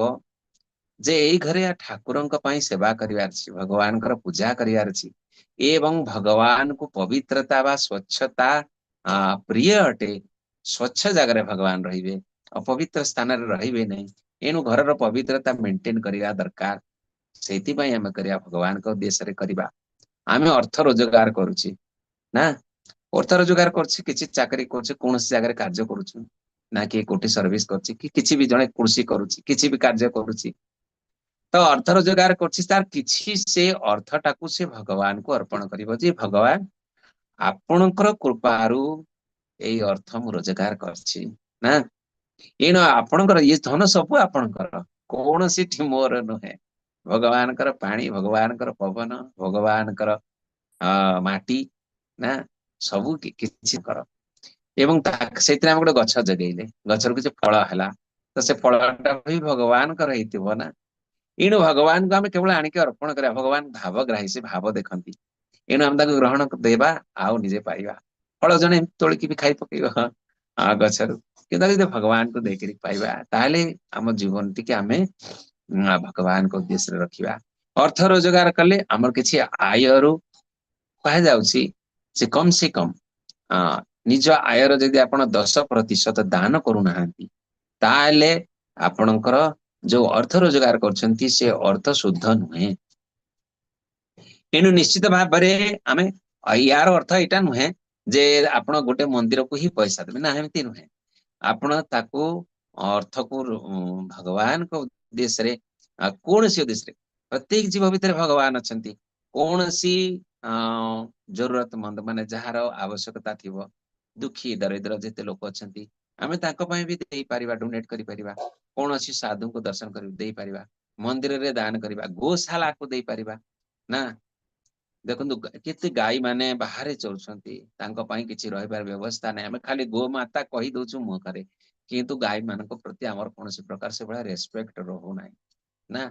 ଯେ ଏଇ ଘରେ ଠାକୁରଙ୍କ ପାଇଁ ସେବା କରିବାର ଅଛି, ଭଗବାନଙ୍କର ପୂଜା କରିବାର ଅଛି, ଏବଂ ଭଗବାନଙ୍କୁ ପବିତ୍ରତା ବା ସ୍ୱଚ୍ଛତା ପ୍ରିୟ ଅଟେ। ସ୍ୱଚ୍ଛ ଜାଗାରେ ଭଗବାନ ରହିବେ, ଅପବିତ୍ର ସ୍ଥାନରେ ରହିବେ ନାହିଁ। ଏଣୁ ଘରର ପବିତ୍ରତା ମେଣ୍ଟେନ କରିବା ଦରକାର। ସେଇଥିପାଇଁ ଆମେ କରିବା, ଭଗବାନଙ୍କ ଉଦ୍ଦେଶ୍ୟରେ କରିବା। ଆମେ ଅର୍ଥ ରୋଜଗାର କରୁଛେ ନା, ଅର୍ଥ ରୋଜଗାର କରୁଛେ, କିଛି ଚାକିରି କରୁଛେ, କୌଣସି ଜାଗାରେ କାର୍ଯ୍ୟ କରୁଛୁ ନା, କିଏ କୋଉଠି ସର୍ଭିସ କରୁଛି କି କିଛି ବି ଜଣେ କୃଷି କରୁଛି, କିଛି ବି କାର୍ଯ୍ୟ କରୁଛି, ତ ଅର୍ଥ ରୋଜଗାର କରୁଛି, ତାର କିଛି ସେ ଅର୍ଥଟାକୁ ସେ ଭଗବାନଙ୍କୁ ଅର୍ପଣ କରିବ ଯେ ଭଗବାନ ଆପଣଙ୍କର କୃପାରୁ ଏଇ ଅର୍ଥ ମୁଁ ରୋଜଗାର କରିଛି ନା। ଏଣୁ ଆପଣଙ୍କର ଇଏ ଧନ ସବୁ ଆପଣଙ୍କର, କୌଣସିଠି ମୋର ନୁହେଁ। ଭଗବାନଙ୍କର ପାଣି, ଭଗବାନଙ୍କର ପବନ, ଭଗବାନଙ୍କର ମାଟି ନା, ସବୁ କିଛି କର। ଏବଂ ସେଇଥିରେ ଆମେ ଗୋଟେ ଗଛ ଜଗେଇଲେ, ଗଛରୁ କିଛି ଫଳ ହେଲା, ତ ସେ ଫଳଟା ବି ଭଗବାନଙ୍କର ହେଇଥିବ ନା। ଏଣୁ ଭଗବାନଙ୍କୁ ଆମେ କେବଳ ଆଣିକି ଅର୍ପଣ କରିବା। ଭଗବାନ ଭାବଗ୍ରାହୀ, ସେ ଭାବ ଦେଖନ୍ତି। ଏଣୁ ଆମେ ତାକୁ ଗ୍ରହଣ ଦେବା ଆଉ ନିଜେ ପାଇବା। ଫଳ ଜଣେ ତୋଳିକି ବି ଖାଇ ପକେଇବ ଗଛରୁ, କିନ୍ତୁ ଯଦି ଭଗବାନଙ୍କୁ ଦେଇକରି ପାଇବା, ତାହେଲେ ଆମ ଜୀବନ ଟିକେ ଆମେ ଭଗବାନଙ୍କ ଉଦ୍ଦେଶ୍ୟରେ ରଖିବା। ଅର୍ଥ ରୋଜଗାର କଲେ ଆମର କିଛି ଆୟରୁ କୁହାଯାଉଛି ଯେ କମ ସେ କମ ନିଜ ଆୟର ଯଦି ଆପଣ 10% ଦାନ କରୁନାହାନ୍ତି, ତାହେଲେ ଆପଣଙ୍କର ଯୋଉ ଅର୍ଥ ରୋଜଗାର କରୁଛନ୍ତି ସେ ଅର୍ଥ ଶୁଦ୍ଧ ନୁହେଁ। ଏଣୁ ନିଶ୍ଚିତ ଭାବରେ ଆମେ ୟାର ଅର୍ଥ ଏଇଟା ନୁହେଁ ଯେ ଆପଣ ଗୋଟେ ମନ୍ଦିରକୁ ହିଁ ପଇସା ଦେବେ ନା, ଏମିତି ନୁହେଁ। ଆପଣ ତାକୁ ଅର୍ଥକୁ ଭଗବାନଙ୍କ ଉଦ୍ଦେଶ୍ୟରେ, କୌଣସି ଉଦ୍ଦେଶ୍ୟରେ, ପ୍ରତ୍ୟେକ ଜୀବ ଭିତରେ ଭଗବାନ ଅଛନ୍ତି। କୌଣସି ଜରୁରତମନ୍ଦ ମାନେ ଯାହାର ଆବଶ୍ୟକତା ଥିବ, ଦୁଃଖୀ ଦରିଦ୍ର ଯେତେ ଲୋକ ଅଛନ୍ତି, ଆମେ ତାଙ୍କ ପାଇଁ ବି ଦେଇପାରିବା, ଡୋନେଟ କରିପାରିବା। କୌଣସି ସାଧୁଙ୍କୁ ଦର୍ଶନ କରି ଦେଇପାରିବା, ମନ୍ଦିରରେ ଦାନ କରିବା, ଗୋଶାଳାକୁ ଦେଇପାରିବା ନା। ଦେଖନ୍ତୁ କେତେ ଗାଈ ମାନେ ବାହାରେ ଚରୁଛନ୍ତି, ତାଙ୍କ ପାଇଁ କିଛି ରହିବାର ବ୍ୟବସ୍ଥା ନାହିଁ। ଆମେ ଖାଲି ଗୋ ମାତା କହି ଦଉଛୁ ମୁହଁରେ, କିନ୍ତୁ ଗାଈ ମାନଙ୍କ ପ୍ରତି ଆମର କୌଣସି ପ୍ରକାର ସେଭଳିଆ ରେସପେକ୍ଟ ରହୁନାହିଁ ନା।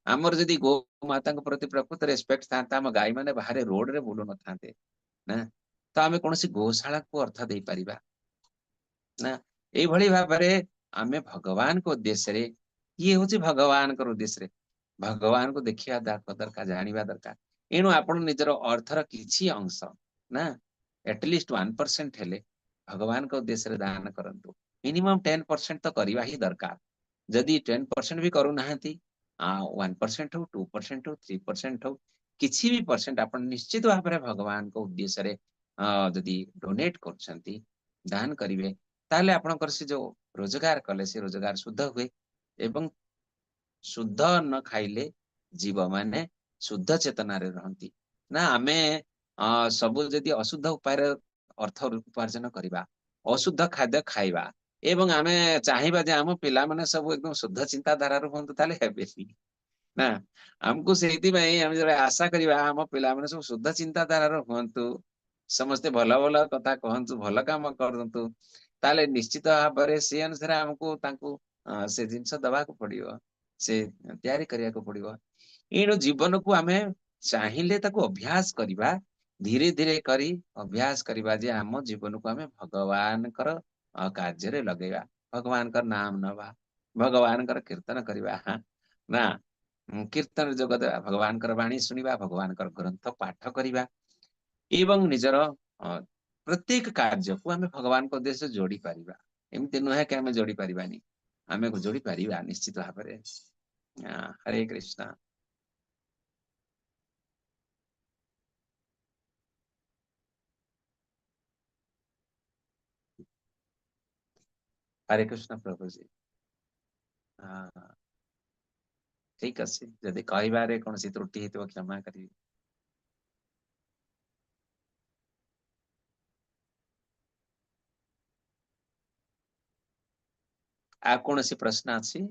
ଆମର ଯଦି ଗୋ ମାତାଙ୍କ ପ୍ରତି ପ୍ରକୃତ ରେସପେକ୍ଟ ଥାନ୍ତା, ଆମ ଗାଈ ମାନେ ବାହାରେ ରୋଡରେ ବୁଲୁ ନଥାନ୍ତେ ନା। ତ ଆମେ କୌଣସି ଗୋଶାଳାକୁ ଅର୍ଥ ଦେଇପାରିବା ନା। ଏଇଭଳି ଭାବରେ ଆମେ ଭଗବାନଙ୍କ ଉଦ୍ଦେଶ୍ୟରେ, ଇଏ ହଉଛି ଭଗବାନଙ୍କର ଉଦ୍ଦେଶ୍ୟରେ, ଭଗବାନଙ୍କୁ ଦେଖିବା ଦରକାର, ଜାଣିବା ଦରକାର। ଏଣୁ ଆପଣ ନିଜର ଅର୍ଥର କିଛି ଅଂଶ ନା, ଆଟଲିଷ୍ଟ 1% ହେଲେ ଭଗବାନଙ୍କ ଉଦ୍ଦେଶ୍ୟରେ ଦାନ କରନ୍ତୁ। ମିନିମମ୍ 10% ତ କରିବା ହିଁ ଦରକାର। ଯଦି 10% ବି କରୁନାହାନ୍ତି, 1% ହଉ, 2% ହଉ, 3% ହଉ, କିଛି ବି ପରସେଣ୍ଟ ଆପଣ ନିଶ୍ଚିତ ଭାବରେ ଭଗବାନଙ୍କ ଉଦ୍ଦେଶ୍ୟରେ ଯଦି ଡୋନେଟ କରୁଛନ୍ତି, ଦାନ କରିବେ, ତାହେଲେ ଆପଣଙ୍କର ସେ ଯୋଉ ରୋଜଗାର କଲେ ସେ ରୋଜଗାର ଶୁଦ୍ଧ ହୁଏ। ଏବଂ ଶୁଦ୍ଧ ନ ଖାଇଲେ ଜୀବ ମାନେ ଶୁଦ୍ଧ ଚେତନାରେ ରହନ୍ତି ନା। ଆମେ ସବୁ ଯଦି ଅଶୁଦ୍ଧ ଉପାୟରେ ଅର୍ଥ ଉପାର୍ଜନ କରିବା, ଅଶୁଦ୍ଧ ଖାଦ୍ୟ ଖାଇବା, ଏବଂ ଆମେ ଚାହିଁବା ଯେ ଆମ ପିଲାମାନେ ସବୁ ଏକଦମ ଶୁଦ୍ଧ ଚିନ୍ତାଧାରାରୁ ହୁଅନ୍ତୁ, ତାହେଲେ ହେବେନି ନା। ଆମକୁ ସେଇଥିପାଇଁ ଆମେ ଯେତେବେଳେ ଆଶା କରିବା ଆମ ପିଲାମାନେ ସବୁ ଶୁଦ୍ଧ ଚିନ୍ତାଧାରାର ହୁଅନ୍ତୁ, ସମସ୍ତେ ଭଲ ଭଲ କଥା କହନ୍ତୁ, ଭଲ କାମ କରନ୍ତୁ, ତାହେଲେ ନିଶ୍ଚିତ ଭାବରେ ସେ ଅନୁସାରେ ଆମକୁ ତାଙ୍କୁ ସେ ଜିନିଷ ଦବାକୁ ପଡିବ, ସେ ତିଆରି କରିବାକୁ ପଡିବ। ଏଣୁ ଜୀବନକୁ ଆମେ ଚାହିଁଲେ ତାକୁ ଅଭ୍ୟାସ କରିବା, ଧୀରେ ଧୀରେ କରି ଅଭ୍ୟାସ କରିବା ଯେ ଆମ ଜୀବନକୁ ଆମେ ଭଗବାନଙ୍କର କାର୍ଯ୍ୟରେ ଲଗେଇବା, ଭଗବାନଙ୍କର ନାମ ନବା, ଭଗବାନଙ୍କର କୀର୍ତ୍ତନ କରିବା ନା, କୀର୍ତ୍ତନରେ ଯୋଗ ଦେବା, ଭଗବାନଙ୍କର ବାଣୀ ଶୁଣିବା, ଭଗବାନଙ୍କର ଗ୍ରନ୍ଥ ପାଠ କରିବା, ଏବଂ ନିଜର ପ୍ରତ୍ୟେକ କାର୍ଯ୍ୟକୁ ଆମେ ଭଗବାନଙ୍କ ଉଦ୍ଦେଶ୍ୟ ଯୋଡି ପାରିବା। ଏମିତି ନୁହେଁ କି ଆମେ ଯୋଡି ପାରିବାନି, ଆମେ ଯୋଡି ପାରିବା ନିଶ୍ଚିତ ଭାବରେ। ହରେ କୃଷ୍ଣ। ହରେ କୃଷ୍ଣ ପ୍ରଭୁଜୀ। ହଁ, ଠିକ ଅଛି, ଯଦି କହିବାରେ କୌଣସି ତ୍ରୁଟି ହେଇଥିବ କ୍ଷମା କରିବେ। ଆଉ କୌଣସି ପ୍ରଶ୍ନ ଅଛି?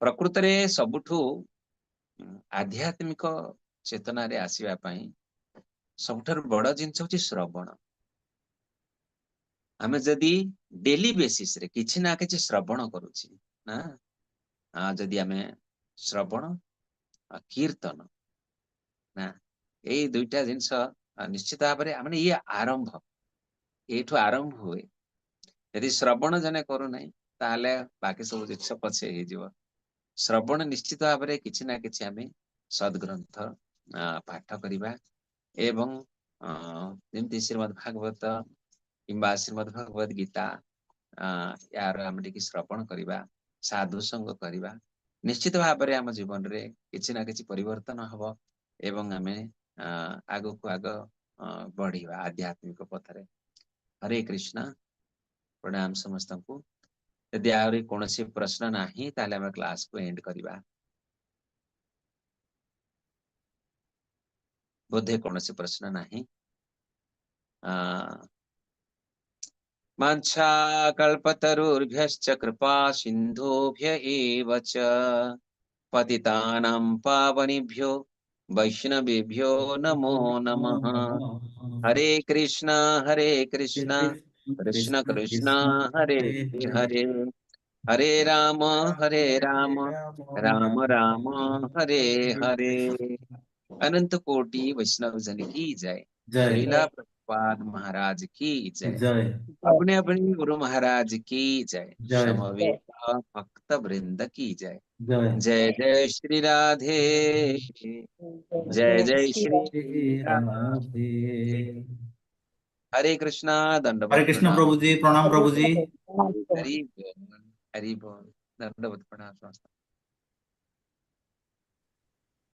ପ୍ରକୃତରେ ସବୁଠୁ ଆଧ୍ୟାତ୍ମିକ ଚେତନାରେ ଆସିବା ପାଇଁ ସବୁଠାରୁ ବଡ ଜିନିଷ ହଉଛି ଶ୍ରବଣ। ଆମେ ଯଦି ଡେଲି ବେସିସ ରେ କିଛି ନା କିଛି ଶ୍ରବଣ କରୁଛି ନା, ଯଦି ଆମେ ଶ୍ରବଣ, କୀର୍ତ୍ତନ ନା, ଏଇ ଦୁଇଟା ଜିନିଷ ନିଶ୍ଚିତ ଭାବରେ ମାନେ ଇଏ ଆରମ୍ଭ, ଏଇଠୁ ଆରମ୍ଭ ହୁଏ। ଯଦି ଶ୍ରବଣ ଜଣେ କରୁନାହିଁ, ତାହେଲେ ବାକି ସବୁ ଜିନିଷ ପଛେ ହେଇଯିବ। ଶ୍ରବଣ ନିଶ୍ଚିତ ଭାବରେ କିଛି ନା କିଛି ଆମେ ସଦଗ୍ରନ୍ଥ ପାଠ କରିବା ଏବଂ ଯେମିତି ଶ୍ରୀମଦ୍ ଭାଗବତ କିମ୍ବା ଶ୍ରୀମଦ୍ ଭଗବତ ଗୀତା, ୟାର ଆମେ ଟିକେ ଶ୍ରବଣ କରିବା, ସାଧୁ ସଙ୍ଗ କରିବା, ନିଶ୍ଚିତ ଭାବରେ ଆମ ଜୀବନରେ କିଛି ନା କିଛି ପରିବର୍ତ୍ତନ ହବ ଏବଂ ଆମେ ଆଗକୁ ଆଗ ବଢିବା ଆଧ୍ୟାତ୍ମିକ ପଥରେ। ହରେ କୃଷ୍ଣ। ପ୍ରଣାମ ସମସ୍ତଙ୍କୁ। ଯଦି ଆହୁରି କୌଣସି ପ୍ରଶ୍ନ ନାହିଁ, ତାହେଲେ ଆମେ କ୍ଲାସକୁ ଏଣ୍ଡ କରିବା। ବୋଧେ କୌଣସି ପ୍ରଶ୍ନ ନାହିଁ। वाञ्छाकल्पतरुभ्यश्च कृपा सिन्धुभ्य एव च पतितानां पावनेभ्यो वैष्णवेभ्यो नमो नमः। हरे कृष्णा हरे कृष्णा कृष्ण कृष्ण हरे हरे, हरे राम हरे राम राम राम हरे हरे। अनंत कोटि वैष्णव जन की जय। जय। श्रीला प्रभुपाद महाराज की जय। जय। अपने अपने गुरु महाराज की जय। जय। समवेत भक्त वृंद की जय। जय। जय जय श्री राधे, जय जय श्री राधे। हरे कृष्णा। दंडवत हरे कृष्ण। प्रणाम। प्रभु जी, प्रणाम प्रभु जी। हरि बोल, हरि बोल। दंडवत प्रणाम समस्त।